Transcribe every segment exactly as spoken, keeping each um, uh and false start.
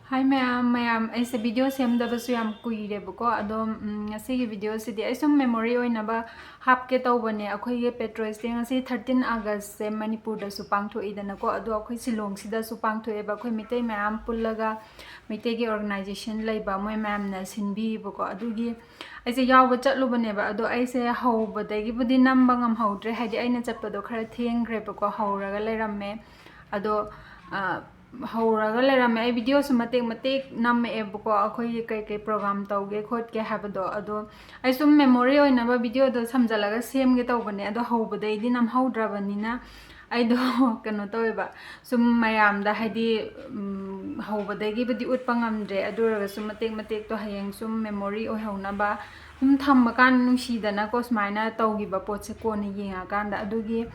ꯍꯥꯏ ꯃꯌꯥꯝ, ꯃꯌꯥꯝ, ꯑꯩꯁꯦ ꯚꯤꯗꯤꯑꯣ ꯁꯦꯝꯗꯕꯁꯨ ꯌꯥꯝ ꯀꯨꯏꯔꯦꯕꯀꯣ, ꯑꯗꯣ, ꯎꯝ, ꯉꯁꯤꯒꯤ ꯚꯤꯗꯤꯑꯣꯁꯤꯗꯤ ꯑꯩ ꯁꯨꯝ ꯃꯦꯃꯣꯔꯤ ꯑꯣꯏꯅꯕ ꯍꯥꯞꯀꯦ ꯇꯧꯕꯅꯦ꯫ ꯑꯩꯈꯣꯏꯒꯤ Patriots Day ꯉꯁꯤ thirteen August ꯁꯦ ꯃꯅꯤꯄꯨꯔꯗꯁꯨ ꯄꯥꯡꯊꯣꯛꯏꯗꯅꯀꯣ, ꯑꯗꯣ ꯑꯩꯈꯣꯏ ꯁꯤꯂꯣꯡꯁꯤꯗꯁꯨ ꯄꯥꯡꯊꯣꯛꯑꯦꯕ꯫ ꯑꯩꯈꯣꯏ ꯃꯤꯇꯩ ꯃꯌꯥꯝ ꯄꯨꯜꯂꯒ ꯃꯩꯇꯩꯒꯤ organization ꯂꯩꯕ ꯃꯣꯏ ꯃꯌꯥꯝꯅ ꯁꯤꯟꯕꯤꯌꯦꯕꯀꯣ꯫ ꯑꯗꯨꯒꯤ ꯑꯩꯁꯦ ꯌꯥꯎꯕ ꯆꯠꯂꯨꯕꯅꯦꯕ, ꯑꯗꯣ ꯑꯩꯁꯦ ꯍꯧꯕꯗꯒꯤꯕꯨꯗꯤ ꯅꯝꯕ ꯉꯝꯍꯧꯗ꯭ꯔꯦ, ꯍꯥꯏꯗꯤ ꯑꯩꯅ ꯆꯠꯄꯗꯣ ꯈꯔ ꯊꯦꯡꯈ꯭ꯔꯦꯕꯀꯣ, ꯍꯧꯔꯒ ꯂꯩꯔꯝꯃꯦ꯫ ꯑꯗꯣ, ꯑ, ꯍꯧꯔꯒ ꯂꯩꯔꯝꯃꯦ꯫ ꯑꯩ ꯚꯤꯗꯤꯑꯣꯁꯨ ꯃꯇꯦꯛ ꯃꯇꯦꯛ ꯅꯝꯃꯛꯑꯦꯕꯀꯣ, ꯑꯩꯈꯣꯏꯒꯤ ꯀꯩ ꯀꯩ program ꯇꯧꯒꯦ ꯈꯣꯠꯀꯦ ꯍꯥꯏꯕꯗꯣ꯫ ꯑꯗꯣ ꯑꯩ ꯁꯨꯝ ꯃꯦꯃꯣꯔꯤ ꯑꯣꯏꯅꯕ ꯚꯤꯗꯤꯑꯣꯗꯣ ꯁꯝꯖꯜꯂꯒ ꯁꯦꯝꯒꯦ ꯇꯧꯕꯅꯦ, ꯑꯗꯣ ꯍꯧꯕꯗꯩꯗꯤ ꯅꯝꯍꯧꯗ꯭ꯔꯕꯅꯤꯅ ꯑꯩꯗꯣ ꯀꯩꯅꯣ ꯇꯧꯋꯦꯕ, ꯁꯨꯝ ꯃꯌꯥꯝꯗ ꯍꯥꯏꯗꯤ, ꯎꯝ, ꯍꯧꯕꯗꯒꯤꯕꯨꯗꯤ ꯎꯠꯄ ꯉꯝꯗ꯭ꯔꯦ, ꯑꯗꯨ ꯑꯣꯏꯔꯒꯁꯨ ꯃꯇꯦꯛ ꯃꯇꯦꯛꯇꯣ ꯍꯌꯦꯡ ꯁꯨꯝ ꯃꯦꯃꯣꯔꯤ ꯑꯣꯏꯍꯧꯅꯕ ꯁꯨꯝ ꯊꯝꯕ ꯀꯥꯟꯗ ꯅꯨꯡꯁꯤꯗꯅꯀꯣ, ꯁꯨꯃꯥꯏꯅ ꯇꯧꯈꯤꯕ ꯄꯣꯠꯁꯦ ꯀꯣꯟꯅ ꯌꯦꯡꯉꯀꯥꯟꯗ꯫ ꯑꯗꯨꯒꯤ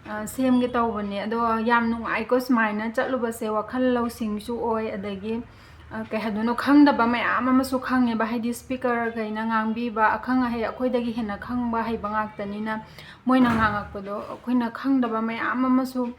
ꯑ, ꯁꯦꯝꯒꯦ ꯇꯧꯕꯅꯦ꯫ ꯑꯗꯣ ꯌꯥꯝ ꯅꯨꯡꯉꯥꯏꯀꯣ ꯁꯨꯃꯥꯏꯅ ꯆꯠꯂꯨꯕꯁꯦ, ꯋꯥꯈꯜ ꯂꯧꯁꯤꯡꯁꯨ ꯑꯣꯏ, ꯑꯗꯒꯤ, ꯑ, ꯀꯩ ꯍꯥꯏꯗꯣꯏꯅꯣ, ꯈꯪꯗꯕ ꯃꯌꯥꯝ ꯑꯃꯁꯨ ꯈꯪꯉꯦꯕ, ꯍꯥꯏꯗꯤ speaker ꯈꯩꯅ ꯉꯥꯡꯕꯤꯕ, ꯑꯈꯪ ꯑꯍꯩ ꯑꯩꯈꯣꯏꯗꯒꯤ ꯍꯦꯟꯅ ꯈꯪꯕ ꯍꯩꯕ ꯉꯥꯛꯇꯅꯤꯅ ꯃꯣꯏꯅ ꯉꯥꯡꯉꯛꯄꯗꯣ ꯑꯩꯈꯣꯏꯅ ꯈꯪꯗꯕ ꯃꯌꯥꯝ ꯑꯃꯁꯨ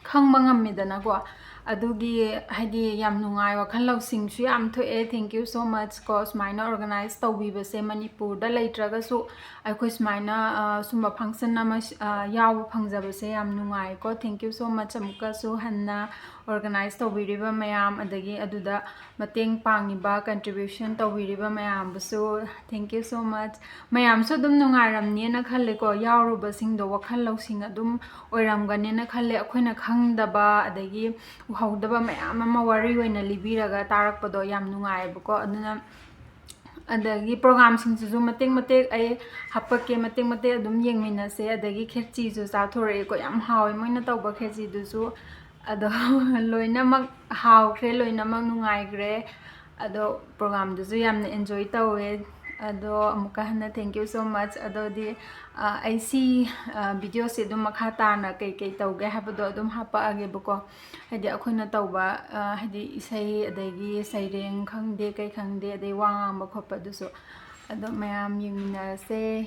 ꯈꯪꯕ ꯉꯝꯃꯦꯗꯅꯀꯣ꯫ ꯑꯗꯨꯒꯤ ꯍꯥꯏꯗꯤ ꯌꯥꯝ ꯅꯨꯡꯉꯥꯏ, ꯋꯥꯈꯜ ꯂꯧꯁꯤꯡꯁꯨ ꯌꯥꯝ ꯊꯣꯛꯑꯦ꯫ Thank you so much ꯀꯣ, ꯁꯨꯃꯥꯏꯅ organize ꯇꯧꯕꯤꯕꯁꯦ꯫ ꯃꯅꯤꯄꯨꯔꯗ ꯂꯩꯇ꯭ꯔꯒꯁꯨ ꯑꯩꯈꯣꯏ ꯁꯨꯃꯥꯏꯅ, ꯑ, ꯁꯨꯝꯕ function ꯑꯃ, ꯑ, ꯌꯥꯎꯕ ꯐꯪꯖꯕꯁꯦ ꯌꯥꯝ ꯅꯨꯡꯉꯥꯏꯀꯣ꯫ Thank you so much ꯑꯃꯨꯛꯀꯁꯨ ꯍꯟꯅ organize ꯇꯧꯕꯤꯔꯤꯕ ꯃꯌꯥꯝ, ꯑꯗꯒꯤ ꯑꯗꯨꯗ ꯃꯇꯦꯡ ꯄꯥꯡꯉꯤꯕ, contribution ꯇꯧꯕꯤꯔꯤꯕ ꯃꯌꯥꯝꯕꯨꯁꯨ thank you so much꯫ ꯃꯌꯥꯝꯁꯨ ꯑꯗꯨꯝ ꯅꯨꯡꯉꯥꯏꯔꯝꯅꯦꯅ ꯈꯜꯂꯦꯀꯣ, ꯌꯥꯎꯔꯨꯕꯁꯤꯡꯗꯣ ꯋꯥꯈꯜ ꯂꯧꯁꯤꯡ ꯑꯗꯨꯝ ꯑꯣꯏꯔꯝꯒꯅꯦꯅ ꯈꯜꯂꯦ꯫ ꯑꯩꯈꯣꯏꯅ ꯈꯪꯗꯕ ꯑꯗꯒꯤ ꯎꯍꯧꯗꯕ ꯃꯌꯥꯝ ꯑꯃ ꯋꯥꯔꯤ ꯑꯣꯏꯅ ꯂꯤꯕꯤꯔꯒ ꯇꯥꯔꯛꯄꯗꯣ ꯌꯥꯝ ꯅꯨꯡꯉꯥꯏꯌꯦꯕꯀꯣ꯫ ꯑꯗꯨꯅ ꯑꯗꯒꯤ program ꯁꯤꯡꯁꯤꯁꯨ ꯃꯇꯦꯛ ꯃꯇꯦꯛ ꯑꯩ ꯍꯥꯄꯛꯀꯦ, ꯃꯇꯦꯛ ꯃꯇꯦꯛ ꯑꯗꯨꯝ ꯌꯦꯡꯃꯤꯟꯅꯁꯦ꯫ ꯑꯗꯒꯤ ꯈꯦꯆꯤꯁꯨ ꯆꯥꯊꯣꯔꯛꯑꯦꯀꯣ, ꯌꯥꯝ ꯍꯥꯎꯋꯦ ꯃꯣꯏꯅ ꯇꯧꯕ ꯈꯦꯆꯤꯗꯨꯁꯨ꯫ ꯑꯗꯣ ꯂꯣꯏꯅꯃꯛ ꯍꯥꯎꯈ꯭ꯔꯦ, ꯂꯣꯏꯅꯃꯛ ꯅꯨꯡꯉꯥꯏꯈ꯭ꯔꯦ꯫ ꯑꯗꯣ program ꯗꯨꯁꯨ ꯌꯥꯝꯅ enjoy ꯇꯧꯋꯦ꯫ ꯑꯗꯣ ꯑꯃꯨꯛꯀ ꯍꯟꯅ thank you so much꯫ ꯑꯗꯨꯗꯤ, ꯑ, ꯑꯩ ꯁꯤ, ꯑ, video ꯁꯦ ꯑꯗꯨꯝ ꯃꯈꯥ ꯇꯥꯅ ꯀꯩ ꯀꯩ ꯇꯧꯒꯦ ꯍꯥꯏꯕꯗꯣ ꯑꯗꯨꯝ ꯍꯥꯄꯛꯑꯒꯦꯕꯀꯣ꯫ ꯍꯥꯏꯗꯤ ꯑꯩꯈꯣꯏꯅ ꯇꯧꯕ, ꯑ, ꯍꯥꯏꯗꯤ ꯏꯁꯩ, ꯑꯗꯒꯤ ꯁꯩꯔꯦꯡ ꯈꯪꯗꯦ, ꯀꯩ ꯈꯪꯗꯦ, ꯑꯗꯩ ꯋꯥ ꯉꯥꯡꯕ ꯈꯣꯠꯄ, ꯑꯗꯨꯁꯨ ꯑꯗꯣ ꯃꯌꯥꯝ ꯌꯦꯡꯃꯤꯟꯅꯔꯁꯦ꯫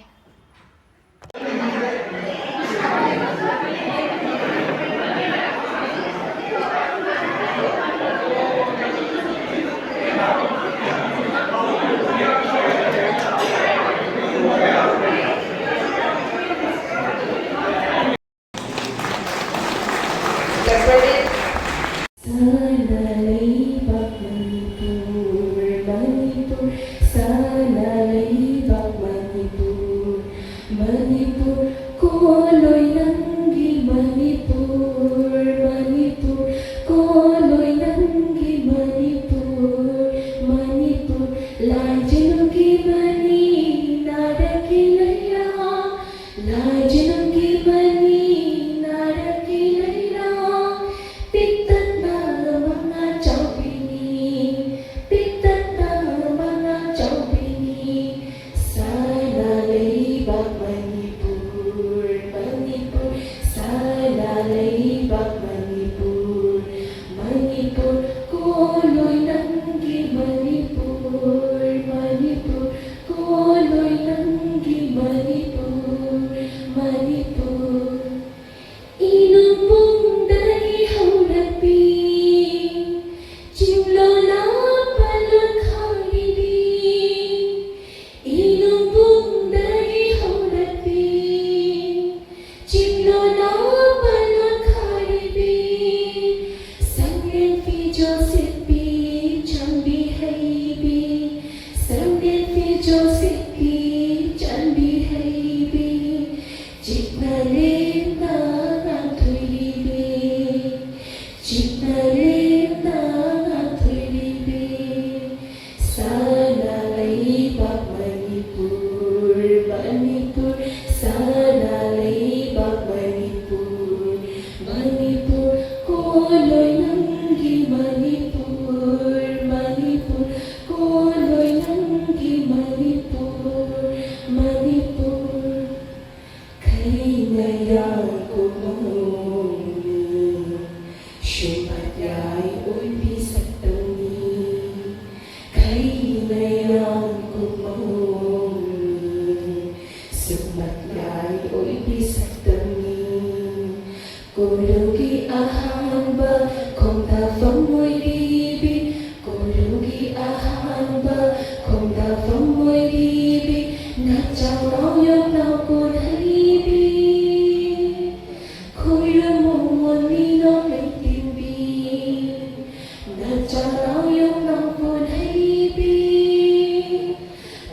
Charaw yung nang pun hei bi,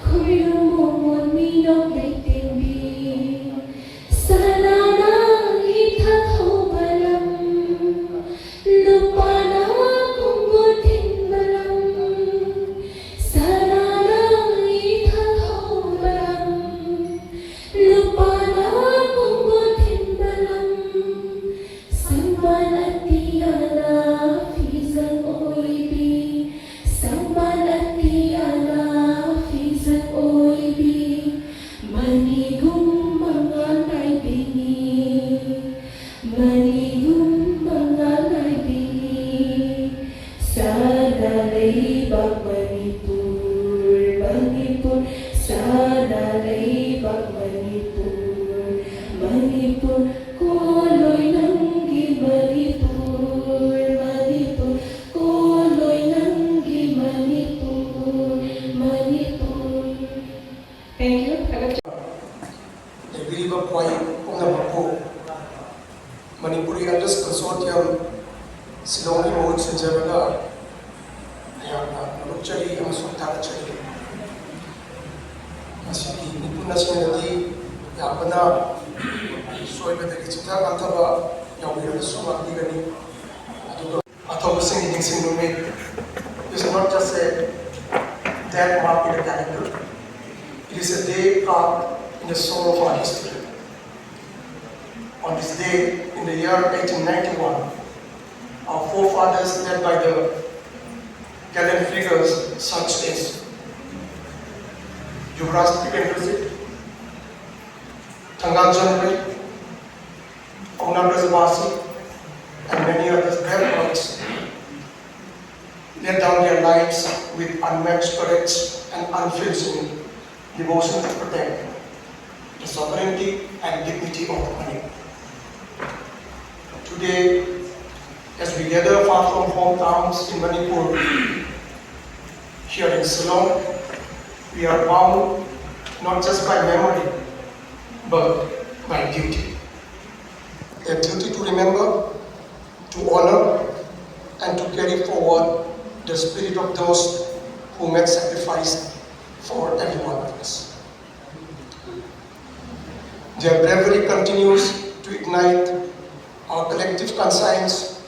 khuyum mung mun mi nok lei ting bi. Sana nang i thak ho balam, lupa na kung bu tin balam. Sana nang i thak ho balam, lupa na kung bu tin balam. Sangban ati ana fizan oi bi, sangban ati ana fizan oi bi. Manigum manganai bini, manigum manganai bini. Sana leibak Manipur, Manipur. Sana leibak Manipur, Manipur. Koloi nanggi Manipur, Manipur. Koloi nanggi Manipur, Manipur. Thank you. ꯊꯥꯒꯠꯆꯔꯤ꯫ ꯂꯩꯕꯤꯔꯤꯕ ꯈ꯭ꯋꯥꯏ ꯄꯨꯝꯅꯃꯛꯄꯨ Manipuri Elders Consortium ꯁꯤꯂꯣꯡꯒꯤ ꯃꯍꯨꯠ ꯁꯤꯟꯖꯔꯒ ꯑꯩꯍꯥꯛꯅ ꯅꯣꯂꯨꯛꯆꯔꯤ ꯑꯃꯁꯨꯡ ꯊꯥꯒꯠꯆꯔꯤ꯫ ꯃꯁꯤꯒꯤ ꯃꯤꯄꯨꯝ ꯑꯁꯤꯅꯗꯤ ꯑꯌꯥꯝꯕꯅ ꯁꯣꯏꯕꯗꯒꯤ ꯆꯤꯊ ꯀꯥꯊꯕ ꯌꯥꯎꯕꯤꯔꯕꯁꯨ ꯉꯥꯛꯄꯤꯒꯅꯤ꯫ ꯑꯗꯨꯒ ꯑꯊꯧꯕꯁꯤꯡꯒꯤ ꯅꯤꯡꯁꯤꯡ ꯅꯨꯃꯤꯠ is not just a date mark in the calendar, it is a day carved in the soul of our history. On this day, in the year eighteen ninety-one, our forefathers, led by the gallant figures such as Yuvraj Tipendra Singh, Thangal Janri, Aunab Rajabasi, and many others, great poets, laid down their lives with unmatched courage and unflinching devotion to protect the sovereignty and dignity of Manipur. Today, as we gather far from hometowns in Manipur, here in Shillong, we are bound not just by memory, but by duty. A duty to remember, to honor, and to carry forward the spirit of those who made sacrifice for every one of us. Their bravery continues to ignite our collective conscience,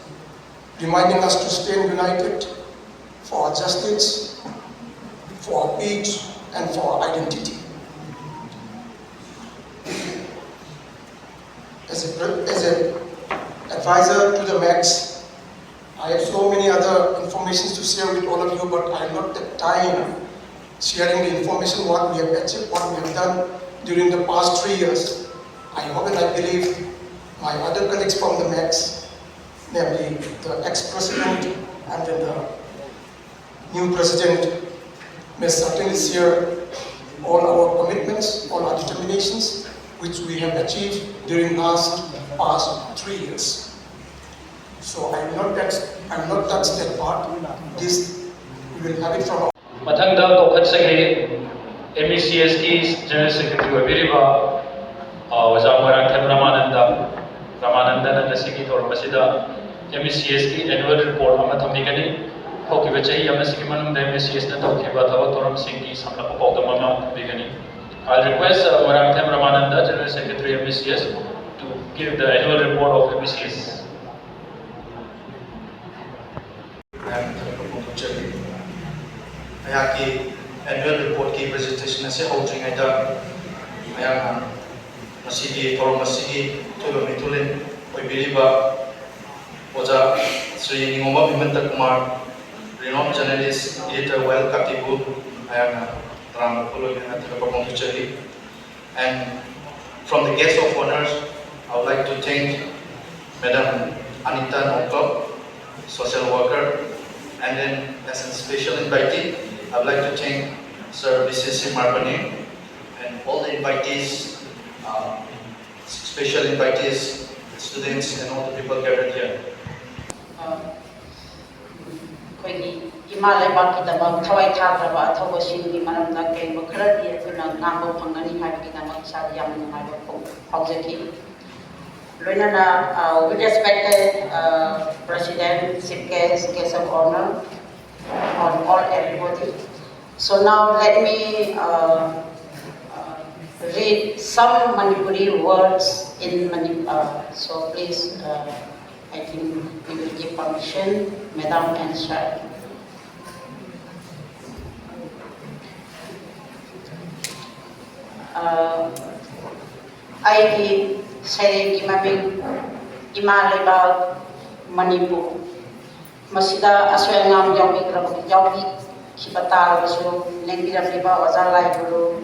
reminding us to stand united for our justice, for our peace, and for our identity. As a, pre- as an advisor to the MEX, I have so many other informations to share with all of you, but I have not the time sharing the information what we have achieved, what we have done during the past three years. I hope and I believe my other colleagues from the MEX, namely the ex-president and then the new president, may certainly share all our commitments, all our determinations, which we have achieved during last past three years. So I will not touch, I will not touch that part. This we will have it from our ꯃꯊꯪꯗ ꯀꯧꯈꯠꯆꯒꯦ MACS ꯀꯤ General Secretary ꯑꯣꯏꯕꯤꯔꯤꯕ ꯑ, ꯑꯣꯖꯥ ꯃꯣꯏꯔꯥꯡꯊꯦꯝ ꯔꯃꯥꯅꯟꯗ꯫ ꯔꯃꯥꯅꯟꯗꯅ ꯉꯁꯤꯒꯤ ꯊꯧꯔꯝ ꯑꯁꯤꯗ MACS ꯀꯤ annual report ꯑꯃ ꯊꯝꯕꯤꯒꯅꯤ꯫ ꯍꯧꯈꯤꯕ ꯆꯍꯤ ꯑꯃꯁꯤꯒꯤ ꯃꯅꯨꯡꯗ MACS ꯅ ꯇꯧꯈꯤꯕ ꯊꯕꯛ ꯊꯧꯔꯝꯁꯤꯡꯒꯤ ꯁꯝꯂꯞꯄ ꯄꯥꯎꯗꯝ ꯑꯃ ꯊꯝꯕꯤꯒꯅꯤ꯫ I'll request uh, Moirangthem Ramananda, General Secretary MACS, to give the annual report of MACS. ꯃꯌꯥꯝꯒꯤ ꯊꯕꯛ ꯐꯣꯡꯗꯣꯛꯆꯔꯤ꯫ ꯑꯩꯍꯥꯛꯀꯤ annual report ꯀꯤ presentation ꯑꯁꯤ ꯍꯧꯗ꯭ꯔꯤꯉꯩꯗ ꯑꯩꯍꯥꯛꯅ ꯉꯁꯤꯒꯤ ꯊꯧꯔꯝ ꯑꯁꯤꯒꯤ ꯑꯊꯣꯏꯕ ꯃꯤꯊꯨꯂꯦꯟ ꯑꯣꯏꯕꯤꯔꯤꯕ ꯑꯣꯖꯥ Shri ꯅꯤꯉꯣꯝꯕꯝ ꯍꯦꯃꯟꯇ Kumar, renowned journalist, editor ꯋꯥꯌꯦꯜ ꯀꯥꯇꯤꯕꯨ ꯑꯩꯍꯥꯛꯅ ꯇꯔꯥꯝꯅ ꯑꯣꯛꯄ ꯂꯣꯏꯅꯅ ꯊꯥꯒꯠꯄ ꯐꯣꯡꯗꯣꯛꯆꯔꯤ꯫ And from the guest of honors, I would like to thank Madam Anita Nongkop, social worker, and then as a special invitee, I would like to thank Sir B C C Marbani and all the invitees, uh, special invitees, students, and all the people gathered here. ꯑꯩꯈꯣꯏꯒꯤ ꯏꯃꯥ ꯂꯩꯕꯥꯛꯀꯤꯗꯃꯛ ꯊꯋꯥꯏ ꯊꯥꯈ꯭ꯔꯕ ꯑꯊꯧꯕꯁꯤꯡꯒꯤ ꯃꯔꯝꯗ ꯀꯔꯤꯒꯨꯝꯕ ꯈꯔꯗꯤ ꯑꯩꯈꯣꯏꯅ ꯉꯥꯡꯕ ꯐꯪꯒꯅꯤ ꯍꯥꯏꯕꯒꯤꯗꯃꯛ ꯏꯁꯥꯗ ꯌꯥꯝꯅ ꯅꯨꯡꯉꯥꯏꯕ ꯐꯥꯎ- ꯐꯥꯎꯖꯈꯤ꯫ ꯂꯣꯏꯅꯅ, uh, we respected, uh, President, Chief Guest, Guest of Honor, on all everybody. So now let me, uh, uh, read some Manipuri words in Mani-, uh, so please, uh, I think we will give permission, Madam and Sir. Uh, ꯑꯩꯒꯤ ꯁꯩꯔꯦꯡꯒꯤ ꯃꯃꯤꯡ ꯏꯃꯥ ꯂꯩꯕꯥꯛ ꯃꯅꯤꯄꯨꯔ꯫ ꯃꯁꯤꯗ ꯑꯁꯣꯏ ꯑꯉꯥꯝ ꯌꯥꯎꯕꯤꯈ꯭ꯔꯕ, ꯌꯥꯎꯕꯤꯈꯤꯕ ꯇꯥꯔꯕꯁꯨ, ꯂꯦꯡꯕꯤꯔꯝꯂꯤꯕ ꯑꯣꯖꯥ ꯂꯥꯏꯒꯨꯔꯨ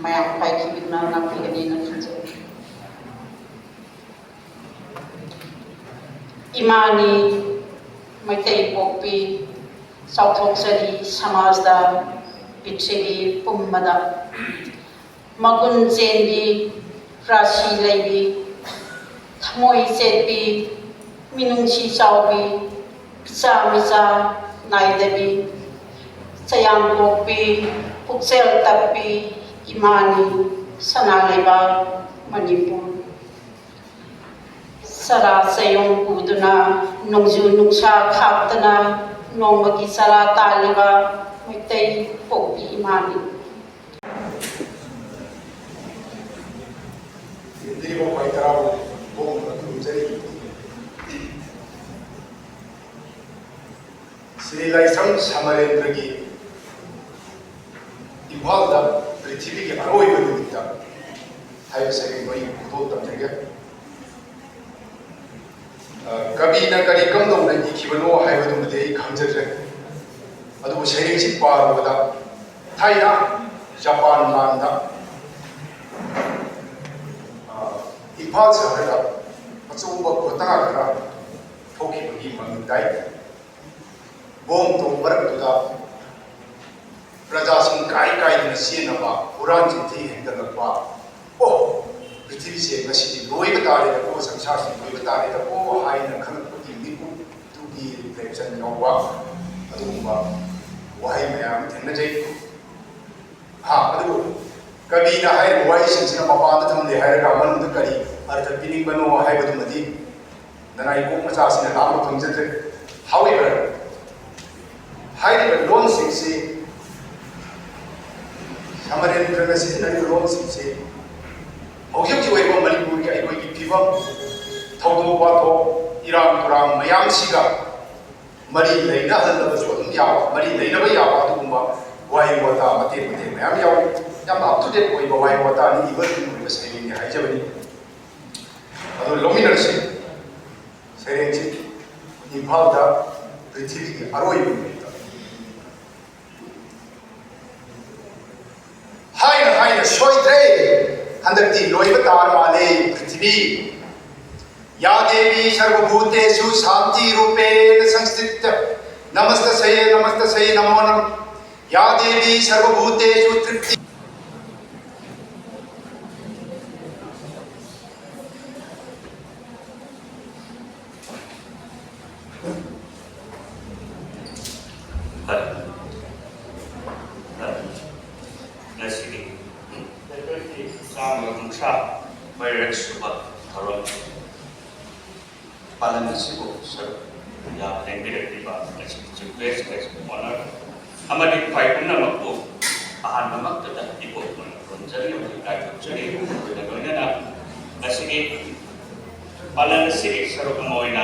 ꯃꯌꯥꯝ ꯄꯥꯏꯈꯤꯕꯤꯗꯨꯅ ꯉꯥꯛꯄꯤꯒꯅꯤꯅ ꯈꯟꯖꯩ꯫ ꯏꯃꯥꯅꯤ ꯃꯩꯇꯩ ꯄꯣꯛꯄꯤ, ꯆꯥꯎꯊꯣꯛꯆꯔꯤ ꯁꯃꯥꯖꯗ, ꯄ꯭ꯔꯤꯊꯤꯕꯤ ꯄꯨꯝꯕꯗ꯫ ꯃꯒꯨꯟ ꯆꯦꯟꯕꯤ, ꯔꯥꯁꯤ ꯂꯩꯕꯤ, ꯊꯃꯣꯏ ꯆꯦꯠꯄꯤ, ꯃꯤꯅꯨꯡꯁꯤ ꯆꯥꯎꯕꯤ, ꯏꯆꯥ ꯃꯤꯆꯥ ꯅꯥꯏꯗꯕꯤ, ꯆꯌꯥꯝ ꯀꯣꯛꯄꯤ, ꯄꯨꯛꯆꯦꯜ ꯇꯞꯄꯤ ꯏꯃꯥꯅꯤ, ꯁꯅꯥ ꯂꯩꯕꯥꯛ ꯃꯅꯤꯄꯨꯔ꯫ ꯆꯔꯥ ꯆꯌꯣꯡ ꯄꯨꯗꯨꯅ, ꯅꯣꯡꯖꯨ ꯅꯨꯡꯁꯥ ꯈꯥꯛꯇꯅ ꯅꯣꯡꯃꯒꯤ ꯆꯔꯥ ꯇꯥꯜꯂꯤꯕ ꯃꯩꯇꯩ ꯄꯣꯛꯄꯤ ꯏꯃꯥꯅꯤ꯫ ꯁꯤꯟꯕꯤꯔꯤꯕ ꯈ꯭ꯋꯥꯏ ꯇꯔꯥꯕꯨ ꯄꯣꯡꯅ ꯈꯨꯔꯨꯝꯖꯔꯤ꯫ ꯁ꯭ꯔꯤ ꯂꯥꯏꯁ꯭ꯔꯝ ꯁꯃꯔꯦꯟꯗ꯭ꯔꯒꯤ ꯏꯝꯐꯥꯜꯗ ꯄ꯭ꯔꯤꯊꯤꯕꯤꯒꯤ ꯑꯔꯣꯏꯕ ꯅꯨꯃꯤꯠꯇ ꯍꯥꯏꯕ ꯁꯩꯔꯦꯡꯗꯣ ꯑꯩ ꯈꯨꯗꯣꯜ ꯇꯝꯖꯒꯦ꯫ ꯑ, ꯀꯕꯤꯅ ꯀꯔꯤ ꯀꯝꯗꯧꯅ ꯏꯈꯤꯕꯅꯣ ꯍꯥꯏꯕꯗꯨꯃꯗꯤ ꯑꯩ ꯈꯪꯖꯗ꯭ꯔꯦ꯫ ꯑꯗꯨꯕꯨ ꯁꯩꯔꯦꯡꯁꯤ ꯄꯥꯔꯨꯕꯗ ꯊꯥꯏꯅ ꯖꯄꯥꯟ ꯂꯥꯟꯗ, ꯑ, ꯏꯝꯐꯥꯜ ꯁꯍꯔꯗ ꯑꯆꯧꯕ ꯈꯨꯠꯇ ꯈꯔ ꯊꯣꯛꯈꯤꯕꯒꯤ ꯃꯃꯤ ꯇꯥꯏ꯫ ꯕꯣꯝ ꯊꯣꯡ ꯃꯔꯛꯇꯨꯗ ꯄ꯭ꯔꯖꯥꯁꯤꯡ ꯀꯥꯏ ꯀꯥꯏꯗꯅ ꯆꯦꯟꯅꯕ, ꯍꯨꯔꯥꯟ ꯆꯤꯟꯊꯤ ꯍꯦꯟꯒꯠꯂꯛꯄ, "ꯑꯣ, ꯄ꯭ꯔꯤꯊꯤꯕꯤꯁꯦ ꯉꯁꯤꯗꯤ ꯂꯣꯏꯕ ꯇꯥꯔꯦꯗꯀꯣ, ꯁꯪꯁꯥꯔꯁꯤ ꯂꯣꯏꯕ ꯇꯥꯔꯦꯗꯀꯣ" ꯍꯥꯏꯅ ꯈꯪꯂꯛꯄꯒꯤ ꯃꯤꯀꯨꯞꯇꯨꯒꯤ reflection ꯌꯥꯎꯕ ꯑꯗꯨꯒꯨꯝꯕ ꯋꯥꯍꯩ ꯃꯌꯥꯝ ꯑꯃ ꯊꯦꯡꯅꯖꯩ꯫ ꯍꯥ, ꯑꯗꯨꯕꯨ ꯀꯕꯤꯅ ꯍꯥꯏꯔꯤꯕ ꯋꯥꯍꯩꯁꯤꯡꯁꯤꯅ ꯃꯄꯥꯟꯗ ꯊꯝꯂꯦ ꯍꯥꯏꯔꯒ ꯃꯅꯨꯡꯗ ꯀꯔꯤ ꯑꯔꯊ ꯄꯤꯅꯤꯡꯕꯅꯣ ꯍꯥꯏꯕꯗꯨꯃꯗꯤ ꯅꯅꯥꯏ ꯀꯣꯛ ꯃꯆꯥꯁꯤꯅ ꯂꯥꯝꯕ ꯐꯪꯖꯗ꯭ꯔꯦ꯫ However, ꯍꯥꯏꯔꯤꯕ ꯂꯣꯟꯁꯤꯡꯁꯤ, ꯁꯃꯔꯦꯟꯗ꯭ꯔꯅ ꯁꯤꯖꯤꯟꯅꯔꯤꯕ ꯂꯣꯟꯁꯤꯡꯁꯤ ꯍꯧꯖꯤꯛ ꯍꯧꯖꯤꯛ ꯑꯣꯏꯕ ꯃꯅꯤꯄꯨꯔꯒꯤ ꯑꯩꯈꯣꯏꯒꯤ ꯐꯤꯕꯝ, ꯊꯧꯗꯣꯛ ꯋꯥꯊꯣꯛ, ꯏꯔꯥꯡ ꯇꯨꯔꯥꯡ ꯃꯌꯥꯝꯁꯤꯒ ꯃꯔꯤ ꯂꯩꯅꯍꯜꯂꯕꯁꯨ ꯑꯗꯨꯝ ꯌꯥꯕ, ꯃꯔꯤ ꯂꯩꯅꯕ ꯌꯥꯕ ꯑꯗꯨꯒꯨꯝꯕ ꯋꯥꯍꯩ ꯋꯥꯇꯥ ꯃꯇꯦꯛ ꯃꯇꯦꯛ ꯃꯌꯥꯝ ꯌꯥꯎꯏ꯫ ꯌꯥꯝꯅ up to date ꯑꯣꯏꯕ ꯋꯥꯍꯩ ꯋꯥꯇꯥꯅꯤ, ꯏꯕꯔꯒ꯭ꯔꯤꯟ ꯑꯣꯏꯕ ꯁꯩꯔꯦꯡꯅꯤ ꯍꯥꯏꯖꯕꯅꯤ꯫ ꯑꯗꯨ ꯂꯧꯃꯤꯟꯅꯔꯁꯤ꯫ ꯁꯩꯔꯦꯡꯁꯤ ꯏꯝꯐꯥꯜꯗ ꯄ꯭ꯔꯤꯊꯤꯕꯤꯒꯤ ꯑꯔꯣꯏꯕ ꯅꯨꯃꯤꯠꯇ꯫ ꯍꯥꯏꯅ ꯍꯥꯏꯅ ꯁꯣꯏꯗ꯭ꯔꯦ, ꯍꯟꯗꯛꯇꯤ ꯂꯣꯏꯕ ꯇꯥꯔ ꯃꯥꯜꯂꯦ ꯄ꯭ꯔꯤꯊꯤꯕꯤ꯫ ꯌꯥ ꯗꯦꯕꯤ ꯁꯔꯕꯚꯨꯇꯦꯁꯨ ꯁꯥꯟꯇꯤ ꯔꯨꯄꯦꯅ ꯁꯪꯁ꯭ꯊꯤꯇ꯫ ꯅꯃꯁꯇꯁꯦ, ꯅꯃꯁꯇꯁꯦ, ꯅꯃꯣ ꯅꯃ꯫ ꯌꯥ ꯗꯦꯕꯤ ꯁꯔꯕꯚꯨꯇꯦꯁꯨ ꯇ꯭ꯔꯤꯞꯇꯤ꯫ ꯐꯔꯦ꯫ ꯐꯔꯦ꯫ ꯉꯁꯤꯒꯤ ꯆꯥꯝꯃꯒ ꯀꯨꯟꯊ꯭ꯔꯥ ꯃꯔꯤꯔꯛ ꯁꯨꯕ ꯊꯧꯔꯝ ꯄꯥꯂꯟ ꯑꯁꯤꯕꯨ ꯁꯔꯨꯛ ꯌꯥꯕ ꯂꯦꯡꯕꯤꯔꯛꯂꯤꯕ ꯉꯁꯤꯒꯤ Chief Guest, Guest of Honour ꯑꯃꯗꯤ ꯈ꯭ꯋꯥꯏ ꯄꯨꯝꯅꯃꯛꯄꯨ ꯑꯍꯥꯟꯕꯃꯛꯇꯗ ꯏꯀꯣꯛ ꯃꯅꯤꯄꯨꯔ ꯈꯨꯔꯨꯝꯖꯔꯤ ꯑꯃꯗꯤ ꯏꯀꯥꯏ ꯈꯨꯝꯖꯔꯤ꯫ ꯃꯗꯨꯒ ꯂꯣꯏꯅꯅ ꯉꯁꯤꯒꯤ ꯄꯥꯂꯟ ꯑꯁꯤꯒꯤ ꯁꯔꯨꯛ ꯑꯃ ꯑꯣꯏꯅ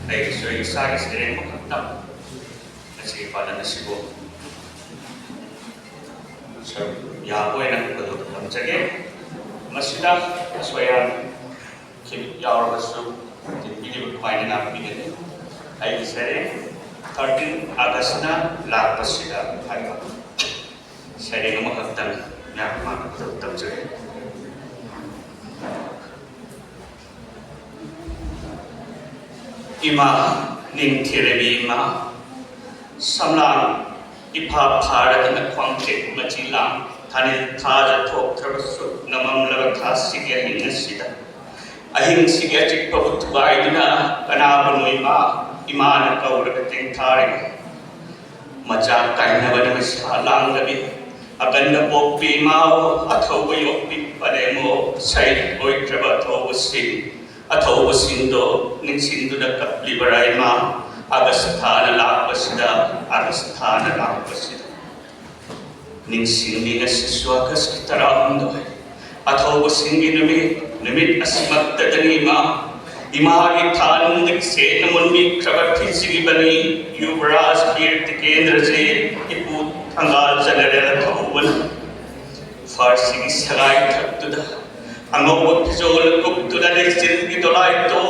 ꯑꯩꯒꯤꯁꯨ ꯑꯩ ꯏꯁꯥꯒꯤ ꯁꯩꯔꯦꯡ ꯑꯃꯈꯛꯇꯪ ꯉꯁꯤꯒꯤ ꯄꯥꯂꯟ ꯑꯁꯤꯕꯨ ꯁꯔꯨꯛ ꯌꯥꯕ ꯑꯣꯏꯅ ꯍꯨꯟꯗꯣꯛꯄ ꯊꯝꯖꯒꯦ꯫ ꯃꯁꯤꯗ ꯑꯁꯣꯏ ꯑꯔꯥꯟ ꯈꯤꯇꯪ ꯌꯥꯎꯔꯕꯁꯨ ꯇꯤꯟꯕꯤꯔꯤꯕ ꯑꯗꯨꯃꯥꯏꯅ ꯉꯥꯛꯄꯤꯒꯅꯤ꯫ ꯑꯩꯒꯤ ꯁꯩꯔꯦꯡ ꯊꯥꯔꯇꯤꯟ ꯑꯥꯒꯁꯅ ꯂꯥꯛꯄꯁꯤꯗ ꯍꯥꯏꯕ ꯁꯩꯔꯦꯡ ꯑꯃꯈꯛꯇꯪ ꯃꯌꯥꯝ ꯃꯃꯥꯡꯗ ꯇꯝꯖꯒꯦ꯫ ꯏꯃꯥ, ꯅꯤꯡꯊꯤꯔꯕꯤ ꯏꯃꯥ, ꯁꯝꯂꯥꯡ ꯏꯐꯥ ꯐꯥꯔꯗꯅ ꯈ꯭ꯋꯥꯡꯆꯦꯠ ꯃꯆꯤ ꯂꯥꯡ, ꯊꯥꯅꯤꯜ ꯊꯥꯖ ꯊꯣꯛꯇ꯭ꯔꯕꯁꯨ ꯅꯃꯝꯂꯕ ꯊꯥꯁꯤꯒꯤ ꯑꯍꯤꯡ ꯑꯁꯤꯗ, ꯑꯍꯤꯡꯁꯤꯒꯤ ꯑꯆꯤꯛꯄꯕꯨ ꯊꯨꯒꯥꯏꯗꯨꯅ ꯀꯅꯥꯕꯨꯅꯣ ꯏꯃꯥ, ꯏꯃꯥꯅ ꯀꯧꯔꯒ ꯇꯦꯡꯊꯥꯔꯤꯕ? ꯃꯆꯥ ꯀꯥꯏꯅꯕꯅ ꯃꯩꯁꯥ ꯂꯥꯡꯂꯕꯤ, ꯑꯀꯟꯕ ꯄꯣꯛꯄꯤ ꯏꯃꯥ, ꯑꯊꯧꯕ ꯌꯣꯛꯄꯤ ꯄꯔꯦꯡꯉꯣ, ꯁꯩ ꯑꯣꯏꯈ꯭ꯔꯕ ꯑꯊꯧꯕꯁꯤꯡ, ꯑꯊꯧꯕꯁꯤꯡꯗꯣ ꯅꯤꯡꯁꯤꯡꯗꯨꯅ ꯀꯞꯂꯤꯕꯔꯥ ꯏꯃꯥ? ꯑꯥꯒꯁ ꯊꯥꯅ ꯂꯥꯛꯄꯁꯤꯗ, ꯑꯥꯒꯁ ꯊꯥꯅ ꯂꯥꯛꯄꯁꯤꯗ꯫ ꯅꯤꯡꯁꯤꯡꯂꯤ ꯉꯁꯤꯁꯨ ꯑꯥꯒꯁꯀꯤ ꯇꯔꯥꯍꯨꯝꯗꯣꯏ, ꯑꯊꯧꯕꯁꯤꯡꯒꯤ ꯅꯨꯃꯤꯠ, ꯅꯨꯃꯤꯠ ꯑꯁꯤꯃꯛꯇꯗꯅꯤ ꯏꯃꯥ, ꯏꯃꯥꯒꯤ ꯊꯥꯅꯨꯡꯗꯒꯤ ꯆꯦꯠꯅ ꯃꯨꯟꯕꯤꯈ꯭ꯔꯕ ꯊꯤꯖꯤꯈꯤꯕꯅꯤ ꯌꯨꯕꯔꯥꯖ ꯕꯤꯔ ꯇꯤꯀꯦꯟꯗ꯭ꯔꯖꯤꯠ, ꯏꯄꯨ ꯊꯪꯒꯥꯜ ꯖꯦꯅꯔꯦꯜ ꯑꯊꯧꯕꯅ꯫ ꯐꯥꯔꯁꯤꯒꯤ ꯁꯒꯥꯏ ꯊꯛꯇꯨꯗ ꯑꯉꯧꯕ ꯐꯤꯖꯣꯜ ꯀꯨꯞꯇꯨꯅ ꯂꯩꯆꯤꯜꯒꯤ ꯗꯣꯂꯥꯏꯗꯣ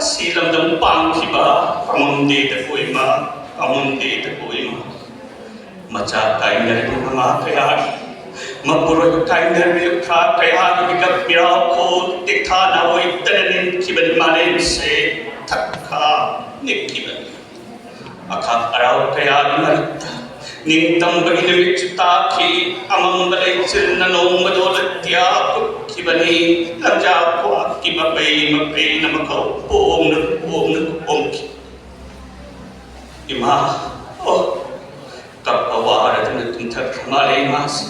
ꯑꯁꯤ ꯂꯝꯗꯝ ꯄꯥꯡꯈꯤꯕ ꯑꯃꯝꯗꯦꯗ ꯀꯣꯏꯃ, ꯑꯃꯝꯗꯦꯗ ꯀꯣꯏꯃ꯫ ꯃꯆꯥ ꯀꯥꯏꯅꯔꯕꯤ ꯃꯃꯥ ꯀꯌꯥꯒꯤ, ꯃꯄꯨꯔꯣꯏꯕ ꯀꯥꯏꯅꯔꯕꯤ ꯂꯨꯈ꯭ꯔꯥ ꯀꯌꯥꯒꯤ ꯃꯤꯀꯞ ꯃꯤꯔꯥꯎꯈꯣꯜ ꯇꯦꯛꯊꯥꯅ ꯑꯣꯏꯗꯅ ꯅꯤꯡꯈꯤꯕꯅꯤ ꯃꯥꯂꯦꯝꯁꯦ ꯊꯛꯈꯥ ꯅꯤꯛꯈꯤꯕꯅꯤ꯫ ꯑꯈꯥꯛ ꯑꯔꯥꯎ ꯀꯌꯥꯒꯤ ꯃꯔꯛꯇ ꯅꯤꯡꯇꯝꯕꯒꯤ ꯅꯨꯃꯤꯠꯁꯨ ꯇꯥꯈꯤ꯫ ꯑꯃꯝꯕ ꯂꯩꯆꯤꯜꯅ ꯅꯣꯡꯃꯗꯣ ꯂꯩꯇ꯭ꯌꯥ ꯍꯨꯠꯈꯤꯕꯅꯤ꯫ ꯂꯝꯖꯥ ꯀ꯭ꯋꯥꯛꯀꯤ ꯃꯄꯩ ꯃꯄꯩꯅ ꯃꯈꯧ ꯄꯣꯝꯅ ꯄꯣꯝꯅ ꯄꯣꯝꯈꯤ꯫ ꯏꯃꯥ, ꯑꯣ, ꯀꯞꯄ ꯋꯥꯔꯗꯨꯅ ꯇꯨꯝꯊꯈ꯭ꯔ ꯃꯥꯜꯂꯦ ꯏꯃꯥꯁꯦ꯫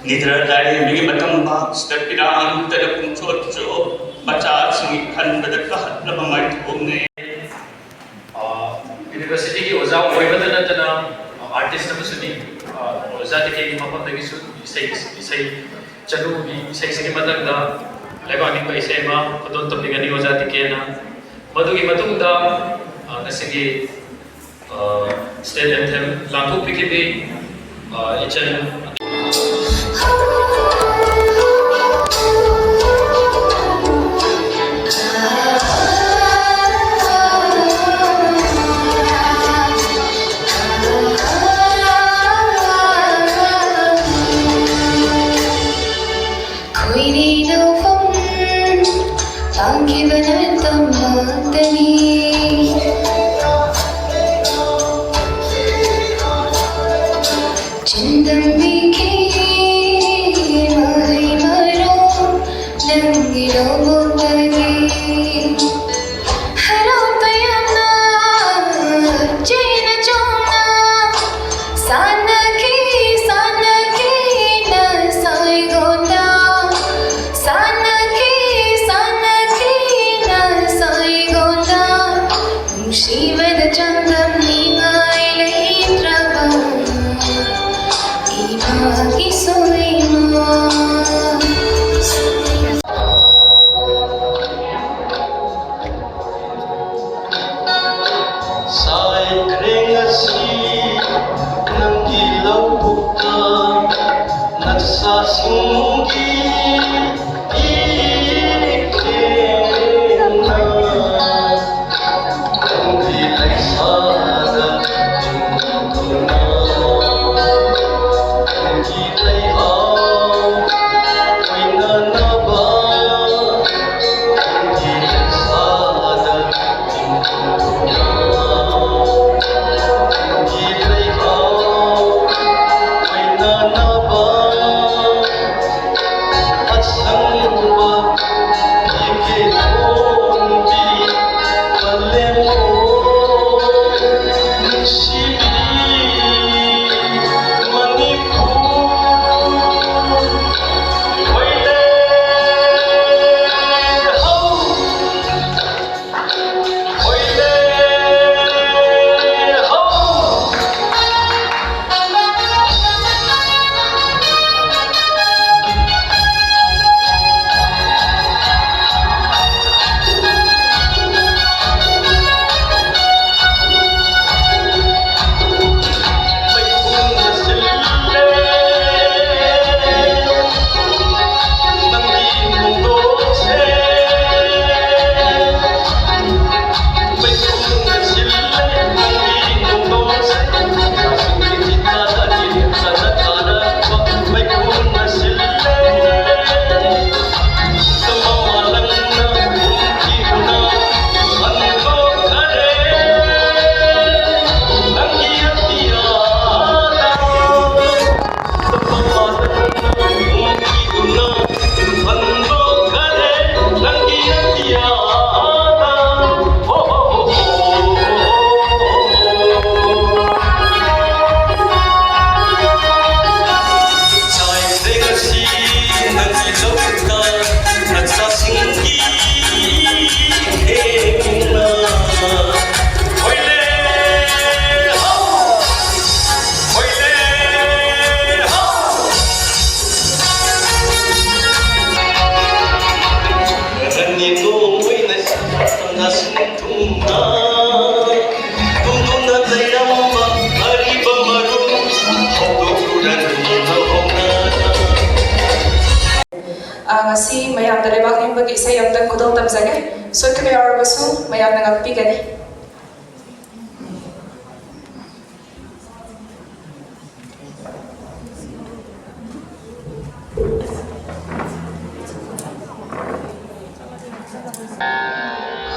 ꯅꯤꯗ꯭ꯔ ꯂꯥꯏꯔꯦꯝꯕꯤꯒꯤ ꯃꯇꯝ ꯃꯍꯥꯛꯁꯤꯗ ꯄꯤꯔꯥꯡꯇꯅ ꯄꯨꯡꯆꯣꯠ ꯆꯣꯠ ꯃꯆꯥꯁꯤꯡꯒꯤ ꯈꯟꯕꯗ ꯀꯥꯍꯠꯂꯕ ꯃꯥꯏꯊꯣꯡꯅꯦ꯫ ꯑ, ꯌꯨꯅꯤꯚꯔꯁꯤꯇꯤꯒꯤ ꯑꯣꯖꯥ ꯑꯣꯏꯕꯇ ꯅꯠꯇꯅ, ꯑ, ꯑꯥꯔꯇꯤꯁ ꯑꯃꯁꯨꯅꯤ꯫ ꯑ, ꯑꯣꯖꯥ ꯇꯤꯀꯦꯟꯒꯤ ꯃꯐꯝꯗꯒꯤꯁꯨ ꯏꯁꯩ, ꯏꯁꯩ ꯆꯅꯨꯒꯤ ꯏꯁꯩꯁꯤꯒꯤ ꯃꯊꯪꯗ ꯂꯩꯕꯥꯛ ꯅꯤꯡꯕ ꯏꯁꯩ ꯑꯃ ꯈꯨꯗꯣꯜ ꯇꯝꯕꯤꯒꯅꯤ ꯑꯣꯖꯥ ꯇꯤꯀꯦꯟꯅ꯫ ꯃꯗꯨꯒꯤ ꯃꯇꯨꯡꯗ, ꯑ, ꯉꯁꯤꯒꯤ, ꯑ, ꯁ꯭ꯇꯦꯠ ꯑꯦꯟꯊꯦꯝ ꯂꯥꯡꯊꯣꯛꯄꯤꯈꯤꯕꯤ, ꯑ, ꯏꯆꯟ ꯈꯣꯏꯔꯤ ꯂꯧꯐꯝ ꯄꯥꯡꯈꯤꯕꯅ ꯇꯝꯂꯛꯇꯅꯤ꯫ ꯆꯤꯟꯗꯝꯕꯤ ꯑꯃꯒꯤ ꯏꯁꯩ ꯑꯝꯇꯪ ꯈꯨꯗꯣꯜ ꯇꯝꯖꯒꯦ꯫ ꯁꯣꯏꯈꯤꯕ ꯌꯥꯎꯔꯕꯁꯨ ꯃꯌꯥꯝꯅ ꯉꯥꯛꯄꯤꯒꯅꯤ꯫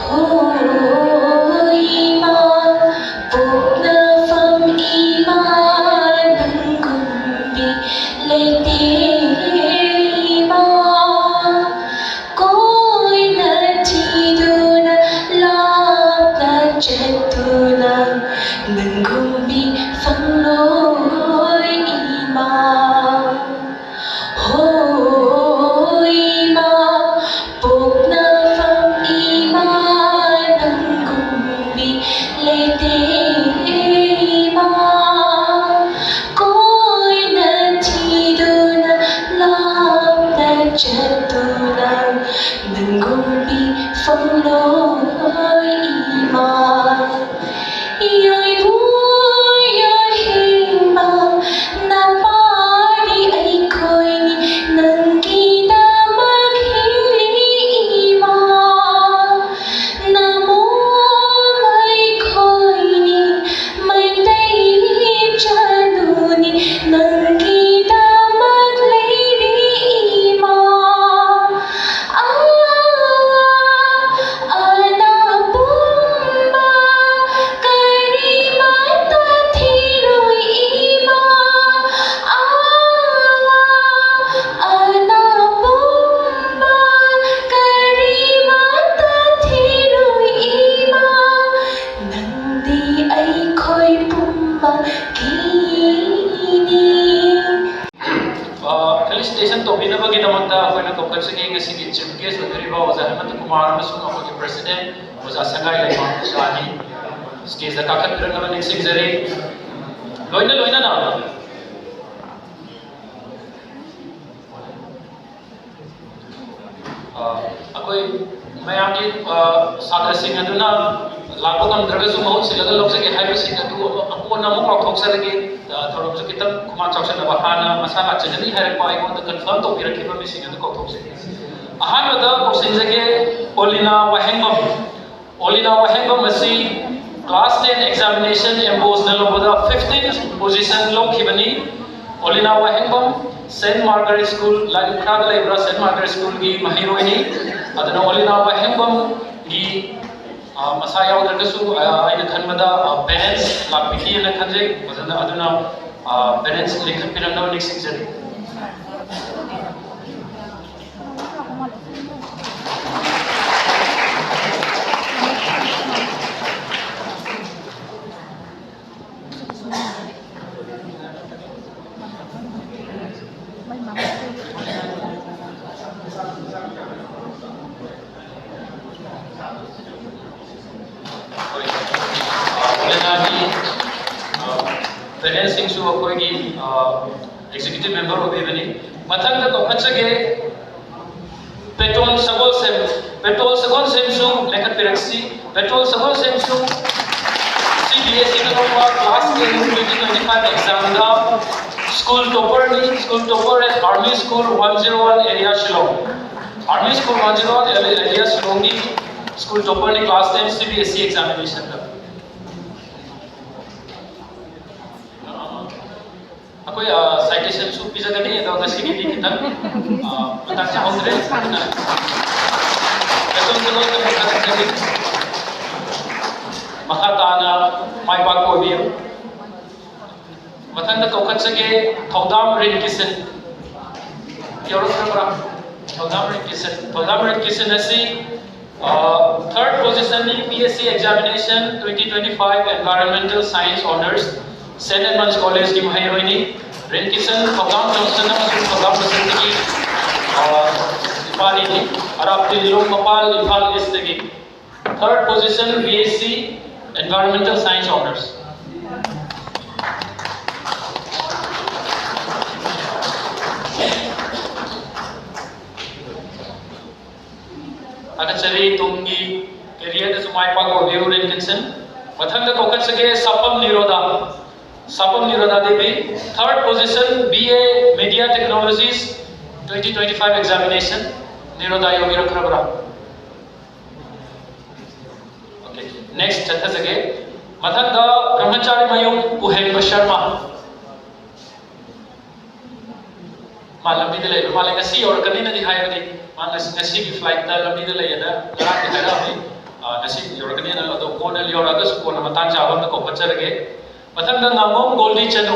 ꯍꯣ ꯏꯃꯥ, ꯄꯣꯛꯅꯐꯝ ꯏꯃꯥ, ꯅꯪꯒꯨꯝꯕꯤ ꯂꯩꯇꯦ ꯏꯃꯥ꯫ ꯀꯣꯏꯅ ꯊꯤꯗꯨꯅ ꯂꯥꯞꯅ ꯆꯠꯇꯨꯅ ꯅꯪꯒꯨꯝꯕꯤ ꯐꯪꯂꯣꯏ ꯏꯃꯥ꯫ ꯍꯣ ꯏꯃꯥ, ꯄꯣꯛꯅꯐꯝ ꯏꯃꯥ, ꯅꯪꯒꯨꯝꯕꯤ ꯂꯩꯇꯦ ꯏꯃꯥ꯫ ꯀꯣꯏꯅ ꯊꯤꯗꯨꯅ ꯂꯥꯞꯅ ꯆꯠꯇꯨꯅ ꯅꯪꯒꯨꯝꯕꯤ ꯐꯪꯂꯣꯏ ꯏꯃꯥ꯫ ꯌꯣꯏꯕꯨ ꯌꯣꯏꯍꯦꯟꯕ ꯅꯄꯥꯗꯤ ꯑꯩꯈꯣꯏꯅꯤ ꯅꯪꯒꯤꯗꯃꯛ ꯍꯤꯡꯂꯤ ꯏꯃꯥ꯫ ꯅꯃꯣꯝ ꯑꯩꯈꯣꯏꯅꯤ ꯃꯩꯇꯩ ꯏꯆꯥꯅꯨꯅꯤ ꯅꯪꯒꯤꯗꯃꯛ ꯂꯩꯔꯤ ꯏꯃꯥ꯫ ꯑꯋꯥ ꯑꯅꯥ ꯄꯨꯝꯕ ꯀꯔꯤꯃꯠꯇ ꯊꯤꯔꯣꯏ ꯏꯃꯥ꯫ ꯑꯋꯥ ꯑꯅꯥ ꯄꯨꯝꯕ ꯀꯔꯤꯃꯠꯇ ꯊꯤꯔꯣꯏ ꯏꯃꯥ꯫ ꯅꯪꯗꯤ ꯑꯩꯈꯣꯏ ꯄꯨꯝꯕꯒꯤꯅꯤ꯫ ꯑ, felicitation ꯇꯧꯕꯤꯅꯕꯒꯤꯗꯃꯛꯇ ꯑꯩꯈꯣꯏꯅ ꯀꯧꯈꯠꯆꯔꯤ ꯉꯁꯤꯒꯤ chief guest ꯑꯣꯏꯕꯤꯔꯤꯕ ꯑꯣꯖꯥ ꯍꯦꯃꯟꯇ ꯀꯨꯃꯥꯔ ꯑꯃꯁꯨꯡ ꯑꯩꯈꯣꯏꯒꯤ president ꯑꯣꯖꯥ ꯁꯪꯒꯥꯏ ꯂꯩꯃ ꯑꯣꯖꯥ ꯑꯅꯤ stageꯇ ꯀꯥꯈꯠꯄꯤꯔꯛꯅꯕ ꯅꯤꯡꯁꯤꯡꯖꯔꯤ꯫ ꯂꯣꯏꯅ ꯂꯣꯏꯅꯅ, ꯑ, ꯑꯩꯈꯣꯏ ꯃꯌꯥꯝꯒꯤ, ꯑ, ꯁꯥꯇ꯭ꯔꯁꯤꯡ ꯑꯗꯨꯅ ꯂꯥꯛꯄ ꯉꯝꯗ꯭ꯔꯒꯁꯨ ꯃꯍꯨꯠ ꯁꯤꯜꯂꯒ ꯂꯧꯖꯒꯦ ꯍꯥꯏꯕꯁꯤꯡ ꯑꯗꯨ ꯑꯃꯨꯛ, ꯑꯀꯣꯟꯅ ꯑꯃꯨꯛ ꯀꯥꯎꯊꯣꯛꯆꯔꯒꯦ꯫ ꯑ, ꯊꯧꯔꯝꯁꯨ ꯈꯤꯇꯪ ꯈꯨꯃꯥꯡ ꯆꯥꯎꯁꯤꯟꯅꯕ ꯍꯥꯟꯅ ꯃꯁꯥ ꯂꯥꯛꯆꯒꯅꯤ ꯍꯥꯏꯔꯛꯄ ꯑꯩꯉꯣꯟꯗ confirm ꯇꯧꯕꯤꯔꯛꯈꯤꯕ ꯃꯤꯁꯤꯡ ꯑꯗꯨ ꯀꯥꯎꯊꯣꯛꯆꯒꯦ꯫ ꯑꯍꯥꯟꯕꯗ ꯀꯧꯁꯤꯟꯖꯒꯦ ꯑꯣꯂꯤꯅꯥ ꯋꯥꯍꯦꯡꯕꯝ꯫ ꯑꯣꯂꯤꯅꯥ ꯋꯥꯍꯦꯡꯕꯝ ꯑꯁꯤ class ten examination MBOSEꯅ ꯂꯧꯕꯗ fifteenth position ꯂꯧꯈꯤꯕꯅꯤ꯫ ꯑꯣꯂꯤꯅꯥ ꯋꯥꯍꯦꯡꯕꯝ Saint Margaret School, ꯂꯥꯏꯂꯨꯈ꯭ꯔꯥꯗ ꯂꯩꯕ Saint Margaret Schoolꯒꯤ ꯃꯍꯩꯔꯣꯏꯅꯤ꯫ ꯑꯗꯨꯅ ꯑꯣꯂꯤꯅꯥ ꯋꯥꯍꯦꯡꯕꯝꯒꯤ, ꯑ, ꯃꯁꯥ ꯌꯥꯎꯗ꯭ꯔꯒꯁꯨ, ꯑ, ꯑꯩꯅ ꯈꯟꯕꯗ, ꯑ, parents ꯂꯥꯛꯄꯤꯈꯤꯅ ꯈꯟꯖꯩ꯫ ꯐꯖꯅ ꯑꯗꯨꯅ, ꯑ, parents ꯂꯤꯡꯈꯠꯄꯤꯔꯝꯅꯕ ꯅꯤꯡꯁꯤꯡꯖꯔꯤ꯫ ꯑꯣꯂꯤꯅꯥꯒꯤ, ꯑ, parentsꯁꯤꯡꯁꯨ ꯑꯩꯈꯣꯏꯒꯤ, ꯑ, executive member ꯑꯣꯏꯕꯤꯕꯅꯤ꯫ ꯃꯊꯪꯗ ꯀꯧꯈꯠꯆꯒꯦ ꯄꯦꯇ꯭ꯔꯣꯜ ꯁꯒꯣꯜꯁꯦꯝ, ꯄꯦꯇ꯭ꯔꯣꯜ ꯁꯒꯣꯜꯁꯦꯝꯁꯨ ꯂꯦꯡꯈꯠꯄꯤꯔꯛꯁꯤ꯫ ꯄꯦꯇ꯭ꯔꯣꯜ ꯁꯒꯣꯜꯁꯦꯝꯁꯨ CBSEꯅ ꯂꯧꯕ class ten twenty twenty-five examꯗ school topperꯅꯤ, school topper at Army School one zero one area Shillong꯫ Army School one zero one area Shillongꯒꯤ school topperꯅꯤ class ten CBSE examinationꯗ꯫ ꯑꯩꯈꯣꯏ, ꯑ, citationꯁꯨ ꯄꯤꯖꯒꯅꯤ, ꯑꯗꯣ ꯉꯁꯤꯒꯤꯗꯤ ꯈꯤꯇꯪ, ꯑ, ꯃꯇꯥꯡ ꯆꯥꯍꯧꯗ꯭ꯔꯦ꯫ ꯑꯗꯨꯅ ꯃꯈꯥ ꯇꯥꯅ ꯃꯥꯏ ꯄꯥꯛꯄ ꯑꯣꯏꯕꯤꯌꯨ꯫ ꯃꯊꯪꯗ ꯀꯧꯈꯠꯆꯒꯦ ꯊꯧꯗꯥꯝ ꯔꯤꯟꯀꯤꯁꯟ꯫ ꯌꯧꯔꯛꯈ꯭ꯔꯕ꯭ꯔꯥ? ꯊꯧꯗꯥꯝ ꯔꯤꯟꯀꯤꯁꯟ꯫ ꯊꯧꯗꯥꯝ ꯔꯤꯟꯀꯤꯁꯟ ꯑꯁꯤ, ꯑ, third positionꯅꯤ BSc examination twenty twenty-five Environmental Science Honours, Saint Edmund's Collegeꯀꯤ ꯃꯍꯩꯔꯣꯏꯅꯤ꯫ ꯔꯤꯟꯀꯤꯁꯟ ꯊꯧꯗꯥꯝ ꯖꯣꯟꯁꯟ ꯑꯃꯁꯨꯡ ꯊꯧꯗꯥꯝ ꯕꯁꯟꯇꯒꯤ, ꯑ, ꯅꯨꯄꯥꯅꯤꯅꯤ꯫ ꯑꯔꯥꯞꯇꯤ ꯂꯤꯂꯣꯡ ꯃꯄꯥꯜ, Imphal Eastꯇꯒꯤ꯫ Third position, BSc Environmental Science Honours꯫ ꯊꯥꯒꯠꯆꯔꯤ꯫ ꯇꯨꯡꯒꯤ careerꯗꯁꯨ ꯃꯥꯏ ꯄꯥꯛꯄ ꯑꯣꯏꯕꯤꯌꯨ, ꯔꯤꯟꯀꯤꯁꯟ꯫ ꯃꯊꯪꯗ ꯀꯧꯈꯠꯆꯒꯦ ꯁꯥꯄꯝ ꯅꯤꯔꯣꯗꯥ꯫ ꯁꯥꯄꯝ ꯅꯤꯔꯣꯗꯥ Devi, third position, BA Media Technologies, twenty twenty-five examination꯫ ꯅꯤꯔꯣꯗꯥ ꯌꯧꯕꯤꯔꯛꯈ꯭ꯔꯕ꯭ꯔꯥ? Okay, next ꯆꯠꯊꯖꯒꯦ꯫ ꯃꯊꯪꯗ ꯕ꯭ꯔꯍ꯭ꯃꯆꯥꯔꯤ ꯃꯌꯨꯝ ꯎꯍꯦꯟꯕ ꯁꯔꯃ꯫ ꯃꯥ ꯂꯝꯕꯤꯗ ꯂꯩꯕ ꯃꯥꯜꯂꯦ, ꯉꯁꯤ ꯌꯧꯔꯛꯀꯅꯤꯅꯗꯤ ꯍꯥꯏꯕꯅꯤ꯫ ꯃꯥ ꯉꯁꯤ, ꯉꯁꯤꯒꯤ flight ꯇ ꯂꯝꯕꯤꯗ ꯂꯩꯌꯦꯅ ꯉꯔꯥꯡꯗꯤ ꯍꯥꯏꯔꯛꯑꯝꯃꯤ꯫ ꯑꯥ, ꯉꯁꯤ ꯌꯧꯔꯛꯀꯅꯤꯅ, ꯑꯗꯣ ꯀꯣꯟꯅ ꯌꯧꯔꯛꯑꯒꯁꯨ ꯀꯣꯟꯅ ꯃꯇꯥꯡ ꯆꯥꯕ ꯑꯃꯗ ꯀꯧꯈꯠꯆꯔꯒꯦ꯫ ꯃꯊꯪꯗ ꯉꯥꯉꯣꯝ ꯒꯣꯜꯗꯤ ꯆꯅꯨ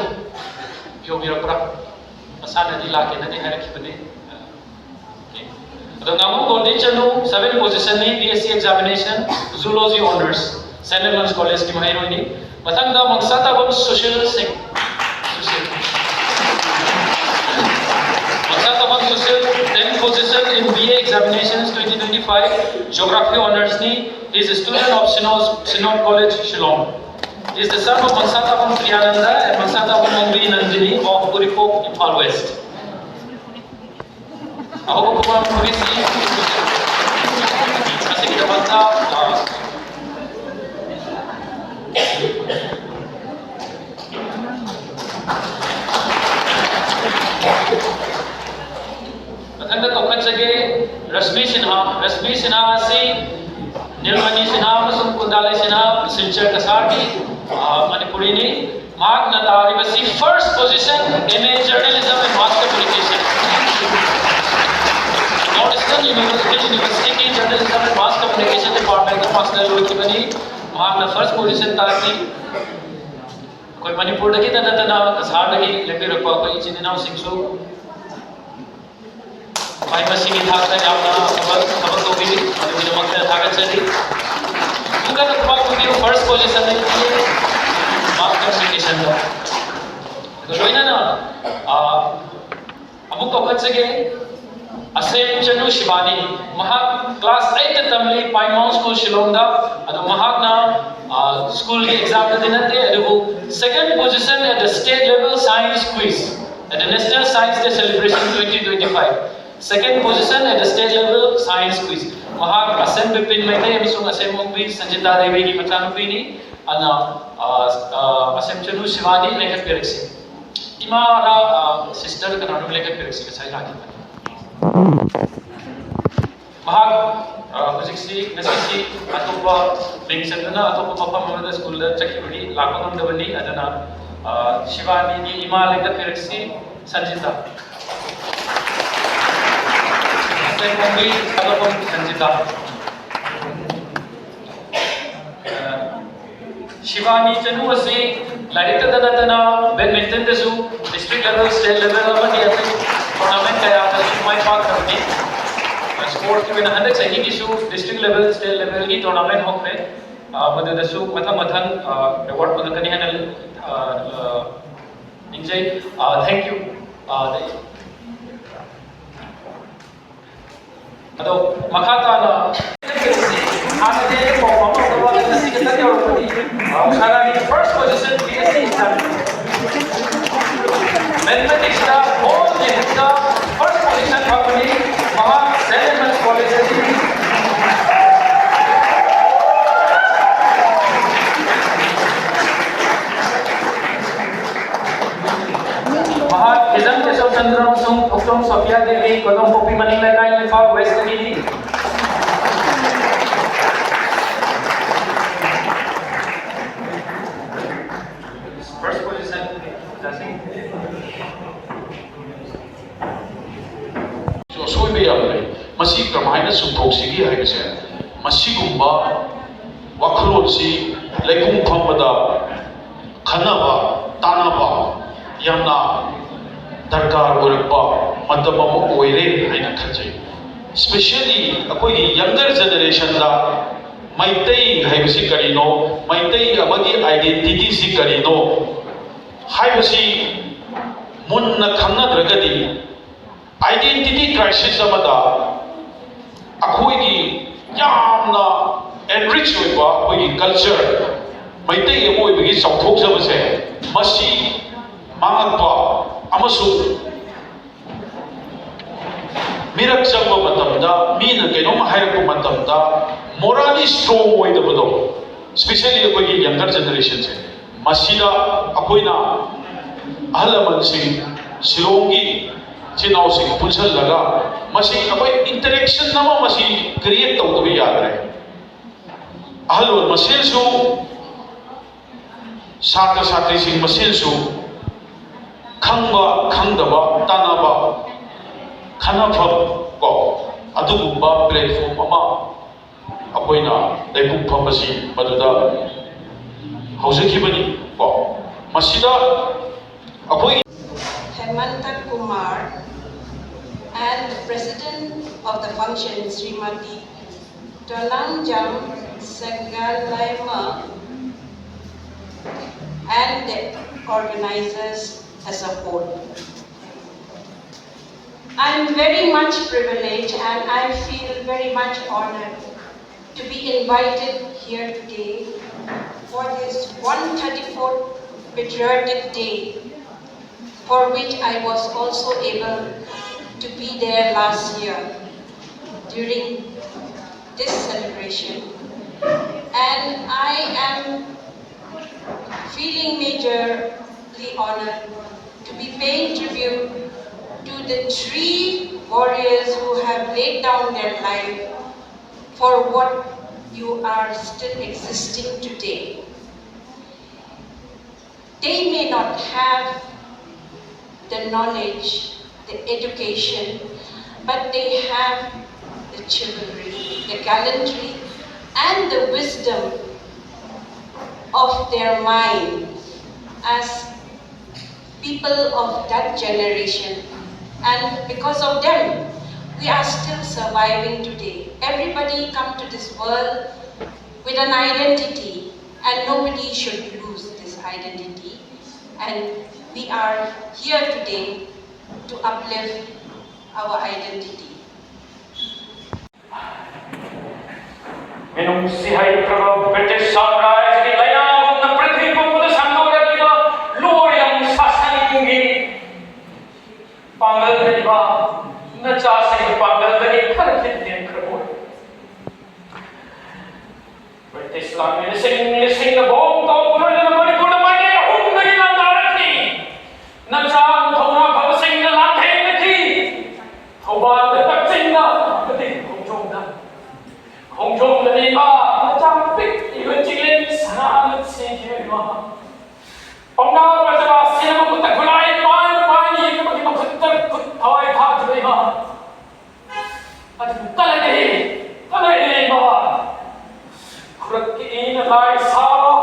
ꯌꯧꯕꯤꯔꯛꯄ꯭ꯔꯥ? ꯃꯁꯥꯅꯗꯤ ꯂꯥꯛꯀꯦꯅꯗꯤ ꯍꯥꯏꯔꯛꯈꯤꯕꯅꯤ꯫ Okay. ꯑꯗꯣ ꯉꯥꯉꯣꯝ ꯒꯣꯜꯗꯤ ꯆꯅꯨ, seven position ꯅꯤ, B S C examination, Zoology Honours, Saint Elmo's College ꯀꯤ ꯃꯍꯩꯔꯣꯏꯅꯤ꯫ ꯃꯊꯪꯗ ꯃꯪꯁꯥꯇꯥꯕꯝ ꯁꯨꯁꯤꯜ ꯁꯤꯡ꯫ Sushil. ꯃꯪꯁꯥꯇꯥꯕꯝ Sushil, ten position in B A examinations twenty twenty-five, Geography Honours ꯅꯤ, he is a student of Synod, Synod College, Shillong. He is the son of Mangsatabam Priyananda and Mangsatabam Mangbi Nandini of Uripok, Imphal West. ꯑꯍꯧꯕ ꯈꯨꯕꯥꯛ ꯈꯨꯕꯤꯁꯤ ꯑꯁꯤꯒꯤꯗꯃꯛꯇ, ꯑ, ꯃꯊꯪꯗ ꯀꯧꯈꯠꯆꯒꯦ ꯔꯁꯃꯤ ꯁꯤꯟꯍꯥ꯫ ꯔꯁꯃꯤ ꯁꯤꯟꯍꯥ ꯑꯁꯤ ꯅꯤꯜꯃꯅꯤ ꯁꯤꯟꯍꯥ ꯑꯃꯁꯨꯡ ꯀꯨꯟꯗꯥꯂꯩ ꯁꯤꯟꯍꯥ, ꯁꯤꯜꯆꯔ ꯀꯁꯥꯔꯒꯤ, ꯑ, ꯃꯅꯤꯄꯨꯔꯤꯅꯤ꯫ ꯃꯍꯥꯛꯅ ꯇꯥꯔꯤꯕꯁꯤ first position M A Journalism and Mass Communication꯫ North Eastern University, University ꯒꯤ Journalism and Mass Communication Department ꯇ master ꯂꯣꯏꯈꯤꯕꯅꯤ꯫ ꯃꯍꯥꯛꯅ first position ꯇꯥꯈꯤ꯫ ꯑꯩꯈꯣꯏ ꯃꯅꯤꯄꯨꯔꯗꯒꯤꯇ ꯅꯠꯇꯅ ꯀꯁꯥꯔꯗꯒꯤ ꯂꯦꯞꯄꯤꯔꯛꯄ ꯑꯩꯈꯣꯏ ꯏꯆꯤꯟ ꯏꯅꯥꯎꯁꯤꯡꯁꯨ ꯃꯍꯩ ꯃꯁꯤꯡꯒꯤ ꯊꯥꯛꯇ ꯌꯥꯝꯅ ꯑꯐꯕ ꯊꯕꯛ ꯇꯧꯕꯤꯔꯤ, ꯃꯗꯨꯒꯤꯗꯃꯛꯇ ꯊꯥꯒꯠꯆꯔꯤ꯫ ꯈꯪꯒꯅ ꯊꯕꯛ ꯇꯧꯕꯤꯌꯨ, first position ꯗ ꯌꯧꯕꯤꯌꯨ, mass communication ꯗ꯫ ꯑꯗꯨꯒ ꯂꯣꯏꯅꯅ, ꯑꯥ, ꯑꯃꯨꯛ ꯀꯧꯈꯠꯆꯒꯦ, ꯑꯁꯦꯝ ꯆꯅꯨ ꯁꯤꯕꯥꯅꯤ꯫ ꯃꯍꯥꯛ class eight ꯇ ꯇꯝꯂꯤ, Pine Mount School, ꯁꯤꯂꯣꯡꯗ꯫ ꯑꯗꯣ ꯃꯍꯥꯛꯅ, ꯑꯥ, school ꯒꯤ exam ꯗꯗꯤ ꯅꯠꯇꯦ, ꯑꯗꯨꯕꯨ second position at the state level science quiz at the National Science Day Celebration twenty twenty-five꯫ Second position at the state level science quiz꯫ ꯃꯍꯥꯛ ꯑꯁꯦꯝ ꯕꯤꯄꯤꯟ ꯃꯩꯇꯩ ꯑꯃꯁꯨꯡ ꯑꯁꯦꯝ ꯑꯣꯡꯕꯤ ꯁꯟꯖꯤꯇꯥ ꯗꯦꯕꯤꯒꯤ ꯃꯆꯥꯅꯨꯄꯤꯅꯤ꯫ ꯑꯗꯨꯅ, ꯑ, ꯑ, ꯑꯁꯦꯝ ꯆꯅꯨ ꯁꯤꯕꯥꯅꯤ ꯂꯦꯡꯈꯠꯄꯤꯔꯛꯁꯤ꯫ ꯏꯃꯥꯔ, ꯑ, sister ꯀꯅꯥꯅꯣꯝ ꯂꯦꯡꯈꯠꯄꯤꯔꯛꯁꯤ, ꯉꯁꯥꯏ ꯂꯥꯛꯈꯤꯕꯅꯤ꯫ ꯃꯍꯥꯛ ꯑ, ꯍꯧꯖꯤꯛꯁꯤ, ꯉꯁꯤꯁꯤ ꯑꯇꯣꯞꯄ ꯃꯤꯡ ꯆꯟꯗꯨꯅ ꯑꯇꯣꯞꯄ ꯃꯐꯝ ꯑꯃꯗ ꯁ꯭ꯀꯨꯜꯗ ꯆꯠꯈꯤꯕꯒꯤ ꯂꯥꯛꯄ ꯉꯝꯗꯕꯅꯤ꯫ ꯑꯗꯨꯅ ꯑ, ꯁꯤꯕꯥꯅꯤꯒꯤ ꯏꯃꯥ ꯂꯦꯡꯒꯠꯄꯤꯔꯛꯁꯤ, ꯁꯟꯖꯤꯇꯥ꯫ ꯁꯦꯟ ꯈꯣꯡꯕꯤ ꯁꯥꯒꯠꯐꯝ, ꯁꯟꯖꯤꯇꯥ꯫ ꯑ, ꯁꯤꯕꯥꯅꯤ ꯆꯅꯨ ꯑꯁꯤ ꯂꯥꯏꯔꯤꯛꯇꯗ ꯅꯠꯇꯅ badmintonꯗꯁꯨ district level, state level ꯑꯃꯗꯤ ꯑꯇꯩ tournament ꯀꯌꯥꯗꯁꯨ ꯃꯥꯏ ꯄꯥꯛꯈ꯭ꯔꯕꯅꯤ꯫ Sportsꯀꯤ ꯑꯣꯏꯅ ꯍꯟꯗꯛ ꯆꯍꯤꯒꯤꯁꯨ district level, state levelꯒꯤ tournament ꯍꯧꯈ꯭ꯔꯦ꯫ ꯑ, ꯃꯗꯨꯗꯁꯨ ꯃꯊꯪ ꯃꯊꯪ, ꯑ, award ꯐꯪꯂꯛꯀꯅꯤ ꯍꯥꯏꯅ, ꯑ, ꯑ, ꯅꯤꯡꯖꯩ꯫ ꯑ, thank you꯫ ꯑ, ꯑꯗꯣ ꯃꯈꯥ ꯇꯥꯅ ꯍꯥꯟꯅꯗꯤ ꯑꯩ ꯄꯥꯎ ꯐꯥꯎꯅꯗꯕ ꯉꯁꯤ ꯈꯛꯇꯪ ꯌꯧꯔꯛꯄꯅꯤ꯫ ꯁꯅꯥꯒꯤ first position B S C Mathematicsꯇ all Nehuꯗ first position ꯐꯪꯕꯅꯤ꯫ ꯃꯍꯥꯛ Saint Edmund's Collegeꯇꯒꯤ꯫ ꯃꯍꯥꯛ ꯍꯤꯖꯝ ꯀꯦꯁꯣ ꯆꯟꯗ꯭ꯔ ꯑꯃꯁꯨꯡ ꯊꯣꯛꯆꯣꯝ ꯁꯣꯐꯤꯌꯥ ꯗꯦꯕꯤ, ꯀꯣꯗꯣꯝꯄꯣꯛꯄꯤ ꯃꯅꯤꯡ ꯂꯩꯀꯥꯏ, ꯏꯝꯐꯥꯜ Westꯇꯒꯤꯅꯤ꯫ First position, ꯑꯁꯣꯏꯕ ꯌꯥꯝ ꯂꯩ꯫ ꯃꯁꯤ ꯀꯔꯝꯍꯥꯏꯅ ꯆꯨꯝꯊꯣꯛꯁꯤꯒꯦ ꯍꯥꯏꯕꯁꯦ, ꯃꯁꯤꯒꯨꯝꯕ ꯋꯥꯈꯜꯂꯣꯟꯁꯤ ꯂꯩꯄꯨꯡ ꯐꯝꯕꯗ ꯈꯟꯅꯕ, ꯇꯥꯟꯅꯕ ꯌꯥꯝꯅ ꯗꯔꯀꯥꯔ ꯑꯣꯏꯔꯛꯄ ꯃꯇꯝ ꯑꯃ ꯑꯣꯏꯔꯦ ꯍꯥꯏꯅ ꯈꯟꯖꯩ꯫ Specially ꯑꯩꯈꯣꯏꯒꯤ younger generationꯗ ꯃꯩꯇꯩ ꯍꯥꯏꯕꯁꯤ ꯀꯔꯤꯅꯣ, ꯃꯩꯇꯩ ꯑꯃꯒꯤ identityꯁꯤ ꯀꯔꯤꯅꯣ ꯍꯥꯏꯕꯁꯤ ꯃꯨꯟꯅ ꯈꯪꯅꯗ꯭ꯔꯒꯗꯤ, identity crisis ꯑꯃꯗ ꯑꯩꯈꯣꯏꯒꯤ ꯌꯥꯝꯅ enrich ꯑꯣꯏꯕ ꯑꯩꯈꯣꯏꯒꯤ culture, ꯃꯩꯇꯩ ꯑꯃ ꯑꯣꯏꯕꯒꯤ ꯆꯥꯎꯊꯣꯛꯆꯕꯁꯦ, ꯃꯁꯤ ꯃꯥꯡꯉꯛꯄ ꯑꯃꯁꯨꯡ ꯃꯤꯔꯛ ꯆꯪꯕ ꯃꯇꯝꯗ, ꯃꯤꯅ ꯀꯩꯅꯣꯝ ꯍꯥꯏꯔꯛꯄ ꯃꯇꯝꯗ morally strong ꯑꯣꯏꯗꯕꯗꯣ, specially ꯑꯩꯈꯣꯏꯒꯤ younger generationꯁꯦ, ꯃꯁꯤꯗ ꯑꯩꯈꯣꯏꯅ ꯑꯍꯜ ꯂꯃꯟꯁꯤꯡ, ꯁꯤꯂꯣꯡꯒꯤ ꯏꯆꯤꯟ ꯏꯅꯥꯎꯁꯤꯡ ꯄꯨꯟꯁꯤꯜꯂꯒ ꯃꯁꯤ ꯑꯩꯈꯣꯏ interaction ꯑꯃ ꯃꯁꯤ create ꯇꯧꯗꯕ ꯌꯥꯗ꯭ꯔꯦ꯫ ꯑꯍꯜ ꯃꯁꯦꯟꯁꯨ, ꯁꯥꯇ꯭ꯔ ꯁꯥꯇ꯭ꯔꯤꯁꯤꯡ ꯃꯁꯦꯟꯁꯨ ꯈꯪꯕ ꯈꯪꯗꯕ ꯇꯥꯟꯅꯕ ꯈꯟꯅꯐꯝ ꯀꯣ, ꯑꯗꯨꯒꯨꯝꯕ platform ꯑꯃ ꯑꯩꯈꯣꯏꯅ ꯂꯩꯄꯨꯡ ꯐꯝꯕꯁꯤ ꯃꯗꯨꯗ ꯍꯧꯖꯈꯤꯕꯅꯤ ꯀꯣ꯫ ꯃꯁꯤꯗ ꯑꯩꯈꯣꯏ Hemanta Kumar and the president of the function, Srimati Tonangjam Sengalaima, and the organizers as a whole. I'm very much privileged and I feel very much honored to be invited here today for this one thirty-fourth Patriotic Day, for which I was also able to be there last year during this celebration. And I am feeling majorly honored to be paying tribute to the three warriors who have laid down their life for what you are still existing today. They may not have the knowledge, the education, but they have the chivalry, the gallantry, and the wisdom of their mind as people of that generation. And because of them, we are still surviving today. Everybody come to this world with an identity, and nobody should lose this identity. And we are here today to uplift our identity. ꯃꯤꯅꯨꯡꯁꯤ ꯍꯩꯇ꯭ꯔꯕ British ꯁꯥꯝꯔꯥꯖ꯭ꯌꯒꯤ ꯂꯩꯅꯥꯒꯨꯝꯅ ꯄ꯭ꯔꯤꯊꯤꯕꯤ ꯄꯨꯝꯕꯗ ꯁꯟꯗꯣꯛꯂꯛꯂꯤꯕ ꯂꯣꯏꯔꯕ ꯁꯥꯁꯟꯒꯤ ꯄꯥꯡꯒꯜ ꯂꯩꯕ ꯅꯆꯥꯁꯤꯡꯒꯤ ꯄꯥꯡꯒꯜꯗꯒꯤ ꯈꯔ ꯊꯤꯟꯊꯤꯟꯈ꯭ꯔꯕ ꯑꯣꯏ꯫ British ꯂꯥꯟꯃꯤꯅꯁꯤꯡ ꯂꯤꯁꯤꯡꯅ bomb ꯇꯧꯕ ꯂꯣꯏꯅꯅ ꯃꯅꯤꯄꯨꯔꯗ ꯃꯥꯏꯀꯩ ꯑꯍꯨꯝꯗꯒꯤ ꯂꯥꯟꯗꯥꯔꯛꯈꯤ꯫ ꯅꯆꯥ ꯊꯧꯅꯥ ꯐꯕꯁꯤꯡꯅ ꯂꯥꯟꯊꯦꯡꯅꯈꯤ꯫ ꯄꯥꯎꯅꯥ ꯄ꯭ꯔꯖꯥꯁꯤꯡꯅ ꯃꯈꯨꯠꯇ ꯈꯨꯠꯂꯥꯏ ꯄꯥꯏꯅ ꯄꯥꯏꯅ ꯌꯦꯡꯅꯕꯒꯤ ꯃꯈꯨꯠꯇ ꯈꯨꯠ ꯊꯋꯥꯏ ꯊꯥꯈꯤꯕ ꯏꯃꯥ꯫ ꯑꯗꯨꯕꯨ ꯀꯜꯂꯒꯦ, ꯀꯜꯂꯒꯦ ꯏꯃꯥ꯫ ꯈꯨꯔꯛꯀꯤ ꯏꯅ ꯂꯥꯏ ꯁꯥꯕ,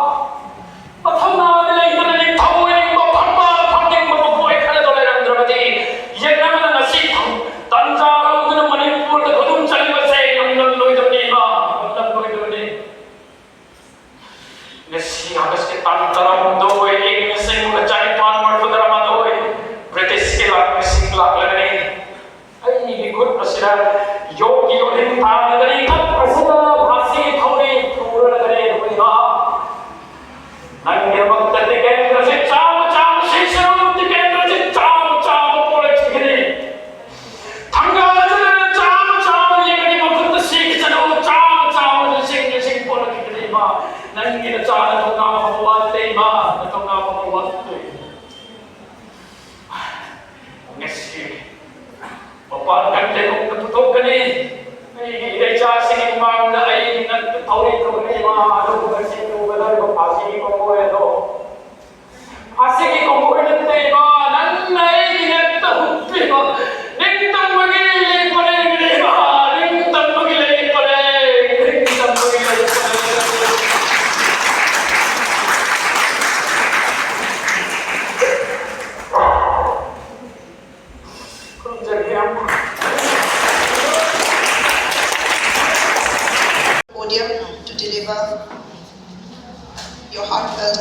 ꯃꯊꯧꯅꯥꯗꯤ ꯂꯩꯇꯅ ꯅꯤꯡꯊꯧ ꯑꯣꯏꯅꯤꯡꯕ, ꯐꯝꯕꯥꯜ ꯐꯝꯅꯤꯡꯕ ꯃꯈꯣꯏ ꯈꯔꯗꯣ ꯂꯩꯔꯝꯗ꯭ꯔꯕꯗꯤ ꯌꯦꯛꯅꯕꯅ ꯉꯁꯤ ꯇꯥꯟꯖꯥ ꯂꯧꯗꯨꯅ ꯃꯅꯤꯄꯨꯔꯗ ꯈꯨꯗꯨꯝ ꯆꯜꯂꯤꯕꯁꯦ ꯉꯝꯂꯝꯂꯣꯏꯗꯕꯅꯤ ꯏꯃꯥ, ꯉꯝꯂꯝꯂꯣꯏꯗꯕꯅꯤ꯫ ꯉꯁꯤ ꯑꯥꯒꯁꯀꯤ ꯇꯥꯡ ꯇꯔꯥꯍꯨꯝꯗꯣꯏ, ꯏꯪ ꯂꯤꯁꯤꯡ ꯑꯃꯒ ꯆꯅꯤꯄꯥꯟ ꯃꯔꯤꯐꯨ ꯇꯔꯥꯃꯥꯊꯣꯏ, ꯕ꯭ꯔꯤꯇꯤꯁꯀꯤ ꯂꯥꯟꯃꯤꯁꯤꯡ ꯂꯥꯛꯂꯒꯅꯤ꯫ ꯑꯩꯒꯤ ꯈꯨꯠ ꯑꯁꯤꯗ ꯌꯣꯠꯀꯤ ꯌꯣꯠꯂꯤꯡ ꯊꯥꯡꯒꯗꯅꯤ, ꯈꯨꯠ ꯑꯁꯤꯗ ꯐꯥꯁꯤ ꯊꯧꯔꯤ ꯄꯨꯔꯒꯅꯤ, ꯑꯗꯨꯕꯨ ꯏꯃꯥ, ꯅꯪꯒꯤꯗꯃꯛꯇ ꯇꯤꯀꯦꯟꯗ꯭ꯔꯖꯤꯠ ꯆꯥꯝꯃ ꯆꯥꯝꯃ ꯁꯤꯁꯅꯨ, ꯇꯤꯀꯦꯟꯗ꯭ꯔꯖꯤꯠ ꯆꯥꯝꯃ ꯆꯥꯝꯃ ꯄꯣꯔꯛꯈꯤꯒꯅꯤ꯫ ꯊꯪꯒꯥꯜ ꯑꯗꯨꯅ ꯆꯥꯝꯃ ꯆꯥꯝꯃ ꯌꯦꯛꯀꯅꯤ, ꯃꯈꯨꯠꯇ ꯁꯤꯈꯤꯁꯅꯨ, ꯆꯥꯝꯃ ꯆꯥꯝꯃ ꯂꯤꯁꯤꯡ ꯂꯤꯁꯤꯡ ꯄꯣꯔꯛꯈꯤꯒꯅꯤ ꯏꯃꯥ꯫ ꯅꯪꯒꯤ ꯅꯆꯥ ꯅꯊꯧꯅꯥ ꯐꯕ ꯋꯥꯠꯇꯦ ꯏꯃꯥ, ꯅꯊꯧꯅꯥ ꯐꯕ ꯋꯥꯠꯇꯦ꯫ ꯉꯁꯤ ꯃꯄꯥꯟ ꯀꯟꯖꯦꯜ ꯎꯞꯅ ꯄꯨꯊꯣꯛꯀꯅꯤ꯫ ꯑꯩꯒꯤ ꯏꯔꯩꯆꯥꯁꯤꯡꯒꯤ ꯃꯃꯥꯡꯗ ꯑꯩꯒꯤ ꯅꯠꯇ ꯊꯧꯔꯤ ꯊꯧꯔꯤ ꯏꯃꯥ, ꯑꯗꯨꯕꯨ ꯉꯁꯤ ꯇꯨꯒꯗꯧꯔꯤꯕ ꯐꯥꯁꯤꯒꯤ ꯀꯣꯡꯒꯣꯏ ꯑꯗꯣ, ꯐꯥꯁꯤꯒꯤ ꯀꯣꯡꯒꯣꯏ ꯅꯠꯇꯦ ꯏꯃꯥ, ꯅꯪꯅ ꯑꯩꯒꯤ ꯅꯠꯇ ꯍꯨꯠꯄꯤꯕ ꯅꯤꯡꯇꯝꯕꯒꯤ ꯂꯩ ꯄꯔꯦꯡꯅꯤ ꯏꯃꯥ, ꯅꯤꯡꯇꯝꯕꯒꯤ ꯂꯩ ꯄꯔꯦꯡ, ꯅꯤꯡꯇꯝꯕꯒꯤ ꯂꯩ ꯄꯔꯦꯡ꯫ ꯈꯨꯔꯨꯝꯖꯔꯤ ꯏꯌꯥꯝꯕ꯫ Podium to deliver your heartfelt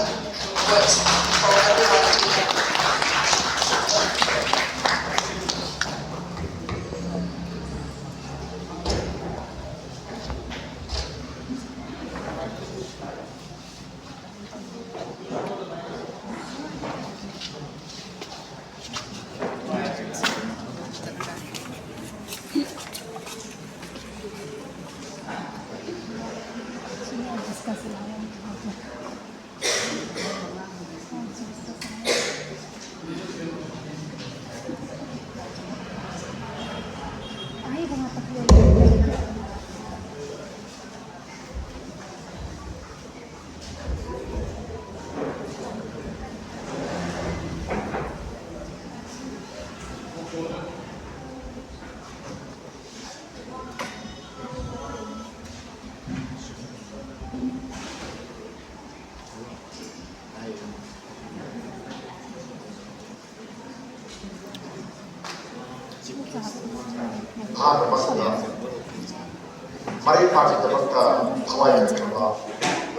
ꯑꯍꯥꯟꯕ ꯃꯛꯇꯗ ꯃꯔꯩ ꯄꯥꯛꯀꯤꯗꯃꯛꯇ ꯊꯋꯥꯏ ꯌꯥꯎꯈ꯭ꯔꯕ,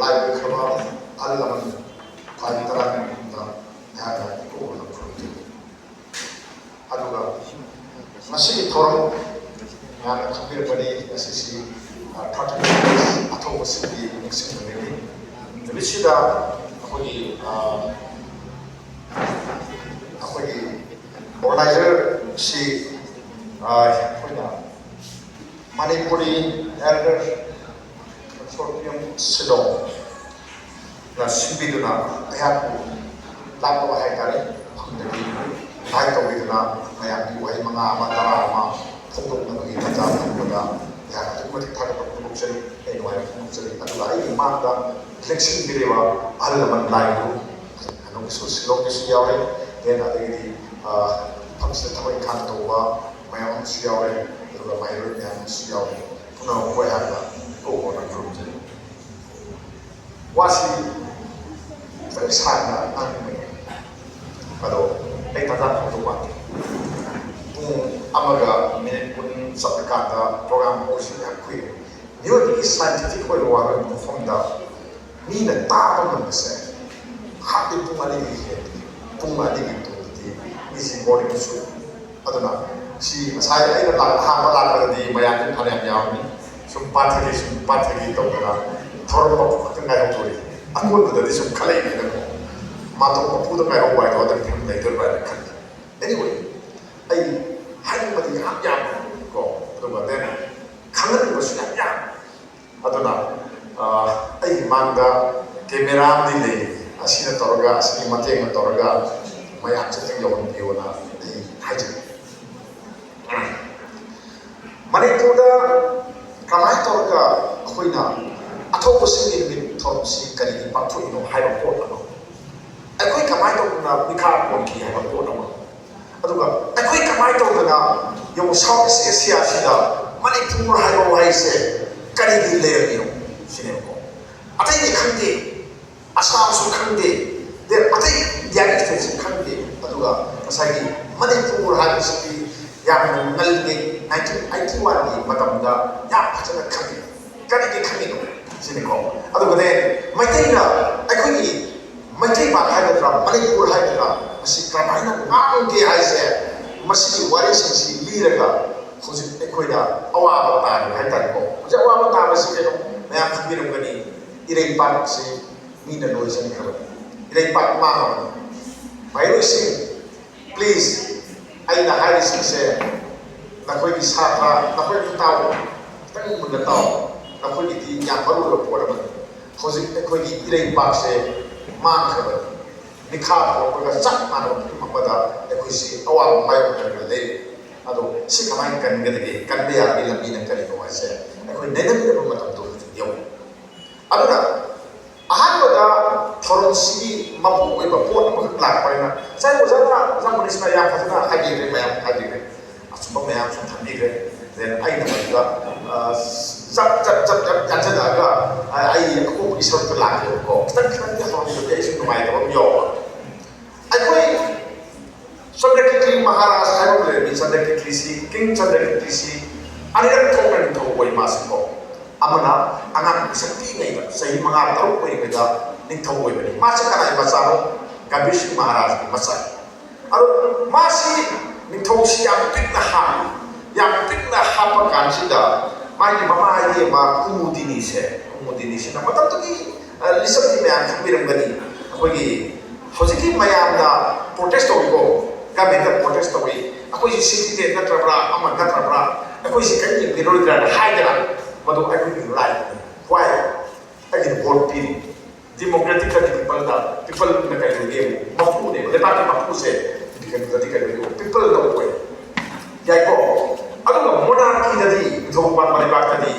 ꯂꯥꯏ ꯑꯣꯏꯈ꯭ꯔꯕ ꯑꯍꯜ ꯂꯃꯟ ꯈ꯭ꯋꯥꯏ ꯇꯔꯥꯒꯤ ꯃꯅꯨꯡꯗ ꯑꯩꯍꯥꯛꯅ ꯏꯀꯣꯛꯅ ꯈꯨꯔꯨꯝꯖꯔꯤ꯫ ꯑꯗꯨꯒ ꯉꯁꯤꯒꯤ ꯊꯧꯔꯝ ꯃꯌꯥꯝꯅ ꯈꯪꯕꯤꯔꯝꯒꯅꯤ, ꯉꯁꯤꯁꯤ, ꯑ, thirty ꯑꯊꯧꯕꯁꯤꯡꯒꯤ ꯅꯤꯡꯁꯤꯡꯕ ꯅꯨꯃꯤꯠꯅꯤ꯫ ꯅꯨꯃꯤꯠꯁꯤꯗ ꯑꯩꯈꯣꯏꯒꯤ, ꯑ, ꯑꯩꯈꯣꯏꯒꯤ organizer ꯁꯤ, ꯑ, ꯑꯩꯈꯣꯏꯅ Manipuri Elder Consortium Shillong ꯅ ꯁꯤꯟꯕꯤꯗꯨꯅ ꯑꯩꯍꯥꯛꯄꯨ ꯂꯥꯛꯄ ꯍꯥꯏꯇꯥꯔꯦ, ꯃꯐꯝꯗꯒꯤ invite ꯇꯧꯕꯤꯗꯨꯅ ꯃꯌꯥꯝꯒꯤ ꯋꯥꯍꯩ ꯃꯉꯥ ꯑꯃ, ꯇꯔꯥ ꯑꯃ ꯐꯣꯡꯗꯣꯛꯅꯕꯒꯤ ꯇꯥꯟꯖꯥ ꯐꯪꯕꯗ ꯑꯩꯍꯥꯛ ꯑꯗꯨꯛꯀꯤ ꯃꯇꯤꯛ ꯊꯥꯒꯠꯄ ꯐꯣꯡꯗꯣꯛꯆꯔꯤ꯫ ꯑꯩ ꯅꯨꯡꯉꯥꯏꯕ ꯐꯣꯡꯗꯣꯛꯆꯔꯤ꯫ ꯑꯗꯨꯒ ꯑꯩꯒꯤ ꯃꯥꯡꯗ ꯂꯦꯡꯁꯤꯟꯕꯤꯔꯤꯕ ꯑꯍꯜ ꯂꯃꯟ ꯂꯥꯏ ꯒꯨꯔꯨ, ꯀꯩꯅꯣꯒꯤꯁꯨ, ꯁꯤꯂꯣꯡꯒꯤꯁꯨ ꯌꯥꯎꯔꯦ, then ꯑꯗꯒꯤꯗꯤ, ꯑ, ꯃꯐꯝꯁꯤꯗ ꯊꯕꯛ ꯏꯪꯈꯥꯡ ꯇꯧꯕ ꯃꯌꯥꯝ ꯑꯃꯁꯨ ꯌꯥꯎꯔꯦ, ꯑꯗꯨꯒ ꯃꯍꯩꯔꯣꯏ ꯃꯌꯥꯝ ꯑꯃꯁꯨ ꯌꯥꯎꯔꯦ꯫ ꯄꯨꯝꯅꯃꯛꯄꯨ ꯑꯩꯍꯥꯛꯅ ꯏꯀꯣꯛ ꯀꯣꯛꯅ ꯈꯨꯔꯨꯝꯖꯔꯤ꯫ ꯋꯥꯁꯤ ꯈꯤꯇꯪ ꯁꯥꯡꯅ ꯉꯥꯡꯅꯤꯡꯕꯅꯤ, ꯑꯗꯣ ꯑꯩ ꯇꯥꯟꯖꯥ ꯐꯪꯗꯧ ꯃꯥꯟꯗꯦ꯫ ꯄꯨꯡ ꯑꯃꯒ ꯃꯤꯅꯤꯠ ꯀꯨꯟ ꯆꯠꯂꯀꯥꯟꯗ program ꯍꯧꯔꯤꯁꯤ ꯌꯥꯝ ꯀꯨꯏꯔꯦ꯫ ꯃꯤꯑꯣꯏꯕꯒꯤ scientific ꯑꯣꯏꯕ ꯋꯥꯔꯣꯏ ꯃꯐꯝꯗ ꯃꯤꯅ ꯇꯥꯕ ꯉꯝꯕꯁꯦ ꯍꯥꯞꯄꯤ ꯄꯨꯡ ꯑꯅꯤꯗꯒꯤ ꯍꯦꯜꯂꯤ꯫ ꯄꯨꯡ ꯑꯅꯤꯒꯤ ꯃꯇꯨꯡꯗꯗꯤ ꯃꯤꯁꯤ boring ꯆꯨꯏ꯫ ꯑꯗꯨꯅ ꯁꯤ ꯉꯁꯥꯏ ꯑꯩꯅ ꯂꯥꯛ-, ꯑꯍꯥꯟꯕ ꯂꯥꯛꯄꯗꯗꯤ ꯃꯌꯥꯝꯁꯨ ꯐꯅꯌꯥꯝ ꯌꯥꯝꯃꯤ꯫ ꯁꯨꯝ ꯄꯥꯊꯔꯤ, ꯁꯨꯝ ꯄꯥꯊꯔꯤ ꯇꯧꯗꯅ ꯊꯧꯔꯝ ꯃꯄꯨ ꯈꯛꯇ ꯉꯥꯏꯍꯧꯗꯣꯔꯤ꯫ ꯑꯀꯣꯟꯕꯗꯗꯤ ꯁꯨꯝ ꯈꯜꯂꯛꯏꯉꯩꯗꯀꯣ, ꯃꯥꯊꯣꯛ ꯃꯄꯨꯗ ꯉꯥꯏꯍꯧꯕ ꯍꯥꯏꯗꯣ ꯑꯗꯨꯝ ꯐꯤꯕꯝ ꯂꯩꯗꯣꯔꯤꯕ꯭ꯔꯥ ꯍꯥꯏꯅ ꯈꯜꯂꯤ꯫ Anyway, ꯑꯩ ꯍꯥꯏꯅꯤꯡꯕꯗꯤ ꯌꯥꯝ ꯌꯥꯝꯃꯤ ꯀꯣ, ꯑꯗꯨꯒ then ꯈꯪꯍꯟꯅꯤꯡꯕꯁꯨ ꯌꯥꯝ ꯌꯥꯝꯃꯤ꯫ ꯑꯗꯨꯅ, ꯑ, ꯑꯩꯒꯤ ꯃꯥꯡꯗ camera ꯑꯃꯗꯤ ꯂꯩ, ꯑꯁꯤꯅ ꯇꯧꯔꯒ, ꯑꯁꯤꯒꯤ ꯃꯇꯦꯡꯅ ꯇꯧꯔꯒ ꯃꯌꯥꯝꯁꯦ ꯑꯗꯨꯝ ꯌꯧꯍꯟꯕꯤꯌꯣꯅ ꯑꯩ ꯍꯥꯏꯖꯒꯦ꯫ ꯃꯅꯤꯄꯨꯔꯗ ꯀꯃꯥꯏꯅ ꯇꯧꯔꯒ ꯑꯩꯈꯣꯏꯅ ꯑꯊꯧꯕꯁꯤꯡꯒꯤ ꯅꯨꯃꯤꯠ ꯊꯧꯔꯝꯁꯤ ꯀꯔꯤꯒꯤ ꯄꯥꯡꯊꯣꯛꯏꯅꯣ ꯍꯥꯏꯕ ꯄꯣꯠ ꯑꯃ, ꯑꯩꯈꯣꯏ ꯀꯃꯥꯏꯅ ꯇꯧꯗꯅ ꯃꯤꯈꯥ ꯄꯣꯟꯈꯤ ꯍꯥꯏꯕ ꯄꯣꯠ ꯑꯃ, ꯑꯗꯨꯒ ꯑꯩꯈꯣꯏ ꯀꯃꯥꯏꯅ ꯇꯧꯗꯅ ꯌꯦꯡꯉꯨ, South East Asia ꯁꯤꯗ ꯃꯅꯤꯄꯨꯔ ꯍꯥꯏꯕ ꯋꯥꯍꯩꯁꯦ ꯀꯔꯤꯒꯤ ꯂꯩꯔꯝꯃꯤꯅꯣ ꯁꯤꯅꯦꯕꯀꯣ꯫ ꯑꯇꯩꯗꯤ ꯈꯪꯗꯦ, ꯑꯁꯥꯝꯁꯨ ꯈꯪꯗꯦ, then ꯑꯇꯩ ꯏꯟꯗꯤꯌꯥꯒꯤ stateꯁꯨ ꯈꯪꯗꯦ꯫ ꯑꯗꯨꯒ ꯉꯁꯥꯏꯒꯤ ꯃꯅꯤꯄꯨꯔ ꯍꯥꯏꯕꯁꯤꯗꯤ ꯌꯥꯝꯅ ꯅꯥꯏꯟꯇꯤꯟ ꯑꯩꯠꯇꯤ ꯋꯥꯟꯒꯤ ꯃꯇꯝꯗ ꯌꯥꯝ ꯐꯖꯅ ꯈꯪꯉꯤ꯫ ꯀꯔꯤꯒꯤ ꯈꯪꯉꯤꯅꯣ ꯁꯤꯅꯤꯀꯣ꯫ ꯑꯗꯨꯒꯅꯦ, ꯃꯩꯇꯩꯅ, ꯑꯩꯈꯣꯏꯒꯤ ꯃꯩꯇꯩ ꯄꯥꯛ ꯍꯥꯏꯒꯗ꯭ꯔꯥ, ꯃꯅꯤꯄꯨꯔ ꯍꯥꯏꯒꯗ꯭ꯔꯥ, ꯃꯁꯤ ꯀꯃꯥꯏꯅ ꯉꯥꯡꯒꯦ ꯍꯥꯏꯁꯦ, ꯃꯁꯤꯒꯤ ꯋꯥꯔꯤꯁꯤꯡꯁꯤ ꯂꯤꯔꯒ ꯍꯧꯖꯤꯛ ꯑꯩꯈꯣꯏꯅ ꯑꯋꯥꯕ ꯇꯥꯔꯤ ꯍꯥꯏꯇꯥꯔꯦꯀꯣ꯫ ꯍꯧꯖꯤꯛ ꯑꯋꯥꯕ ꯇꯥꯕꯁꯤ ꯀꯩꯅꯣ? ꯃꯌꯥꯝ ꯈꯪꯕꯤꯔꯝꯒꯅꯤ, ꯏꯔꯩꯄꯥꯛꯁꯤ ꯃꯤꯅ ꯂꯣꯏꯁꯤꯟꯈ꯭ꯔꯕꯅꯤ, ꯏꯔꯩꯄꯥꯛ ꯃꯥꯡꯉꯕꯅꯤ꯫ ꯃꯍꯩꯔꯣꯏꯁꯤꯡ, please, ꯑꯩꯅ ꯍꯥꯏꯔꯤꯁꯤꯡꯁꯦ ꯅꯈꯣꯏꯒꯤ ꯁꯥꯇ꯭ꯔ, ꯅꯈꯣꯏꯒꯤ ꯇꯥꯎ, ꯈꯤꯇꯪ ꯃꯨꯟꯅ ꯇꯥꯎ꯫ ꯅꯈꯣꯏꯒꯤꯗꯤ ꯌꯥꯝ ꯃꯔꯨ ꯑꯣꯏꯕ ꯄꯣꯠ ꯑꯃꯅꯤ꯫ ꯍꯧꯖꯤꯛ ꯑꯩꯈꯣꯏꯒꯤ ꯏꯔꯩꯄꯥꯛꯁꯦ ꯃꯥꯡꯈ꯭ꯔꯕꯅꯤ꯫ ꯃꯤꯈꯥ ꯄꯣꯛꯄꯒ ꯆꯞ ꯃꯥꯟꯅꯕ ꯃꯐꯝ ꯑꯃꯗ ꯑꯩꯈꯣꯏꯁꯤ ꯑꯋꯥꯕ ꯃꯥꯌꯣꯛꯅꯔꯒ ꯂꯩꯔꯤ꯫ ꯑꯗꯣ ꯁꯤ ꯀꯃꯥꯏꯅ ꯀꯟꯒꯗꯒꯦ? ꯀꯟꯕ ꯌꯥꯕꯒꯤ ꯂꯝꯕꯤꯅ ꯀꯔꯤꯅꯣ ꯍꯥꯏꯁꯦ ꯑꯩꯈꯣꯏ ꯅꯩꯅꯕꯤꯔꯕ ꯃꯇꯝꯗꯣ ꯍꯧꯖꯤꯛ ꯌꯧꯔꯦ꯫ ꯑꯗꯨꯅ ꯑꯍꯥꯟꯕꯗ ꯊꯧꯔꯝꯁꯤꯒꯤ ꯃꯄꯨꯡ ꯑꯣꯏꯕ ꯄꯣꯠ ꯑꯃꯈꯛ ꯂꯥꯛꯄꯅꯤꯅ, ꯉꯁꯥꯏ ꯑꯣꯖꯥꯅ, ꯑꯣꯖꯥ ꯃꯅꯤꯁꯅ ꯌꯥꯝ ꯐꯖꯅ ꯍꯥꯏꯕꯤꯈ꯭ꯔꯦ, ꯃꯌꯥꯝ ꯍꯥꯏꯕꯤꯈ꯭ꯔꯦ, ꯑꯆꯨꯝꯕ ꯃꯌꯥꯝꯁꯨ ꯊꯝꯕꯤꯈ꯭ꯔꯦ꯫ Then ꯑꯩꯅ ꯃꯗꯨꯗ, ꯑ, ꯆꯞ ꯆꯞ ꯆꯞ ꯆꯞ ꯌꯥꯟꯁꯤꯜꯂꯛꯑꯒ, ꯑ, ꯑꯩ ꯑꯀꯣꯛꯄꯒꯤ ꯁꯔꯨꯛꯇ ꯂꯥꯛꯀꯦꯕꯀꯣ꯫ ꯈꯤꯇꯪ ꯈꯤꯇꯪꯗꯤ ꯍꯧꯔꯝꯕꯗꯤ ꯑꯩꯁꯨ ꯅꯨꯡꯉꯥꯏꯇꯕ ꯑꯃ ꯌꯥꯎꯕ꯫ ꯑꯩꯈꯣꯏ ꯆꯟꯗ꯭ꯔꯀꯤꯇ꯭ꯔꯤ ꯃꯍꯥꯔꯥꯖ ꯍꯥꯏꯕ ꯑꯃ ꯂꯩꯔꯝꯃꯤ꯫ ꯆꯟꯗ꯭ꯔꯀꯤꯇ꯭ꯔꯤꯁꯤ, ꯀꯤꯡ ꯆꯟꯗ꯭ꯔꯀꯤꯇ꯭ꯔꯤꯁꯤ ꯑꯅꯤꯔꯛ ꯊꯣꯛꯅ ꯅꯤꯡꯊꯧ ꯑꯣꯏ ꯃꯥꯁꯤꯀꯣ꯫ ꯑꯃꯅ ꯑꯉꯥꯡ ꯄꯤꯁꯛ ꯄꯤꯛꯏꯉꯩꯗ, ꯆꯍꯤ ꯃꯉꯥ ꯇꯔꯨꯛ ꯑꯣꯏꯔꯤꯉꯩꯗ ꯅꯤꯡꯊꯧ ꯑꯣꯏꯕꯅꯤ꯫ ꯃꯥꯁꯤ ꯀꯅꯥꯒꯤ ꯃꯆꯥꯅꯣ? ꯒꯝꯚꯤꯔ ꯁꯤꯡ ꯃꯍꯥꯔꯥꯖꯀꯤ ꯃꯆꯥ꯫ ꯑꯗꯣ ꯃꯥꯁꯤ ꯅꯤꯡꯊꯧꯁꯤ ꯌꯥꯝ ꯄꯤꯛꯅ ꯍꯥꯞꯄꯤ꯫ ꯌꯥꯝ ꯄꯤꯛꯅ ꯍꯥꯞꯄ ꯀꯥꯟꯁꯤꯗ ꯃꯥꯒꯤ ꯃꯃꯥ ꯏꯕꯦꯝꯃ ꯀꯨꯃꯨꯗꯤꯅꯤꯁꯦ, ꯀꯨꯃꯨꯗꯤꯅꯤꯁꯤꯅ ꯃꯇꯝꯗꯨꯒꯤ, ꯑ, ꯂꯤꯆꯠꯇꯤ ꯃꯌꯥꯝ ꯈꯪꯕꯤꯔꯝꯒꯅꯤ꯫ ꯑꯩꯈꯣꯏꯒꯤ ꯍꯧꯖꯤꯛꯀꯤ ꯃꯌꯥꯝꯅ protest ꯇꯧꯔꯤꯀꯣ, government ꯇ protest ꯇꯧꯔꯤ, "ꯑꯩꯈꯣꯏꯁꯤ citizen ꯅꯠꯇ꯭ꯔꯕ꯭ꯔꯥ, ꯑꯃ ꯅꯠꯇ꯭ꯔꯕ꯭ꯔꯥ, ꯑꯩꯈꯣꯏꯁꯤ ꯀꯔꯤ ꯌꯦꯡꯕꯤꯔꯣꯏꯗ꯭ꯔꯥꯅ" ꯍꯥꯏꯗꯅ, ꯃꯗꯨ ꯑꯩꯈꯣꯏꯒꯤ right ꯅꯤ꯫ Why? ꯑꯩꯒꯤ vote ꯄꯤꯔꯤ꯫ Democratic ꯀ people ꯗ, people ꯅ ꯀꯩ ꯑꯣꯏꯒꯦ? ꯃꯄꯨꯅꯦꯕ, ꯂꯩꯕꯥꯛꯀꯤ ꯃꯄꯨꯁꯦ꯫ Democratic ꯀ ꯀꯩ ꯑꯣꯏꯒꯦ? People ꯅ ꯑꯣꯏ꯫ ꯌꯥꯏꯀꯣ? ꯑꯗꯨꯒ monarchy ꯗꯗꯤ, ꯅꯤꯡꯊꯧ ꯄꯥꯟꯕ ꯂꯩꯕꯥꯛꯇꯗꯤ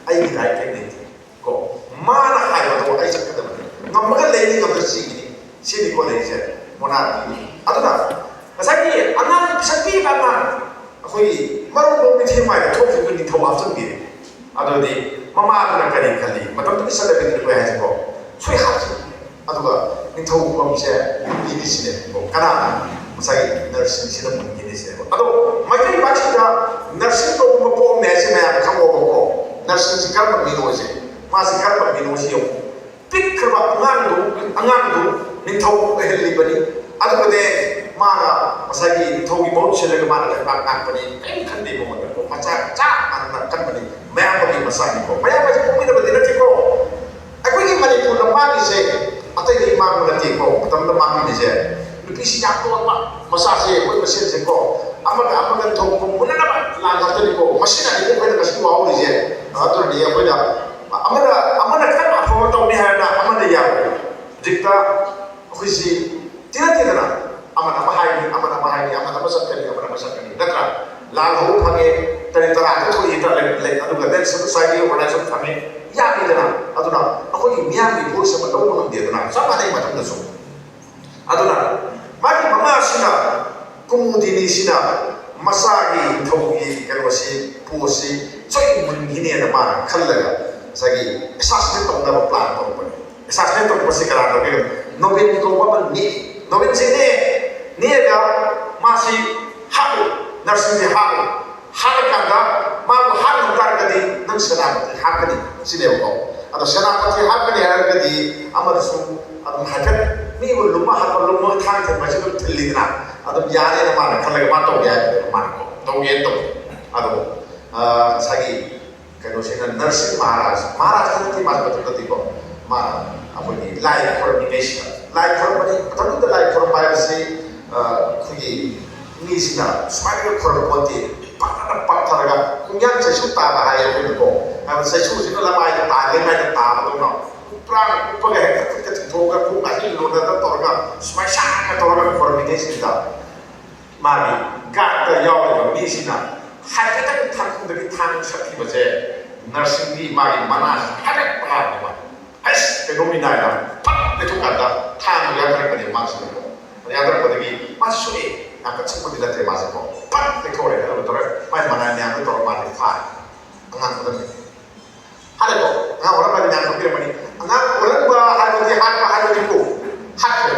ꯑꯩꯒꯤ right ꯀꯔꯤꯝ ꯂꯩꯇꯦ꯫ ꯀꯣ, ꯃꯥꯅ ꯍꯥꯏꯕꯗꯣ ꯑꯩ ꯆꯠꯀꯗꯕꯅꯤ꯫ ꯉꯝꯃꯒ ꯂꯩꯅꯤ, ꯉꯝꯗ꯭ꯔ ꯁꯤꯒꯤꯅꯤ꯫ ꯁꯤꯅꯤꯀꯣ ꯂꯩꯔꯤꯁꯦ, monarchy꯫ ꯑꯗꯨꯅ ꯉꯁꯥꯏꯒꯤ ꯑꯉꯥꯡ ꯄꯤꯁꯛ ꯄꯤꯛꯏꯕ ꯑꯉꯥꯡ, ꯑꯩꯈꯣꯏꯒꯤ ꯃꯔꯨꯝ ꯃꯤꯊꯦꯡ ꯃꯥꯏꯗ ꯊꯣꯛꯈꯤꯕ ꯅꯤꯡꯊꯧ ꯍꯥꯞꯆꯤꯟꯕꯤꯔꯦ꯫ ꯑꯗꯨꯗꯤ ꯃꯃꯥꯗꯨꯅ ꯀꯔꯤ ꯈꯜꯂꯤ? ꯃꯇꯝꯗꯨꯒꯤ ꯆꯠꯅꯕꯤꯗꯨꯅ ꯑꯩꯈꯣꯏ ꯍꯥꯏꯁꯦꯀꯣ, ꯁꯣꯏ ꯍꯥꯞꯈꯤ꯫ ꯑꯗꯨꯒ ꯅꯤꯡꯊꯧ ꯐꯝꯁꯦ ꯌꯨꯝꯒꯤ ꯃꯤꯁꯤꯅꯦꯕꯀꯣ꯫ ꯀꯅꯥꯅ? ꯉꯁꯥꯏꯒꯤ ꯅꯔꯁꯤꯡꯁꯤꯅ ꯃꯨꯟꯈꯤꯅꯤ ꯁꯤꯅꯦꯕ꯫ ꯑꯗꯣ ꯃꯩꯇꯩ ꯄꯥꯛꯁꯤꯗ ꯅꯔꯁꯤꯡ ꯀꯧꯕ ꯑꯃ ꯄꯣꯛꯑꯝꯃꯦ ꯍꯥꯏꯁꯦ ꯃꯌꯥꯝ ꯈꯪꯉꯣꯕꯀꯣ꯫ ꯅꯔꯁꯤꯡꯁꯤ ꯀꯔꯝꯕ ꯃꯤꯅꯣ ꯁꯦ, ꯃꯥꯁꯤ ꯀꯔꯝꯕ ꯃꯤꯅꯣ ꯁꯤ ꯌꯦꯡꯉꯨ꯫ ꯄꯤꯛꯈ꯭ꯔꯕ ꯑꯉꯥꯡꯗꯨ, ꯑꯉꯥꯡꯗꯨ ꯅꯤꯡꯊꯧ ꯑꯣꯏꯍꯜꯂꯤꯕꯅꯤ꯫ ꯑꯗꯨꯒꯅꯦ, ꯃꯥꯅ ꯉꯁꯥꯏꯒꯤ ꯅꯤꯡꯊꯧꯒꯤ ꯃꯍꯨꯠ ꯁꯤꯜꯂꯒ ꯃꯥꯅ ꯂꯩꯕꯥꯛ ꯉꯥꯛꯄꯅꯤ꯫ ꯀꯔꯤꯝ ꯈꯟꯗꯦ ꯃꯉꯣꯟꯗ꯫ ꯃꯆꯥ ꯆꯞ ꯃꯥꯟꯅꯅ ꯈꯟꯕꯅꯤ꯫ ꯃꯌꯥꯝꯕꯒꯤ ꯃꯆꯥꯅꯤꯀꯣ꯫ ꯃꯌꯥꯝꯕꯁꯦ ꯄꯣꯛꯃꯤꯟꯅꯕꯗꯤ ꯅꯠꯇꯦꯀꯣ꯫ ꯑꯩꯈꯣꯏꯒꯤ ꯃꯅꯤꯄꯨꯔꯗ ꯃꯥꯡꯉꯤꯁꯦ ꯑꯇꯩꯗꯤ ꯃꯥꯡꯕ ꯅꯠꯇꯦꯀꯣ꯫ ꯃꯇꯝꯗ ꯃꯥꯡꯉꯝꯃꯤꯁꯦ ꯅꯨꯄꯤꯁꯤ ꯌꯥꯝ ꯇꯣꯟꯕ, ꯃꯆꯥꯁꯦ ꯑꯩꯈꯣꯏ ꯃꯁꯦꯟꯁꯦꯀꯣ, ꯑꯃꯒ ꯑꯃꯒ ꯊꯣꯡ ꯈꯣꯡ ꯃꯨꯟꯅꯅꯕ ꯂꯥꯟ ꯉꯥꯛꯇꯅꯤꯀꯣ꯫ ꯃꯁꯤꯅꯅꯤ ꯑꯩꯈꯣꯏꯅ ꯉꯁꯤ ꯋꯥꯍꯧꯔꯤꯁꯦ꯫ ꯑꯗꯨꯅꯅꯤ ꯑꯩꯈꯣꯏꯅ ꯑꯃꯅ, ꯑꯃꯅ ꯈꯤꯇꯪ ꯑꯐꯕ ꯇꯧꯅꯤ ꯍꯥꯏꯔꯅ ꯑꯃꯅ ꯌꯥꯔꯣꯏ꯫ ꯍꯧꯖꯤꯛꯇ ꯑꯩꯈꯣꯏꯁꯤ ꯇꯤꯟꯅ ꯇꯤꯟꯅꯅ ꯑꯃꯅ ꯑꯃ ꯍꯥꯏꯅꯤ, ꯑꯃꯅ ꯑꯃ ꯍꯥꯏꯅꯤ, ꯑꯃꯅ ꯑꯃ ꯆꯠꯀꯅꯤ, ꯑꯃꯅ ꯑꯃ ꯆꯠꯀꯅꯤ, ꯅꯠꯇ꯭ꯔꯥ? ꯂꯥꯜ ꯍꯧꯕ ꯐꯪꯉꯦ, ꯇꯔꯦꯠ ꯇꯔꯥ ꯊꯣꯛꯏ, ꯂꯩ, ꯂꯩ, ꯑꯗꯨꯒ ꯂꯦꯖꯤꯁꯂꯦꯇꯤꯚ ꯁꯣꯁꯥꯏꯇꯤ ꯑꯣꯔꯒꯅꯥꯏꯖꯦꯁꯟ ꯐꯪꯉꯦ, ꯌꯥꯝꯃꯤꯗꯅ꯫ ꯑꯗꯨꯅ ꯑꯩꯈꯣꯏꯒꯤ ꯃꯤꯌꯥꯝꯒꯤ ꯚꯣꯏꯁ ꯑꯃ ꯂꯧꯕ ꯉꯝꯗꯦꯗꯅ꯫ ꯆꯞ ꯃꯥꯟꯅꯩ ꯃꯇꯝꯗꯁꯨ꯫ ꯑꯗꯨꯅ ꯃꯥꯒꯤ ꯃꯃꯥꯁꯤꯅ, ꯀꯨꯃꯨꯗꯤꯅꯤꯁꯤꯅ ꯃꯆꯥꯒꯤ ꯅꯤꯡꯊꯧꯒꯤ ꯀꯩꯅꯣꯁꯤ, ꯄꯣꯠꯁꯤ ꯁꯣꯏ ꯃꯨꯟꯈꯤꯅꯦꯅ ꯃꯥꯅ ꯈꯜꯂꯒ ꯉꯁꯥꯏꯒꯤ ꯑꯦꯁꯥꯁꯤꯅꯦꯠ ꯇꯧꯅꯕ ꯄ꯭ꯂꯥꯟ ꯇꯧꯔꯛꯄꯅꯤ꯫ ꯑꯦꯁꯥꯁꯤꯅꯦꯠ ꯇꯧꯔꯛꯄꯁꯤ ꯀꯅꯥꯅꯣ ꯍꯥꯏꯔꯒ ꯅꯣꯕꯤꯟ ꯀꯧꯕ ꯑꯃ ꯅꯦꯛꯏ꯫ ꯅꯣꯕꯤꯟꯁꯤ ꯅꯦꯛꯑꯦ, ꯅꯦꯛꯑꯒ ꯃꯥꯁꯤ ꯍꯥꯠꯂꯨ, ꯅꯔꯁꯤꯡꯁꯤ ꯍꯥꯠꯂꯨ꯫ ꯍꯥꯠꯂꯀꯥꯟꯗ ꯃꯥꯕꯨ ꯍꯥꯠꯂꯨ ꯇꯥꯔꯒꯗꯤ ꯅꯪ ꯁꯦꯅꯥꯄꯇꯤ ꯍꯥꯠꯀꯅꯤ ꯁꯤꯅꯦꯕꯀꯣ꯫ ꯑꯗꯣ ꯁꯦꯅꯥꯄꯇꯤ ꯍꯥꯠꯀꯅꯤ ꯍꯥꯏꯔꯒꯗꯤ ꯑꯃꯗꯁꯨ ꯑꯗꯨꯝ ꯍꯥꯏꯐꯦꯠ ꯃꯤꯕꯨ ꯂꯨꯝꯃ ꯍꯥꯠꯄ, ꯂꯨꯝꯃꯒ ꯊꯥꯡ ꯊꯤꯟꯕ ꯍꯥꯏꯁꯤ ꯑꯗꯨꯝ ꯊꯤꯜꯂꯤꯗꯅ꯫ ꯑꯗꯨꯝ ꯌꯥꯔꯦꯅ ꯃꯥꯅ ꯈꯜꯂꯒ ꯃꯥ ꯇꯧꯒꯦ ꯍꯥꯏꯕꯅꯦꯕ꯫ ꯃꯥꯅ ꯀꯣ ꯇꯧꯒꯦꯅ ꯇꯧꯋꯦ꯫ ꯑꯗꯣ ꯑ, ꯉꯁꯥꯏꯒꯤ ꯀꯩꯅꯣꯁꯤꯅ ꯅꯔꯁꯤꯡ ꯃꯍꯥꯔꯥꯖ, ꯃꯍꯥꯔꯥꯖꯇꯤ ꯅꯠꯇꯦ, ꯃꯥꯁꯦ ꯃꯊꯛꯇꯗꯤꯀꯣ, ꯃꯥꯅ ꯑꯩꯈꯣꯏꯒꯤ ꯂꯥꯏ ꯈꯣꯏꯔꯝꯃꯤꯉꯩꯁꯤꯗ, ꯂꯥꯏ ꯈꯣꯏꯔꯝꯕꯅꯤ꯫ ꯃꯇꯝꯗꯨꯗ ꯂꯥꯏ ꯈꯣꯏꯔꯝꯕ ꯍꯥꯏꯕꯁꯤ, ꯑ, ꯑꯩꯈꯣꯏꯒꯤ ꯃꯤꯁꯤꯅ ꯁꯨꯃꯥꯏꯅꯒ ꯈꯣꯏꯔꯝꯕ ꯄꯣꯠꯇꯤ, ꯄꯥꯛꯊꯅ ꯄꯥꯛꯊꯔꯒ ꯀꯨꯡꯌꯥꯟ ꯆꯩꯁꯨ ꯇꯥꯕ ꯍꯥꯏꯌꯦ ꯑꯩꯈꯣꯏꯅꯀꯣ꯫ ꯍꯥꯏꯕꯗꯤ ꯆꯩꯁꯨꯁꯤꯅ ꯂꯃꯥꯏꯗ ꯇꯥ, ꯂꯩꯃꯥꯏꯗ ꯇꯥꯕꯗꯧꯅ ꯎꯞꯄ꯭ꯔꯥꯡ ꯎꯞꯄꯒ ꯍꯦꯛꯇ ꯈꯨꯠꯀ ꯇꯤꯡꯊꯣꯛꯑꯒ ꯈꯣꯡ ꯑꯅꯤ ꯂꯣꯟꯅꯗ ꯇꯧꯔꯒ ꯁꯨꯃꯥꯏꯅ ꯁꯥꯡꯅ ꯇꯧꯔꯒ ꯈꯣꯏꯔꯝꯃꯤꯉꯩꯁꯤꯗ ꯃꯥꯒꯤ ꯒꯥꯔꯗ ꯌꯥꯎꯔꯤꯕ ꯃꯤꯁꯤꯅ ꯍꯥꯏꯐꯦꯠꯇꯪ ꯊꯥꯡꯈꯨꯗꯒꯤ ꯊꯥꯡ ꯁꯠꯈꯤꯕꯁꯦ ꯅꯔꯁꯤꯡꯒꯤ ꯃꯥꯒꯤ ꯃꯅꯥꯁꯤ ꯍꯥꯏꯐꯦꯠ ꯄꯥꯏꯔꯛꯄ꯫ ꯑꯩꯁ, ꯀꯩꯅꯣꯝꯅꯤ ꯅꯥꯏꯅ ꯐꯠ ꯂꯩꯊꯣꯛꯀꯥꯟꯗ ꯊꯥꯡꯗꯣ ꯌꯥꯟꯊꯔꯛꯄꯅꯦ ꯃꯥꯁꯤꯅꯀꯣ꯫ ꯑꯗ ꯌꯥꯟꯊꯔꯛꯄꯗꯒꯤ ꯃꯥꯁꯤ ꯁꯣꯛꯑꯦ꯫ ꯌꯥꯝ ꯀꯟ ꯁꯣꯛꯄꯗꯤ ꯅꯠꯇꯦ ꯃꯥꯁꯦꯀꯣ꯫ ꯐꯠ ꯂꯩꯊꯣꯛꯑꯦ꯫ ꯑꯗꯨ ꯇꯧꯔꯒ ꯃꯥꯏ ꯃꯅꯥꯏ ꯃꯌꯥꯝꯗꯣ ꯇꯧꯔꯒ ꯃꯥꯁꯦ ꯐꯥꯔꯦ꯫ ꯑꯉꯥꯡ ꯑꯣꯜꯍꯟꯕꯅꯤ꯫ ꯍꯥꯏꯔꯦꯀꯣ? ꯑꯉꯥꯡ ꯑꯣꯜꯍꯟꯕ ꯍꯥꯏꯗꯤ ꯃꯌꯥꯝ ꯈꯪꯕꯤꯔꯝꯒꯅꯤ꯫ ꯑꯉꯥꯡ ꯑꯣꯜꯍꯟꯕ ꯍꯥꯏꯕꯗꯤ ꯍꯥꯠꯄ ꯍꯥꯏꯕꯅꯤꯀꯣ꯫ ꯍꯥꯠꯈ꯭ꯔꯦ꯫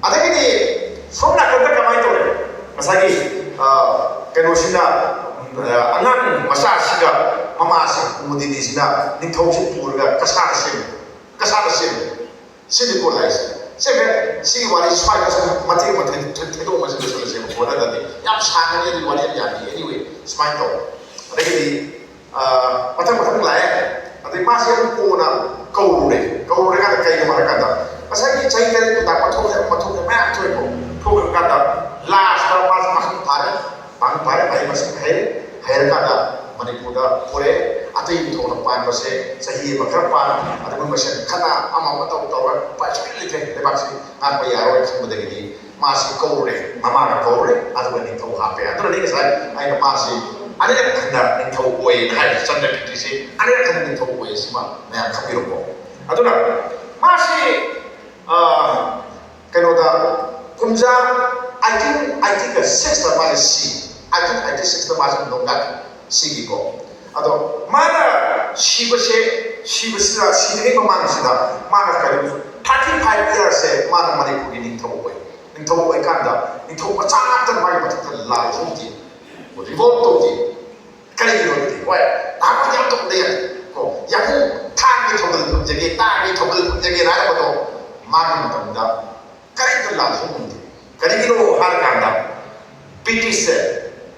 ꯑꯗꯒꯤꯗꯤ ꯁꯣꯝ ꯅꯥꯀꯟ ꯉꯁꯥꯏꯒꯤ ꯀꯩꯅꯣꯁꯤꯅ, ꯑꯉꯥꯡ ꯃꯆꯥꯁꯤꯒ ꯃꯃꯥꯁꯤ ꯀꯨꯃꯨꯗꯤꯅꯤꯁꯤꯅ ꯅꯤꯡꯊꯧꯁꯤ ꯄꯨꯔꯒ ꯀꯁꯥꯗ ꯁꯦꯝꯃꯦ꯫ ꯀꯁꯥꯗ ꯁꯦꯝꯃꯦ꯫ ꯁꯤꯅꯤꯀꯣ ꯂꯥꯏꯁꯦ꯫ ꯁꯦꯝꯃꯦ꯫ ꯁꯤꯒꯤ ꯋꯥꯔꯤ ꯁ꯭ꯋꯥꯏꯗ ꯁꯨꯝ ꯃꯇꯦꯛ ꯃꯇꯦꯛ ꯊꯦ- ꯊꯦꯗꯣꯛꯑꯒ ꯁꯤ ꯂꯣꯏꯁꯤꯜꯂꯁꯦꯕ꯫ ꯀꯣꯟꯅꯗꯗꯤ ꯌꯥꯝ ꯁꯥꯡꯉꯅꯤ꯫ ꯑꯗꯨꯒꯤ ꯋꯥꯔꯤ ꯌꯥꯝ ꯌꯥꯝꯃꯤ꯫ Anyway, ꯁꯨꯃꯥꯏꯅ ꯇꯧ꯫ ꯑꯗꯒꯤꯗꯤ ꯃꯊꯪ ꯃꯊꯪ ꯂꯥꯛꯑꯦ꯫ ꯑꯗꯩ ꯃꯥꯁꯦ ꯑꯃꯨꯛ ꯀꯣꯟꯅ ꯀꯧꯔꯨꯔꯦ꯫ ꯀꯧꯔꯨꯔꯀꯥꯟꯗ ꯀꯩꯅꯣ ꯍꯥꯏꯔꯀꯥꯟꯗ ꯉꯁꯥꯏꯒꯤ ꯆꯍꯤ ꯇꯔꯦꯠ ꯇꯥꯛꯄ ꯊꯣꯛꯂꯦ, ꯑꯃ ꯊꯣꯛꯂꯦ, ꯃꯌꯥꯝ ꯊꯣꯛꯑꯦꯀꯣ꯫ ꯊꯣꯛꯈ꯭ꯔꯀꯥꯟꯗ ꯂꯥꯁꯇ ꯃꯥꯁꯦ ꯄꯥꯈꯪ ꯐꯥꯔꯦ꯫ ꯄꯥꯈꯪ ꯐꯥꯔꯦ꯫ ꯃꯍꯩ ꯃꯁꯤꯡ ꯍꯩꯔꯦ꯫ ꯍꯩꯔꯀꯥꯟꯗ ꯃꯅꯤꯄꯨꯔꯗ ꯄꯨꯔꯛꯑꯦ꯫ ꯑꯇꯩ ꯊꯣꯛꯅ ꯄꯥꯟꯕꯁꯦ ꯆꯍꯤ ꯑꯃ ꯈꯔ ꯄꯥꯟ, ꯑꯗꯨ ꯃꯣꯏ ꯃꯁꯦꯟ ꯈꯠꯅ ꯑꯃ ꯑꯃ ꯇꯧ ꯇꯧꯔꯒ ꯎꯄꯥꯏ ꯁꯨꯡꯂꯩ ꯂꯩꯇ꯭ꯔꯦ꯫ ꯂꯩꯕꯥꯛꯁꯤ ꯉꯥꯛꯄ ꯌꯥꯔꯣꯏ ꯈꯪꯕꯗꯒꯤꯗꯤ ꯃꯥꯁꯤ ꯀꯧꯔꯦ, ꯃꯃꯥꯅ ꯀꯧꯔꯦ, ꯑꯗꯨꯒ ꯅꯤꯡꯊꯧ ꯍꯥꯞꯄꯦ꯫ ꯑꯗꯨꯅꯅꯤ ꯉꯁꯥꯏ ꯑꯩꯅ ꯃꯥꯁꯤ ꯑꯅꯤꯔꯛ ꯍꯟꯅ ꯅꯤꯡꯊꯧ ꯑꯣꯏꯌꯦꯅ ꯍꯥꯏꯔꯤꯁꯦ꯫ ꯆꯟꯗ꯭ꯔꯀꯤꯔꯇꯤꯁꯤ ꯑꯅꯤꯔꯛ ꯍꯟꯅ ꯅꯤꯡꯊꯧ ꯑꯣꯏꯌꯦ꯫ ꯁꯤꯃ ꯃꯌꯥꯝ ꯈꯪꯕꯤꯔꯣꯀꯣ꯫ ꯑꯗꯨꯅ ꯃꯥꯁꯤ, ꯑ, ꯀꯩꯅꯣꯗ, ꯀꯨꯝꯖꯥ ꯑꯩꯠꯇꯤꯟ ꯑꯩꯠꯇꯤꯒ ꯁꯤꯛꯁꯇ ꯃꯥꯁꯦ ꯁꯤ꯫ ꯑꯩꯠꯇꯤꯟ ꯑꯩꯠꯇꯤ ꯁꯤꯛꯁꯇ ꯃꯥꯁꯦ ꯅꯣꯡꯒꯥ ꯁꯤꯈꯤꯀꯣ꯫ ꯑꯗꯣ ꯃꯥꯅ ꯁꯤꯕꯁꯦ, ꯁꯤꯕꯁꯤꯗ, ꯁꯤꯗ꯭ꯔꯤꯉꯩ ꯃꯃꯥꯡꯁꯤꯗ ꯃꯥꯅ ꯀꯔꯤ, ꯊꯥꯔꯇꯤ ꯐꯥꯏꯚ ꯏꯌꯥꯔꯁꯦ ꯃꯥꯅ ꯃꯅꯤꯄꯨꯔꯒꯤ ꯅꯤꯡꯊꯧ ꯑꯣꯏ꯫ ꯅꯤꯡꯊꯧ ꯑꯣꯏꯀꯥꯟꯗ ꯅꯤꯡꯊꯧ ꯃꯆꯥ ꯉꯥꯛꯇ ꯃꯥꯒꯤ ꯃꯊꯛꯇ ꯂꯥꯜ ꯍꯧꯗꯦ, ꯔꯤꯚꯣꯜ ꯇꯧꯗꯦ꯫ ꯀꯔꯤꯒꯤꯅꯣ ꯑꯗꯨꯗꯤ? ꯍꯣꯏ, ꯅꯍꯥꯟꯋꯥꯏꯗꯤ ꯌꯥꯝ ꯇꯧꯗꯦ꯫ ꯀꯣ, ꯌꯥꯝꯕꯨꯡ ꯊꯥꯡꯒꯤ ꯊꯧꯒꯜ ꯐꯝꯖꯒꯦ, ꯇꯥꯒꯤ ꯊꯧꯒꯜ ꯐꯝꯖꯒꯦ ꯍꯥꯏꯔꯛꯄꯗꯣ ꯃꯥꯒꯤ ꯃꯇꯝꯗ ꯀꯔꯤꯝꯇ ꯂꯥꯜꯍꯧ ꯉꯝꯗꯦ꯫ ꯀꯔꯤꯒꯤꯅꯣ ꯍꯥꯏꯔꯀꯥꯟꯗ ꯕ꯭ꯔꯤꯇꯤꯁꯁꯦ,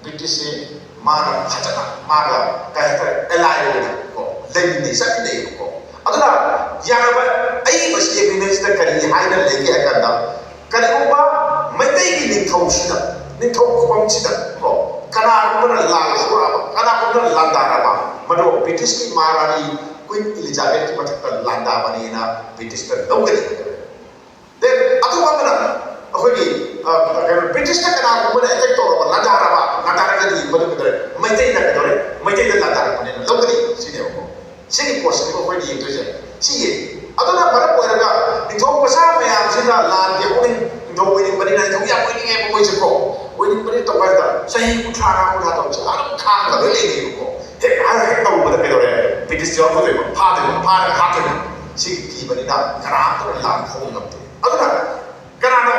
ꯕ꯭ꯔꯤꯇꯤꯁꯁꯦ ꯃꯥꯅ ꯐꯖꯅ ꯃꯥꯒ ꯀꯩ ꯍꯥꯏꯇꯥꯔꯦ, ꯑꯦꯂꯥꯏ ꯑꯣꯏꯅ ꯀꯣ ꯂꯩꯃꯤꯟꯅꯩ, ꯆꯠꯃꯤꯟꯅꯩꯕꯀꯣ꯫ ꯑꯗꯨꯅ ꯌꯥꯔꯕ, ꯑꯏꯕꯁꯤ ꯑꯦꯒ꯭ꯔꯤꯃꯦꯟꯁꯤꯗ ꯀꯔꯤ ꯍꯥꯏꯅ ꯂꯩꯒꯦ ꯍꯥꯏ ꯀꯥꯟꯗ, ꯀꯔꯤꯒꯨꯝꯕ ꯃꯩꯇꯩꯒꯤ ꯅꯤꯡꯊꯧꯁꯤꯗ, ꯅꯤꯡꯊꯧ ꯈꯨꯕꯝꯁꯤꯗ ꯀꯣ ꯀꯅꯥꯒꯨꯝꯕꯅ ꯂꯥꯜ ꯍꯧꯔꯛꯑꯕ, ꯀꯅꯥꯒꯨꯝꯕꯅ ꯂꯥꯟꯗꯥꯔꯕ, ꯃꯗꯨ ꯕ꯭ꯔꯤꯇꯤꯁꯀꯤ ꯃꯍꯥꯔꯥꯅꯤ ꯀ꯭ꯋꯤꯟ ꯏꯂꯤꯖꯥꯕꯦꯊꯀꯤ ꯃꯊꯛꯇ ꯂꯥꯟꯗꯥꯕꯅꯤꯅ ꯕ꯭ꯔꯤꯇꯤꯁꯇ ꯂꯧꯒꯅꯤ꯫ Then ꯑꯇꯣꯞꯄ ꯑꯃꯅ ꯑꯩꯈꯣꯏꯒꯤ, ꯑ, ꯀꯩꯅꯣ, ꯕ꯭ꯔꯤꯇꯤꯁꯇ ꯀꯅꯥꯒꯨꯝꯕꯅ ꯑꯦꯇꯦꯛ ꯇꯧꯔꯕ, ꯂꯥꯟꯗꯥꯔꯕ, ꯂꯥꯟꯗꯥꯔꯒꯗꯤ ꯃꯗꯨ ꯀꯩꯗꯧꯔꯦ? ꯃꯩꯇꯩꯅ ꯀꯩꯗꯧꯔꯦ? ꯃꯩꯇꯩꯗ ꯂꯥꯟꯗꯥꯔꯛꯄꯅꯦꯅ ꯂꯧꯒꯅꯤ ꯁꯤꯅꯦꯕꯀꯣ꯫ ꯁꯤꯒꯤ ꯄꯣꯠꯁꯤꯅꯦꯕ ꯑꯩꯈꯣꯏꯅ ꯌꯦꯡꯗꯣꯏꯁꯦ꯫ ꯁꯤ ꯌꯦꯡꯉꯤ꯫ ꯑꯗꯨꯅ ꯃꯔꯝ ꯑꯣꯏꯔꯒ ꯅꯤꯡꯊꯧ ꯃꯆꯥ ꯃꯌꯥꯝꯁꯤꯅ ꯂꯥꯟꯒꯤ ꯍꯧꯅꯤꯡ, ꯅꯤꯡꯊꯧ ꯑꯣꯏꯅꯤꯡꯕꯅꯤꯅ, ꯅꯤꯡꯊꯧ ꯌꯥꯝ ꯑꯣꯏꯅꯤꯡꯉꯦꯕ ꯃꯣꯏꯁꯦ ꯀꯣ꯫ ꯑꯣꯏꯅꯤꯡꯕꯅꯤ ꯇꯧꯕ ꯍꯥꯏꯗ ꯆꯍꯤ ꯀꯨꯟꯊ꯭ꯔꯥ ꯉꯥ ꯀꯨꯟꯊ꯭ꯔꯥ ꯇꯧꯕꯁꯦ ꯑꯗꯨꯝ ꯈꯥꯡꯉꯒ ꯂꯣꯏ ꯂꯩꯅꯩꯕꯀꯣ꯫ ꯍꯦꯛ ꯍꯥꯏ ꯍꯦꯛ ꯇꯧꯕꯗ ꯀꯩꯗꯧꯔꯦ? ꯕ꯭ꯔꯤꯇꯤꯁ ꯌꯥꯎꯔꯛꯀꯗꯣꯏꯕ, ꯐꯥꯗꯣꯏꯕ, ꯐꯥꯔꯒ ꯍꯥꯠꯇꯣꯏꯕ꯫ ꯁꯤꯒꯤ ꯀꯤꯕꯅꯤꯅ ꯀꯅꯥꯝꯇꯅ ꯂꯥꯟ ꯍꯧꯕ ꯉꯝꯗꯦ꯫ ꯑꯗꯨꯅ ꯀꯅꯥꯅꯣ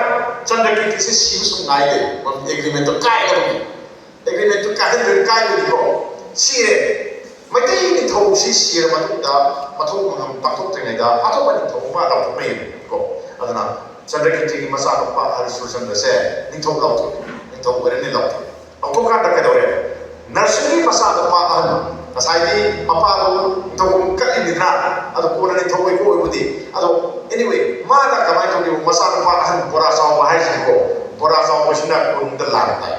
ꯍꯟꯗꯛꯀꯤ ꯀꯦꯁꯁꯤ ꯁꯤꯕ ꯁꯨꯝ ꯉꯥꯏ ꯂꯩ꯫ ꯃꯔꯝꯗꯤ ꯑꯦꯒ꯭ꯔꯤꯃꯦꯟꯇꯣ ꯀꯥꯏꯗꯕꯒꯤ꯫ ꯑꯦꯒ꯭ꯔꯤꯃꯦꯟꯇꯣ ꯀꯥꯏꯍꯟꯗꯣꯏ ꯀꯥꯏꯗꯣꯏꯅꯤꯀꯣ꯫ ꯁꯤꯔꯦ꯫ ꯃꯩꯇꯩ ꯅꯤꯡꯊꯧꯁꯤ ꯁꯤꯔ ꯃꯇꯨꯡꯗ ꯃꯊꯧ ꯃꯉꯝ ꯄꯥꯡꯊꯣꯛꯇ꯭ꯔꯤꯉꯩꯗ ꯑꯇꯣꯞꯄ ꯅꯤꯡꯊꯧ ꯑꯃ ꯂꯥꯎꯊꯣꯛꯅꯩꯌꯦꯕꯀꯣ꯫ ꯑꯗꯨꯅ ꯆꯟꯗ꯭ꯔꯀꯤꯔꯇꯤꯒꯤ ꯃꯆꯥꯅꯨꯄꯥ ꯍꯔꯤꯁꯨꯔꯆꯟꯗ꯭ꯔꯁꯦ ꯅꯤꯡꯊꯧ ꯂꯥꯎꯊꯣꯛꯏ꯫ ꯅꯤꯡꯊꯧ ꯑꯣꯏꯔꯅꯤ ꯂꯥꯎꯊꯣꯛꯏ꯫ ꯂꯥꯎꯊꯣꯛꯀꯥꯟꯗ ꯀꯩꯗꯧꯔꯦ? ꯅꯔꯁꯤꯡꯒꯤ ꯃꯆꯥꯅꯨꯄꯥ ꯑꯍꯟ, ꯉꯁꯥꯏꯗꯤ ꯃꯄꯥꯗꯣ ꯅꯤꯡꯊꯧ ꯀꯠꯂꯤꯅꯤꯗꯅ, ꯑꯗꯣ ꯀꯣꯟꯅ ꯅꯤꯡꯊꯧ ꯑꯣꯏꯕ ꯑꯣꯏꯕꯨꯗꯤ꯫ ꯑꯗꯣ anyway, ꯃꯥꯅ ꯀꯃꯥꯏꯅ ꯇꯧꯒꯦ? ꯃꯆꯥꯅꯨꯄꯥ ꯑꯍꯟ ꯕꯣꯔꯥ ꯆꯥꯎꯕ ꯍꯥꯏꯁꯤꯅꯀꯣ, ꯕꯣꯔꯥ ꯆꯥꯎꯕꯁꯤꯅ ꯀꯣꯅꯨꯡꯗ ꯂꯥꯟ ꯇꯥꯏ꯫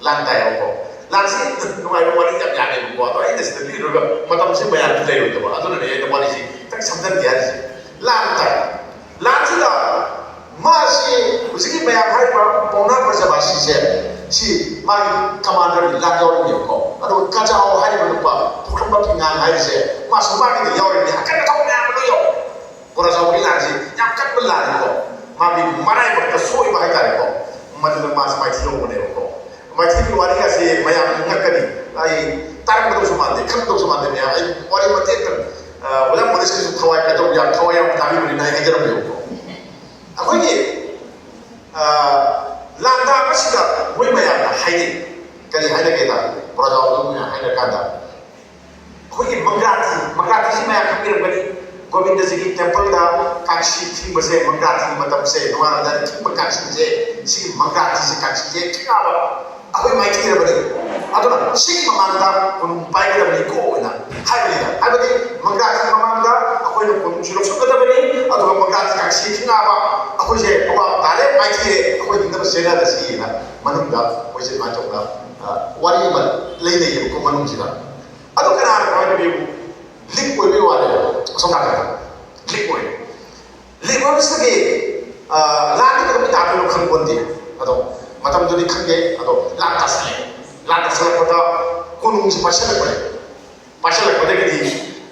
ꯂꯥꯟ ꯇꯥꯏꯌꯦꯕꯀꯣ꯫ ꯂꯥꯟꯁꯤ ꯅꯨꯡꯉꯥꯏꯕ ꯋꯥꯔꯤ ꯌꯥꯝ ꯌꯥꯝꯃꯦꯕꯀꯣ꯫ ꯑꯗꯣ ꯑꯩꯅ ꯁꯤꯗ ꯂꯤꯔꯨꯔꯒ ꯃꯇꯝꯁꯤ ꯃꯌꯥꯝꯁꯤ ꯂꯩꯔꯣꯏꯗꯕ꯫ ꯑꯗꯨꯅꯅꯦ ꯑꯩꯅ ꯋꯥꯔꯤꯁꯤ ꯈꯤꯇꯪ ꯁꯝꯖꯟꯒꯦ ꯍꯥꯏꯔꯤꯁꯦ꯫ ꯂꯥꯟ ꯇꯥꯏ꯫ ꯂꯥꯟꯁꯤꯗ ꯃꯥꯁꯤ ꯍꯧꯖꯤꯛꯀꯤ ꯃꯌꯥꯝ ꯍꯥꯏꯔꯤꯕ ꯄꯥꯎꯅꯥ ꯕ꯭ꯔꯖꯕꯥꯁꯤꯁꯦ, ꯁꯤ ꯃꯥꯒꯤ ꯀꯃꯥꯟꯗꯔꯒꯤ ꯂꯥꯟ ꯌꯥꯎꯔꯝꯃꯦꯕꯀꯣ꯫ ꯑꯗꯨꯒ ꯀꯖꯥꯎ ꯍꯥꯏꯔꯤꯕ ꯅꯨꯄꯥ ꯄꯨꯈ꯭ꯔꯝꯕꯝꯒꯤ ꯉꯥꯡ ꯍꯥꯏꯔꯤꯁꯦ, ꯃꯥꯁꯨ ꯃꯥꯒꯤꯗ ꯌꯥꯎꯔꯤꯕꯅꯤ꯫ ꯑꯀꯟ ꯑꯊꯧ ꯃꯌꯥꯝ ꯑꯃ ꯂꯣꯏ ꯌꯥꯎ꯫ ꯕꯣꯔꯥꯖꯥꯎꯒꯤ ꯂꯥꯟꯁꯤ ꯌꯥꯝ ꯀꯟꯕ ꯂꯥꯟꯅꯤꯀꯣ꯫ ꯃꯥꯒꯤ ꯃꯔꯥꯏꯕꯛꯇ ꯁꯣꯏꯕ ꯍꯥꯏꯇꯥꯔꯦꯀꯣ꯫ ꯃꯗꯨꯗ ꯃꯥꯁꯤ ꯃꯥꯏꯊꯤꯍꯧꯕꯅꯦꯕꯀꯣ꯫ ꯃꯥꯏꯊꯤꯕꯒꯤ ꯋꯥꯔꯤꯒꯁꯦ ꯃꯌꯥꯝ ꯉꯛꯀꯅꯤ꯫ ꯑꯩ ꯇꯥꯔꯝꯒꯗꯧꯁꯨ ꯃꯥꯟꯗꯦ, ꯈꯪꯒꯗꯧꯁꯨ ꯃꯥꯟꯗꯦ ꯃꯌꯥꯝ꯫ ꯑꯩ ꯋꯥꯔꯤ ꯃꯇꯦꯛ ꯑꯃꯇꯪ, ꯑ, ꯑꯣꯖꯥ ꯃꯣꯗꯤꯁꯀꯤꯁꯨ ꯊꯋꯥꯏ ꯀꯥꯏꯗꯧ ꯌꯥꯝ ꯊꯋꯥꯏ ꯌꯥꯝ ꯇꯥꯕꯤꯕꯅꯤꯅ ꯑꯩ ꯍꯥꯏꯖꯔꯝꯃꯦꯕꯀꯣ꯫ ꯑꯩꯈꯣꯏꯒꯤ, ꯑ, ꯂꯥꯟꯗꯥ ꯑꯁꯤꯗ ꯃꯣꯏ ꯃꯌꯥꯝꯅ ꯍꯥꯏꯅꯩ꯫ ꯀꯔꯤ ꯍꯥꯏꯅꯒꯦꯗ? ꯕꯣꯔꯥꯖꯥꯎ ꯃꯌꯥꯝ ꯍꯥꯏꯅꯔꯀꯥꯟꯗ ꯑꯩꯈꯣꯏꯒꯤ ꯃꯪꯒ꯭ꯔꯥꯇꯤ, ꯃꯪꯒ꯭ꯔꯥꯇꯤꯁꯤ ꯃꯌꯥꯝ ꯈꯪꯕꯤꯔꯝꯒꯅꯤ꯫ ꯒꯣꯕꯤꯟꯗꯖꯤꯒꯤ ꯇꯦꯝꯄꯜꯗ ꯀꯥꯡꯁꯤ ꯈꯤꯡꯕꯁꯦ, ꯃꯪꯒ꯭ꯔꯥꯇꯤꯒꯤ ꯃꯇꯝꯁꯦ, ꯅꯣꯡꯉꯥꯜꯂꯝꯗꯥꯏꯗ ꯈꯤꯡꯕ ꯀꯥꯡꯁꯤꯁꯦ, ꯁꯤꯒꯤ ꯃꯪꯒ꯭ꯔꯥꯇꯤꯁꯦ, ꯀꯥꯡꯁꯤꯁꯦ ꯈꯤꯡꯉꯛꯑꯕ ꯑꯩꯈꯣꯏ ꯃꯥꯏꯊꯤꯔꯕꯅꯤ꯫ ꯑꯗꯨꯅ ꯁꯤꯒꯤ ꯃꯃꯥꯡꯗ ꯀꯣꯅꯨꯡ ꯄꯥꯏꯒꯗꯕꯅꯤꯀꯣ ꯑꯣꯏꯅ ꯍꯥꯏꯕꯅꯤꯗ꯫ ꯍꯥꯏꯕꯗꯤ ꯃꯪꯒ꯭ꯔꯥꯇꯤꯒꯤ ꯃꯃꯥꯡꯗ ꯑꯩꯈꯣꯏꯅ ꯀꯣꯅꯨꯡꯁꯤ ꯂꯧꯁꯤꯟꯒꯗꯕꯅꯤ꯫ ꯑꯗꯨꯒ ꯃꯪꯒ꯭ꯔꯥꯇꯤ ꯀꯥꯡꯁꯤ ꯈꯤꯡꯉꯛꯑꯕ ꯑꯩꯈꯣꯏꯁꯦ ꯑꯋꯥꯕ ꯇꯥꯔꯦ, ꯃꯥꯏꯊꯤꯔꯦ, ꯑꯩꯈꯣꯏ ꯍꯤꯡꯅꯕ ꯆꯦꯟꯅꯔꯁꯤꯅ ꯃꯅꯨꯡꯗ ꯑꯩꯈꯣꯏꯁꯦ ꯑꯗꯨꯃꯥꯏꯅ ꯇꯧꯗꯅ, ꯑ, ꯋꯥꯔꯤ ꯑꯃ ꯂꯩꯅꯩꯌꯦꯕꯀꯣ ꯃꯅꯨꯡꯁꯤꯗ꯫ ꯑꯗꯨ ꯀꯅꯥꯅ ꯀꯃꯥꯏꯅ ꯇꯧꯕꯤꯕꯨ? ꯂꯤꯛ ꯑꯣꯏꯕꯩ ꯋꯥꯅꯦꯕ꯫ ꯑꯁꯣꯝ ꯅꯥꯀꯟꯗ ꯂꯤꯛ ꯑꯣꯏ꯫ ꯂꯤꯛ ꯑꯣꯏꯕꯁꯤꯗꯒꯤ, ꯑ, ꯂꯥꯟꯗꯤ ꯀꯩꯗꯧꯕꯩ ꯇꯥꯗꯣꯏꯅꯣ ꯈꯪꯄꯣꯟꯇꯦ꯫ ꯑꯗꯣ ꯃꯇꯝꯗꯨꯗꯤ ꯈꯪꯗꯦ꯫ ꯑꯗꯣ ꯂꯥꯟ ꯇꯥꯁꯜꯂꯦ꯫ ꯂꯥꯟ ꯇꯥꯁꯜꯂꯛꯄꯗ ꯀꯣꯅꯨꯡꯁꯤ ꯄꯥꯏꯁꯜꯂꯛꯄꯅꯦ꯫ ꯄꯥꯏꯁꯜꯂꯛꯄꯗꯒꯤꯗꯤ,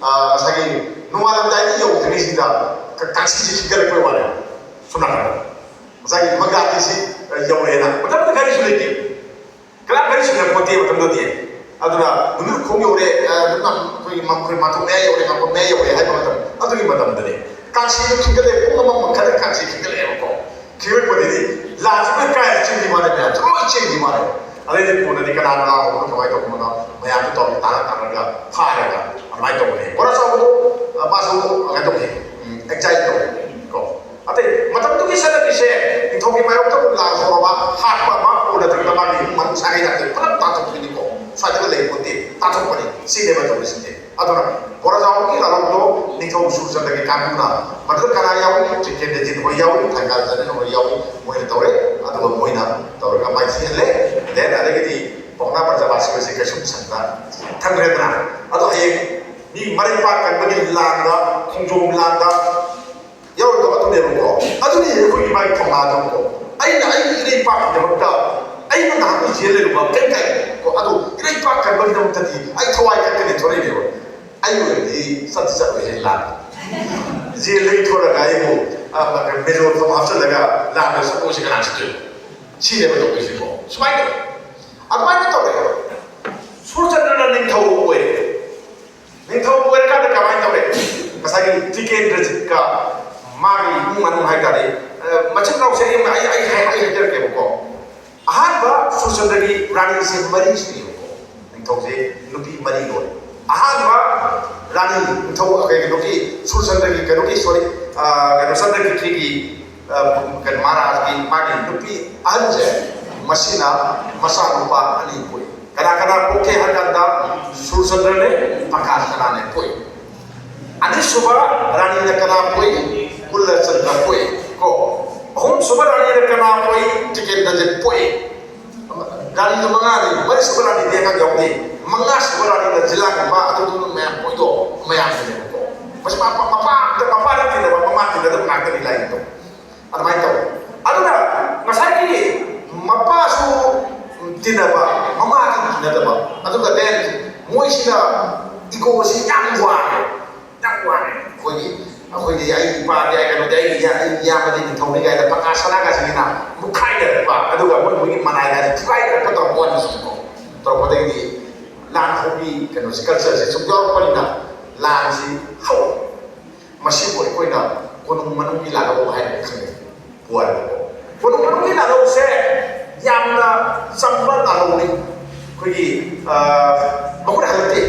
ꯑ, ꯉꯁꯥꯏꯒꯤ ꯅꯣꯡꯉꯥꯜꯂꯝꯗꯥꯏꯗ ꯌꯧꯗ꯭ꯔꯤꯉꯩꯁꯤꯗ ꯀ-, ꯀꯥꯡꯁꯤꯁꯤ ꯈꯤꯒꯠꯂꯛꯄꯩ ꯋꯥꯅꯦꯕ꯫ ꯁꯣꯝ ꯅꯥꯀꯟꯗ ꯉꯁꯥꯏꯒꯤ ꯃꯪꯒ꯭ꯔꯥꯇꯤꯁꯤ, ꯑ, ꯌꯧꯔꯦꯅ꯫ ꯃꯇꯝꯗꯨꯗ ꯒꯥꯔꯤꯁꯨ ꯂꯩꯇꯦ꯫ ꯀꯅꯥꯝ ꯒꯥꯔꯤ ꯁꯤꯟꯅꯄꯣꯠꯇꯦ ꯃꯇꯝꯗꯨꯗꯤ꯫ ꯑꯗꯨꯅ ꯅꯨꯃꯤꯠ ꯈꯣꯡ ꯌꯧꯔꯦ, ꯑ, ꯑꯗꯨꯝ ꯑꯩꯈꯣꯏꯒꯤ ꯃ-, ꯑꯩꯈꯣꯏ ꯃꯥꯊꯣꯡ ꯃꯌꯥ ꯌꯧꯔꯦ, ꯃꯥꯡꯒꯣꯜ ꯃꯌꯥ ꯌꯧꯔꯦ ꯍꯥꯏꯕ ꯃꯇꯝ, ꯑꯗꯨꯒꯤ ꯃꯇꯝꯗꯅꯦ꯫ ꯀꯥꯡꯁꯤꯗꯨ ꯈꯤꯒꯠꯂꯦ, ꯄꯨꯡ ꯑꯃ ꯃꯈꯥꯏꯗ ꯀꯥꯡꯁꯤ ꯈꯤꯒꯠꯂꯛꯑꯦꯕꯀꯣ꯫ ꯈꯤꯒꯠꯂꯛꯄ ꯂꯥꯟꯁꯤ ꯂꯣꯏ ꯀꯥꯏꯅ ꯆꯦꯟꯈꯤ ꯃꯥꯜꯂꯦ, ꯃꯌꯥꯝꯁꯦ ꯂꯣꯏ ꯆꯦꯟꯈꯤ ꯃꯥꯜꯂꯦ꯫ ꯑꯗꯩꯗꯤ ꯀꯣꯟꯅꯗꯤ ꯀꯅꯥꯅ ꯂꯥꯛꯍꯧꯕꯅꯣ, ꯀꯃꯥꯏꯅ ꯇꯧꯕꯅꯣ, ꯃꯌꯥꯝꯁꯨ ꯇꯧꯔꯒ ꯇꯥꯟꯅ ꯇꯥꯟꯅꯔꯒ ꯐꯥꯔꯒ ꯑꯗꯨꯃꯥꯏꯅ ꯇꯧꯕꯅꯦ꯫ ꯕꯣꯔꯥ ꯆꯥꯎꯕꯗꯣ, ꯑ, ꯃꯥꯁꯨ ꯀꯩꯅꯣ ꯇꯧꯈꯤ, ꯎꯝ, ꯑꯦꯛꯖꯥꯏꯜ ꯇꯧꯈꯤ ꯀꯣ꯫ ꯑꯇꯩ ꯃꯇꯝꯗꯨꯒꯤ ꯆꯠꯅꯕꯤꯁꯦ, ꯅꯤꯡꯊꯧꯒꯤ ꯃꯥꯌꯣꯛꯇ ꯑꯃꯨꯛ ꯂꯥꯟ ꯍꯧꯔꯕ, ꯍꯥꯠꯄ ꯑꯃ, ꯑꯣꯔꯗꯔ ꯇꯧꯔꯒ ꯃꯥꯒꯤ ꯏꯃꯨꯡ ꯃꯅꯨꯡ ꯁꯥꯒꯩ ꯅꯥꯇꯩ ꯄꯨꯂꯞ ꯇꯥꯟꯊꯣꯛꯄꯤꯅꯤꯀꯣ꯫ ꯁ꯭ꯋꯥꯏꯗꯒ ꯂꯩ ꯄꯣꯠꯇꯦ, ꯇꯥꯟꯊꯣꯛꯄꯅꯤ꯫ ꯁꯤꯅꯦꯕ ꯇꯧꯔꯤꯁꯤꯡꯁꯦ꯫ ꯑꯗꯨꯅ ꯕꯣꯔꯥꯖꯥꯎꯒꯤ ꯂꯥꯂꯣꯡꯗꯣ ꯅꯤꯡꯊꯧ ꯁꯨꯔꯆꯟꯗ꯭ꯔꯒꯤ ꯀꯥꯡꯕꯨꯅ, ꯃꯗꯨꯗ ꯀꯅꯥ ꯌꯥꯎꯏ? ꯖꯤꯇꯦꯟꯗ꯭ꯔꯖꯤꯠ ꯍꯣꯏ ꯌꯥꯎꯏ, ꯊꯪꯒꯥꯜ ꯆꯅꯨ ꯍꯣꯏ ꯌꯥꯎꯏ, ꯃꯣꯏꯅ ꯇꯧꯔꯦ꯫ ꯑꯗꯨꯒ ꯃꯣꯏꯅ ꯇꯧꯔꯒ ꯃꯥꯏꯊꯤꯍꯜꯂꯦ꯫ Then ꯑꯗꯒꯤꯗꯤ ꯄꯥꯎꯅꯥ ꯄ꯭ꯔꯖꯥꯕꯥꯁꯤ ꯍꯣꯏꯁꯦ ꯀꯩꯁꯨꯝ ꯁꯟꯗ ꯊꯝꯈ꯭ꯔꯦꯗꯅ꯫ ꯑꯗꯣ ꯍꯌꯦꯡ ꯃꯤ ꯃꯔꯩꯄꯥꯛ ꯀꯟꯕꯒꯤ ꯂꯥꯟꯗ, ꯈꯣꯡꯖꯣꯝ ꯂꯥꯟꯗ ꯌꯥꯎꯔꯤꯗꯣ ꯑꯗꯨꯅꯦꯕꯀꯣ꯫ ꯑꯗꯨꯅꯤ ꯑꯩꯈꯣꯏꯒꯤ ꯃꯥꯒꯤ ꯊꯧꯅꯥꯗꯣꯀꯣ꯫ ꯑꯩꯅ ꯑꯩꯒꯤ ꯏꯔꯩꯄꯥꯛꯀꯤꯗꯃꯛꯇ ꯑꯩꯅ ꯅꯍꯥꯟ ꯖꯦꯜ ꯂꯩꯔꯨꯕ ꯀꯩꯝ ꯀꯥꯏꯗꯦ ꯀꯣ꯫ ꯑꯗꯨ ꯏꯔꯩꯄꯥꯛ ꯀꯟꯕꯒꯤꯗꯃꯛꯇꯗꯤ ꯑꯩ ꯊꯋꯥꯏ ꯀꯠꯀꯅꯤ ꯊꯣꯔꯛꯏꯅꯦꯕ꯫ ꯑꯩ ꯑꯣꯏꯔꯗꯤ ꯆꯠꯇꯤ ꯆꯠꯂꯣꯏꯍꯦ ꯂꯥꯟ꯫ ꯖꯦꯜꯗꯒꯤ ꯊꯣꯔꯒ ꯑꯩꯕꯨ, ꯑ, ꯃꯦꯖꯣꯔ ꯐꯝ ꯍꯥꯞꯆꯜꯂꯒ ꯂꯥꯟꯗ ꯆꯠꯂꯣꯁꯦ ꯀꯅꯥ ꯆꯠꯇꯣꯏꯅꯣ? ꯁꯤꯅꯦꯕ ꯇꯧꯗꯣꯏꯁꯦꯀꯣ꯫ ꯁꯨꯃꯥꯏꯅ ꯇꯧꯋꯦ꯫ ꯑꯗꯨꯃꯥꯏꯅ ꯇꯧꯔꯦ꯫ ꯁꯨꯔꯆꯟꯗ꯭ꯔꯅ ꯅꯤꯡꯊꯧ ꯑꯣꯏꯔꯦ꯫ ꯅꯤꯡꯊꯧ ꯑꯣꯏꯔꯀꯥꯟꯗ ꯀꯃꯥꯏꯅ ꯇꯧꯔꯦ? ꯉꯁꯥꯏꯒꯤ ꯇꯤꯀꯦꯟꯗ꯭ꯔꯖꯤꯠꯀ ꯃꯥꯒꯤ ꯏꯃꯨꯡ ꯃꯅꯨꯡ ꯍꯥꯏꯇꯥꯔꯦ, ꯑ, ꯃꯆꯤꯟ ꯃꯅꯥꯎꯁꯦ ꯑꯩ, ꯑꯩ, ꯑꯩ, ꯑꯩ ꯍꯥꯏꯖꯔꯛꯀꯦꯕꯀꯣ꯫ ꯑꯍꯥꯟꯕ ꯁꯨꯔꯆꯟꯗ꯭ꯔꯒꯤ ꯔꯥꯅꯤꯁꯦ ꯃꯔꯤ ꯁꯨꯏꯌꯦꯕꯀꯣ꯫ ꯅꯤꯡꯊꯧꯁꯦ ꯅꯨꯄꯤ ꯃꯔꯤ ꯂꯣꯏ꯫ ꯑꯍꯥꯟꯕ ꯔꯥꯅꯤ ꯅꯤꯡꯊꯧ, ꯀꯩꯅꯣꯒꯤ, ꯁꯨꯔꯆꯟꯗ꯭ꯔꯒꯤ, ꯀꯩꯅꯣꯒꯤ, ꯁꯣꯔꯤ, ꯑ, ꯀꯩꯅꯣ, ꯆꯟꯗ꯭ꯔꯀꯤꯔꯇꯤꯒꯤ, ꯑ, ꯀꯩꯅꯣ, ꯃꯍꯥꯔꯥꯖꯒꯤ ꯃꯥꯒꯤ ꯅꯨꯄꯤ ꯑꯍꯟꯁꯦ, ꯃꯁꯤꯅ ꯃꯆꯥꯅꯨꯄꯥ ꯑꯅꯤ ꯄꯣꯛꯏ꯫ ꯀꯅꯥ ꯀꯅꯥ ꯄꯣꯛꯀꯦ ꯍꯥꯏ ꯀꯥꯟꯗ ꯁꯨꯔꯆꯟꯗ꯭ꯔꯅꯦ, ꯄ꯭ꯔꯀꯥꯁ ꯔꯥꯅꯥꯅꯦ ꯄꯣꯛꯏ꯫ ꯑꯅꯤꯁꯨꯕ ꯔꯥꯅꯤꯅ ꯀꯅꯥ ꯄꯣꯛꯏ? ꯀꯨꯜꯂꯆꯟꯗ꯭ꯔ ꯄꯣꯛꯏ ꯀꯣ꯫ ꯑꯍꯨꯝꯁꯨꯕ ꯔꯥꯅꯤꯅ ꯀꯅꯥ ꯄꯣꯛꯏ? ꯇꯤꯀꯦꯟꯗ꯭ꯔꯖꯤꯠ ꯄꯣꯛꯏ꯫ ꯔꯥꯅꯤꯗꯣ ꯃꯉꯥꯅꯤ, ꯃꯔꯤꯁꯨꯕ ꯔꯥꯅꯤꯗꯤ ꯑꯉꯥꯡ ꯌꯥꯎꯗꯦ꯫ ꯃꯉꯥꯁꯨꯕ ꯔꯥꯅꯤꯅ ꯖꯤꯂꯥꯒꯨꯝꯕ ꯑꯗꯨꯗꯨꯅ ꯃꯌꯥꯝ ꯄꯣꯛꯏꯗꯣ ꯃꯌꯥꯝꯗꯨꯅꯦꯕꯀꯣ꯫ ꯃꯁꯤ ꯃꯄꯥ, ꯃꯄꯥ ꯑꯝꯇ, ꯃꯄꯥꯗ ꯇꯤꯟꯅꯕ, ꯃꯃꯥ ꯇꯤꯟꯅꯗꯕ ꯉꯥꯛꯇꯅꯤ ꯂꯥꯏꯔꯤꯛꯇꯣ꯫ ꯑꯗꯨꯃꯥꯏꯅ ꯇꯧꯋꯤ꯫ ꯑꯗꯨꯅ ꯉꯁꯥꯏꯒꯤ ꯃꯄꯥꯁꯨ ꯇꯤꯟꯅꯕ, ꯃꯃꯥꯁꯨ ꯇꯤꯟꯅꯗꯕ, ꯑꯗꯨꯒ then ꯃꯣꯏꯁꯤꯅ ꯏꯒꯣꯁꯤ ꯌꯥꯝ ꯋꯥꯡꯉꯦ, ꯌꯥꯝ ꯋꯥꯡꯉꯦ꯫ ꯑꯩꯈꯣꯏꯒꯤ, ꯑꯩꯈꯣꯏꯗꯤ ꯑꯩ ꯏꯄꯥꯗꯤ, ꯑꯩ ꯀꯩꯅꯣꯗꯤ, ꯑꯩꯒꯤ ꯏꯌꯥ-, ꯑꯩꯒꯤ ꯏꯌꯥꯝꯕꯗꯤ ꯅꯤꯡꯊꯧꯅꯤ ꯀꯥꯏꯅ ꯄꯀꯥ ꯁꯅꯥꯒꯁꯤꯅ ꯃꯨꯛꯈꯥꯏꯅꯔꯛꯄ, ꯑꯗꯨꯒ ꯃꯣꯏ ꯃꯣꯏꯒꯤ ꯃꯅꯥꯏꯒꯁꯤ ꯊꯨꯒꯥꯏꯅꯔꯛꯄ ꯇꯧꯔꯛꯄ ꯋꯥꯅꯤ ꯁꯤꯀꯣ꯫ ꯇꯧꯔꯛꯄꯗꯒꯤꯗꯤ ꯂꯥꯟ ꯍꯧꯕꯤ ꯀꯩꯅꯣꯁꯤ, ꯀꯜꯆꯔꯁꯦ ꯁꯨꯝ ꯌꯥꯎꯔꯛꯄꯅꯤꯅ ꯂꯥꯟꯁꯤ ꯍꯧꯔꯛꯄ꯫ ꯃꯁꯤꯕꯨ ꯑꯩꯈꯣꯏꯅ ꯀꯣꯅꯨꯡ ꯃꯅꯨꯡꯒꯤ ꯂꯥꯟꯍꯧꯕ ꯍꯥꯏꯅ ꯈꯪꯅꯩ꯫ ꯄꯨꯋꯥꯔꯤꯗꯀꯣ꯫ ꯂꯥꯜꯍꯧꯁꯦ ꯌꯥꯝꯅ ꯆꯝꯕ ꯂꯥꯜꯍꯧꯅꯤ꯫ ꯑꯩꯈꯣꯏꯒꯤ ꯃꯈꯨꯠ ꯍꯜꯂꯛꯇꯦ꯫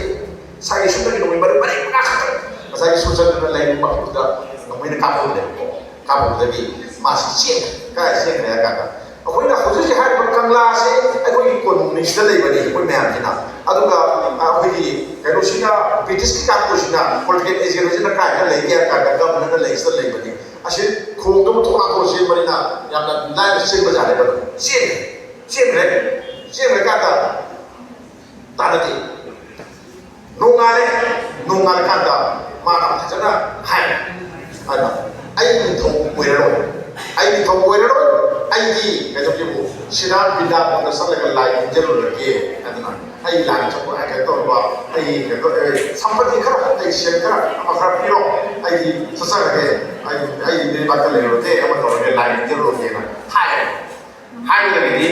ꯉꯁꯥꯏꯒꯤ ꯁꯨꯝꯗꯒꯤ ꯅꯣꯡꯃꯩ ꯃꯔꯤ ꯃꯔꯤ ꯃꯉꯥ ꯈꯛꯇꯪ ꯉꯁꯥꯏꯒꯤ ꯁꯨꯔꯆꯟꯗ꯭ꯔꯅ ꯂꯩꯔꯤꯕ ꯃꯐꯝꯗꯨꯗ ꯅꯣꯡꯃꯩꯅ ꯀꯥꯞꯄꯛꯄꯅꯦꯕꯀꯣ꯫ ꯀꯥꯞꯄꯛꯄꯗꯒꯤ ꯃꯥꯁꯤ ꯆꯦꯟꯈ꯭ꯔꯦ꯫ ꯀꯥꯏ ꯆꯦꯟꯈ꯭ꯔꯦ ꯍꯥꯏ ꯀꯥꯟꯗ ꯑꯩꯈꯣꯏꯅ ꯍꯧꯖꯤꯛ ꯍꯧꯖꯤꯛ ꯍꯥꯏꯔꯤꯕ ꯀꯪꯂꯥꯁꯦ ꯑꯩꯈꯣꯏꯒꯤ ꯀꯣꯅꯨꯡꯅꯤꯁꯤꯗ ꯂꯩꯕꯅꯤ ꯑꯩꯈꯣꯏ ꯃꯌꯥꯝꯁꯤꯅ꯫ ꯑꯗꯨꯒ ꯑꯩꯈꯣꯏꯒꯤ ꯀꯩꯅꯣꯁꯤꯅ ꯕ꯭ꯔꯤꯇꯤꯁꯀꯤ ꯀꯥꯡꯕꯨꯁꯤꯅ ꯄꯣꯂꯤꯇꯤꯀꯦꯜ ꯑꯦꯖꯦꯟꯁꯤꯅ ꯀꯥꯏꯗ ꯂꯩꯒꯦ ꯍꯥꯏ ꯀꯥꯟꯗ ꯒꯚꯔꯅꯔꯅ ꯂꯩꯁꯤꯗ ꯂꯩꯕꯅꯤ꯫ ꯑꯁꯤ ꯈꯣꯡꯗ ꯊꯣꯛꯂꯛꯄ ꯆꯦꯟꯕꯅꯤꯅ ꯌꯥꯝꯅ ꯂꯥꯏꯅ ꯆꯦꯟꯕ ꯖꯥꯠꯅꯦꯕ꯫ ꯑꯗꯨꯝ ꯆꯦꯟꯈ꯭ꯔꯦ꯫ ꯆꯦꯟꯈ꯭ꯔꯦ꯫ ꯆꯦꯟꯈ꯭ꯔꯀꯥꯟꯗ ꯇꯥꯟꯅꯗꯦ꯫ ꯅꯣꯡꯉꯥꯜꯂꯦ꯫ ꯅꯣꯡꯉꯥꯜꯂꯀꯥꯟꯗ ꯃꯥꯅ ꯐꯖꯅ ꯍꯥꯏ꯫ ꯑꯗ ꯑꯩ ꯅꯤꯡꯊꯧ ꯑꯣꯏꯔꯔꯣꯏ꯫ ꯑꯩ ꯅꯤꯡꯊꯧ ꯑꯣꯏꯔꯔꯣꯏ꯫ ꯑꯩꯗꯤ ꯀꯩꯗꯧꯒꯦꯕꯨ ꯁꯤꯔꯥꯟ ꯕꯤꯗꯥꯕꯣꯟꯗ ꯆꯠꯂꯒ ꯂꯥꯏ ꯅꯤꯡꯖꯔꯨꯔꯒꯦ꯫ ꯑꯗꯨꯅ ꯑꯩ ꯂꯥꯏ ꯆꯠꯄ ꯀꯩꯅꯣ ꯇꯧꯔꯕ ꯑꯩ ꯀꯩꯅꯣ ꯁꯝꯄꯇꯤ ꯈꯔ ꯑꯩ ꯁꯦꯜ ꯈꯔ ꯑꯃ ꯈꯔ ꯄꯤꯔꯣ꯫ ꯑꯩꯗꯤ ꯆꯠꯆꯔꯒꯦ꯫ ꯑꯩ ꯑꯩ ꯂꯩꯕꯥꯛꯇ ꯂꯩꯔꯨꯔꯒꯦ ꯑꯃ ꯇꯧꯔꯒꯦ ꯂꯥꯏ ꯅꯤꯡꯖꯔꯨꯔꯒꯦꯅ ꯍꯥꯏ꯫ ꯍꯥꯏꯕꯗꯒꯤꯗꯤ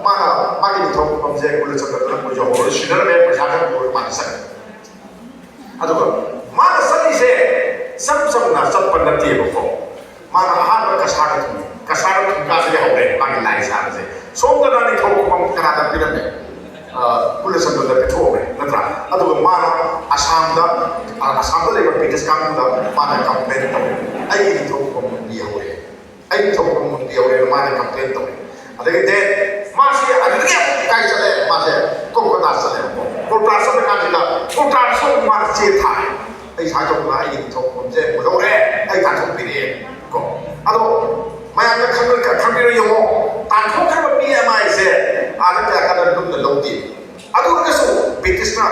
ꯃꯥꯅ ꯃꯥꯒꯤ ꯅꯤꯡꯊꯧ ꯐꯝꯁꯦ ꯀꯨꯂꯆꯟꯗ꯭ꯔꯗꯨꯅ ꯑꯣꯏꯖꯍꯧꯔꯣꯏ ꯁꯤꯟꯅꯔꯝꯃꯦ ꯄꯩꯁꯥ ꯈꯔ ꯄꯨꯔꯒ ꯃꯥꯅ ꯆꯠꯈ꯭ꯔꯦ꯫ ꯑꯗꯨꯒ ꯃꯥꯅ ꯆꯠꯂꯤꯁꯦ ꯏꯆꯝ ꯆꯝꯅ ꯆꯠꯄ ꯅꯠꯇꯦꯕꯀꯣ꯫ ꯃꯥꯅ ꯑꯍꯥꯟꯕ ꯀꯁꯥꯔꯗ ꯊꯨꯡꯉꯦ꯫ ꯀꯁꯥꯔꯗ ꯊꯨꯡꯀꯥꯟꯗꯒꯤ ꯍꯧꯔꯦ ꯃꯥꯒꯤ ꯂꯥꯏ ꯁꯥꯕꯁꯦ꯫ ꯁꯣꯝꯗꯅ ꯅꯤꯡꯊꯧ ꯐꯝ ꯀꯅꯥꯗ ꯄꯤꯔꯝꯃꯦ? ꯀꯨꯂꯆꯟꯗ꯭ꯔꯗ ꯄꯤꯊꯣꯛꯑꯝꯃꯦ ꯅꯠꯇ꯭ꯔꯥ? ꯑꯗꯨꯒ ꯃꯥꯅ ꯑꯁꯥꯝꯗ ꯑꯁꯥꯝꯗ ꯂꯩꯕ ꯕ꯭ꯔꯤꯇꯤꯁ ꯀꯥꯡꯕꯨꯗ ꯃꯥꯅ ꯀꯝꯄ꯭ꯂꯦꯟ ꯇꯧꯔꯦ꯫ ꯑꯩꯒꯤ ꯅꯤꯡꯊꯧ ꯐꯝ ꯃꯨꯟꯕꯤ ꯍꯧꯔꯦ꯫ ꯑꯩ ꯊꯣꯛꯄ ꯃꯨꯟꯕꯤ ꯍꯧꯔꯦꯅ ꯃꯥꯅ ꯀꯝꯄ꯭ꯂꯦꯟ ꯇꯧꯔꯦ꯫ ꯑꯗꯒꯤꯗꯤ ꯃꯥꯁꯦ ꯑꯗꯨꯗꯒꯤ ꯑꯃꯨꯛ ꯀꯥꯏ ꯆꯠꯂꯦ? ꯃꯥꯁꯦ ꯀꯣꯜꯀꯇꯥ ꯆꯠꯂꯦꯕꯀꯣ꯫ ꯀꯣꯜꯀꯇꯥ ꯆꯠꯂ ꯀꯥꯟꯁꯤꯗ ꯀꯣꯜꯀꯇꯥꯗꯁꯨ ꯑꯃꯨꯛ ꯃꯥꯅ ꯆꯦ ꯊꯥꯔꯦ꯫ ꯑꯩ ꯁꯨꯃꯥꯏꯅ ꯇꯧꯗꯅ ꯑꯩꯒꯤ ꯅꯤꯡꯊꯧꯐꯝꯁꯦ ꯃꯨꯜꯍꯧꯔꯦ꯫ ꯑꯩ ꯇꯥꯟꯊꯣꯛꯄꯤꯔꯛꯑꯦ ꯀꯣ꯫ ꯑꯗꯣ ꯃꯌꯥꯝꯅ ꯈꯪꯕꯤꯔꯣ ꯌꯦꯡꯉꯣ꯫ ꯇꯥꯟꯊꯣꯛꯈ꯭ꯔꯕ ꯃꯤ ꯑꯃ ꯍꯥꯏꯁꯦ ꯑꯥꯗ ꯀꯌꯥ ꯀꯟꯅ ꯂꯨꯝꯅ ꯂꯧꯗꯦ꯫ ꯑꯗꯨ ꯑꯣꯏꯔꯒꯁꯨ ꯕ꯭ꯔꯤꯇꯤꯁꯅ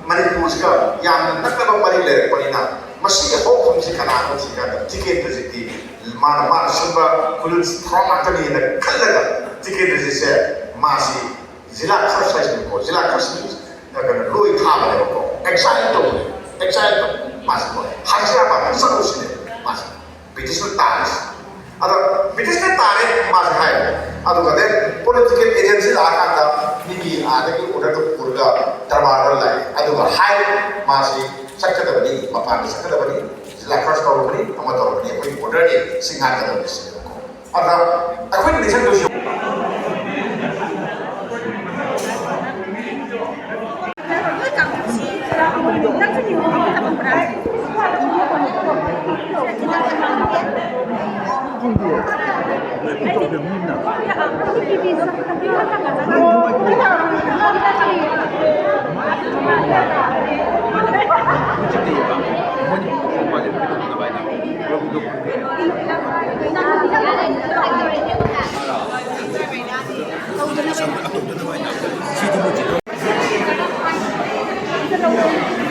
ꯃꯅꯤꯄꯨꯔꯁꯤꯒ ꯌꯥꯝꯅ ꯅꯛꯅꯕ ꯃꯔꯤ ꯂꯩꯔꯛꯄꯅꯤꯅ ꯃꯁꯤꯒꯤ ꯍꯧꯔꯛꯐꯝꯁꯤ ꯀꯅꯥꯅꯣ ꯊꯤꯀꯥꯟꯗ ꯇꯤꯀꯦꯟꯗ꯭ꯔꯖꯤꯠꯀꯤ ꯃꯥꯅ ꯃꯥꯅ ꯁꯤꯟꯕ ꯈꯨꯜ ꯊꯧꯔꯝ ꯉꯥꯛꯇꯅꯤꯅ ꯈꯜꯂꯒ ꯇꯤꯀꯦꯟꯗ꯭ꯔꯖꯤꯠꯁꯦ ꯃꯥꯁꯤ ꯖꯤꯂꯥ ꯈꯔꯁ ꯍꯥꯏꯁꯤꯅꯀꯣ ꯖꯤꯂꯥ ꯈꯔꯁ ꯀꯩꯅꯣ ꯂꯣꯏ ꯊꯥꯕꯅꯦꯕꯀꯣ꯫ ꯑꯦꯛꯁꯥꯏꯜ ꯇꯧꯕꯅꯦ꯫ ꯑꯦꯛꯁꯥꯏꯜ ꯇꯧꯕ ꯃꯥꯁꯤꯀꯣ ꯍꯖꯤꯔꯥ ꯄꯥꯟꯕ ꯆꯠꯂꯨꯁꯤꯅꯦ ꯃꯥꯁꯦ꯫ ꯕ꯭ꯔꯤꯇꯤꯁꯅ ꯇꯥꯔꯤꯁꯦ꯫ ꯑꯗ ꯕ꯭ꯔꯤꯇꯤꯁꯅ ꯇꯥꯔꯦ ꯃꯥꯁꯦ ꯍꯥꯏꯔꯦ꯫ ꯑꯗꯨꯒ ꯗꯦꯟ ꯄꯣꯂꯤꯇꯤꯀꯦꯜ ꯑꯦꯖꯦꯟꯁꯤ ꯂꯥꯛꯑꯀꯥꯟꯗ ꯃꯤꯒꯤ ꯑꯥꯗꯒꯤ ꯑꯣꯔꯗꯔꯗꯨ ꯄꯨꯔꯒ ꯗꯔꯕꯥꯔꯗ ꯂꯥꯛꯑꯦ꯫ ꯑꯗꯨꯒ ꯍꯥꯏꯔꯦ ꯃꯥꯁꯤ ꯆꯠꯀꯗꯕꯅꯤ, ꯃꯄꯥꯟꯗ ꯆꯠꯀꯗꯕꯅꯤ, ꯖꯤꯂꯥ ꯈꯔꯁ ꯇꯧꯔꯕꯅꯤ, ꯑꯃ ꯇꯧꯔꯕꯅꯤ, ꯑꯩꯈꯣꯏꯒꯤ ꯑꯣꯔꯗꯔꯅꯤ, ꯁꯤ ꯉꯥꯛꯀꯗꯕꯅꯤ ꯁꯤꯅꯦꯕꯀꯣ꯫ ꯑꯗ ꯑꯩꯈꯣꯏꯅ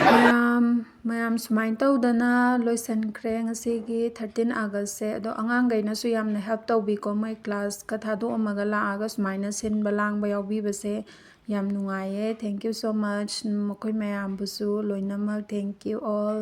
ꯃꯌꯥꯝ ꯃꯌꯥꯝ ꯁꯨꯃꯥꯏꯅ ꯇꯧꯗꯅ ꯂꯣꯏꯁꯤꯟꯈ꯭ꯔꯦ ꯉꯁꯤꯒꯤ thirteen August ꯁꯦ꯫ ꯑꯗꯣ ꯑꯉꯥꯡꯈꯩꯅꯁꯨ ꯌꯥꯝꯅ help ꯇꯧꯕꯤꯀꯣ, ꯃꯣꯏ class ꯀ ꯊꯥꯗꯣꯛꯑꯝꯃꯒ ꯂꯥꯛꯑꯒ ꯁꯨꯃꯥꯏꯅ ꯁꯤꯟꯕ ꯂꯥꯡꯕ ꯌꯥꯎꯕꯤꯕꯁꯦ ꯌꯥꯝ ꯅꯨꯡꯉꯥꯏꯌꯦ꯫ Thank you so much꯫ ꯃꯈꯣꯏ ꯃꯌꯥꯝꯕꯨꯁꯨ ꯂꯣꯏꯅꯃꯛ thank you all꯫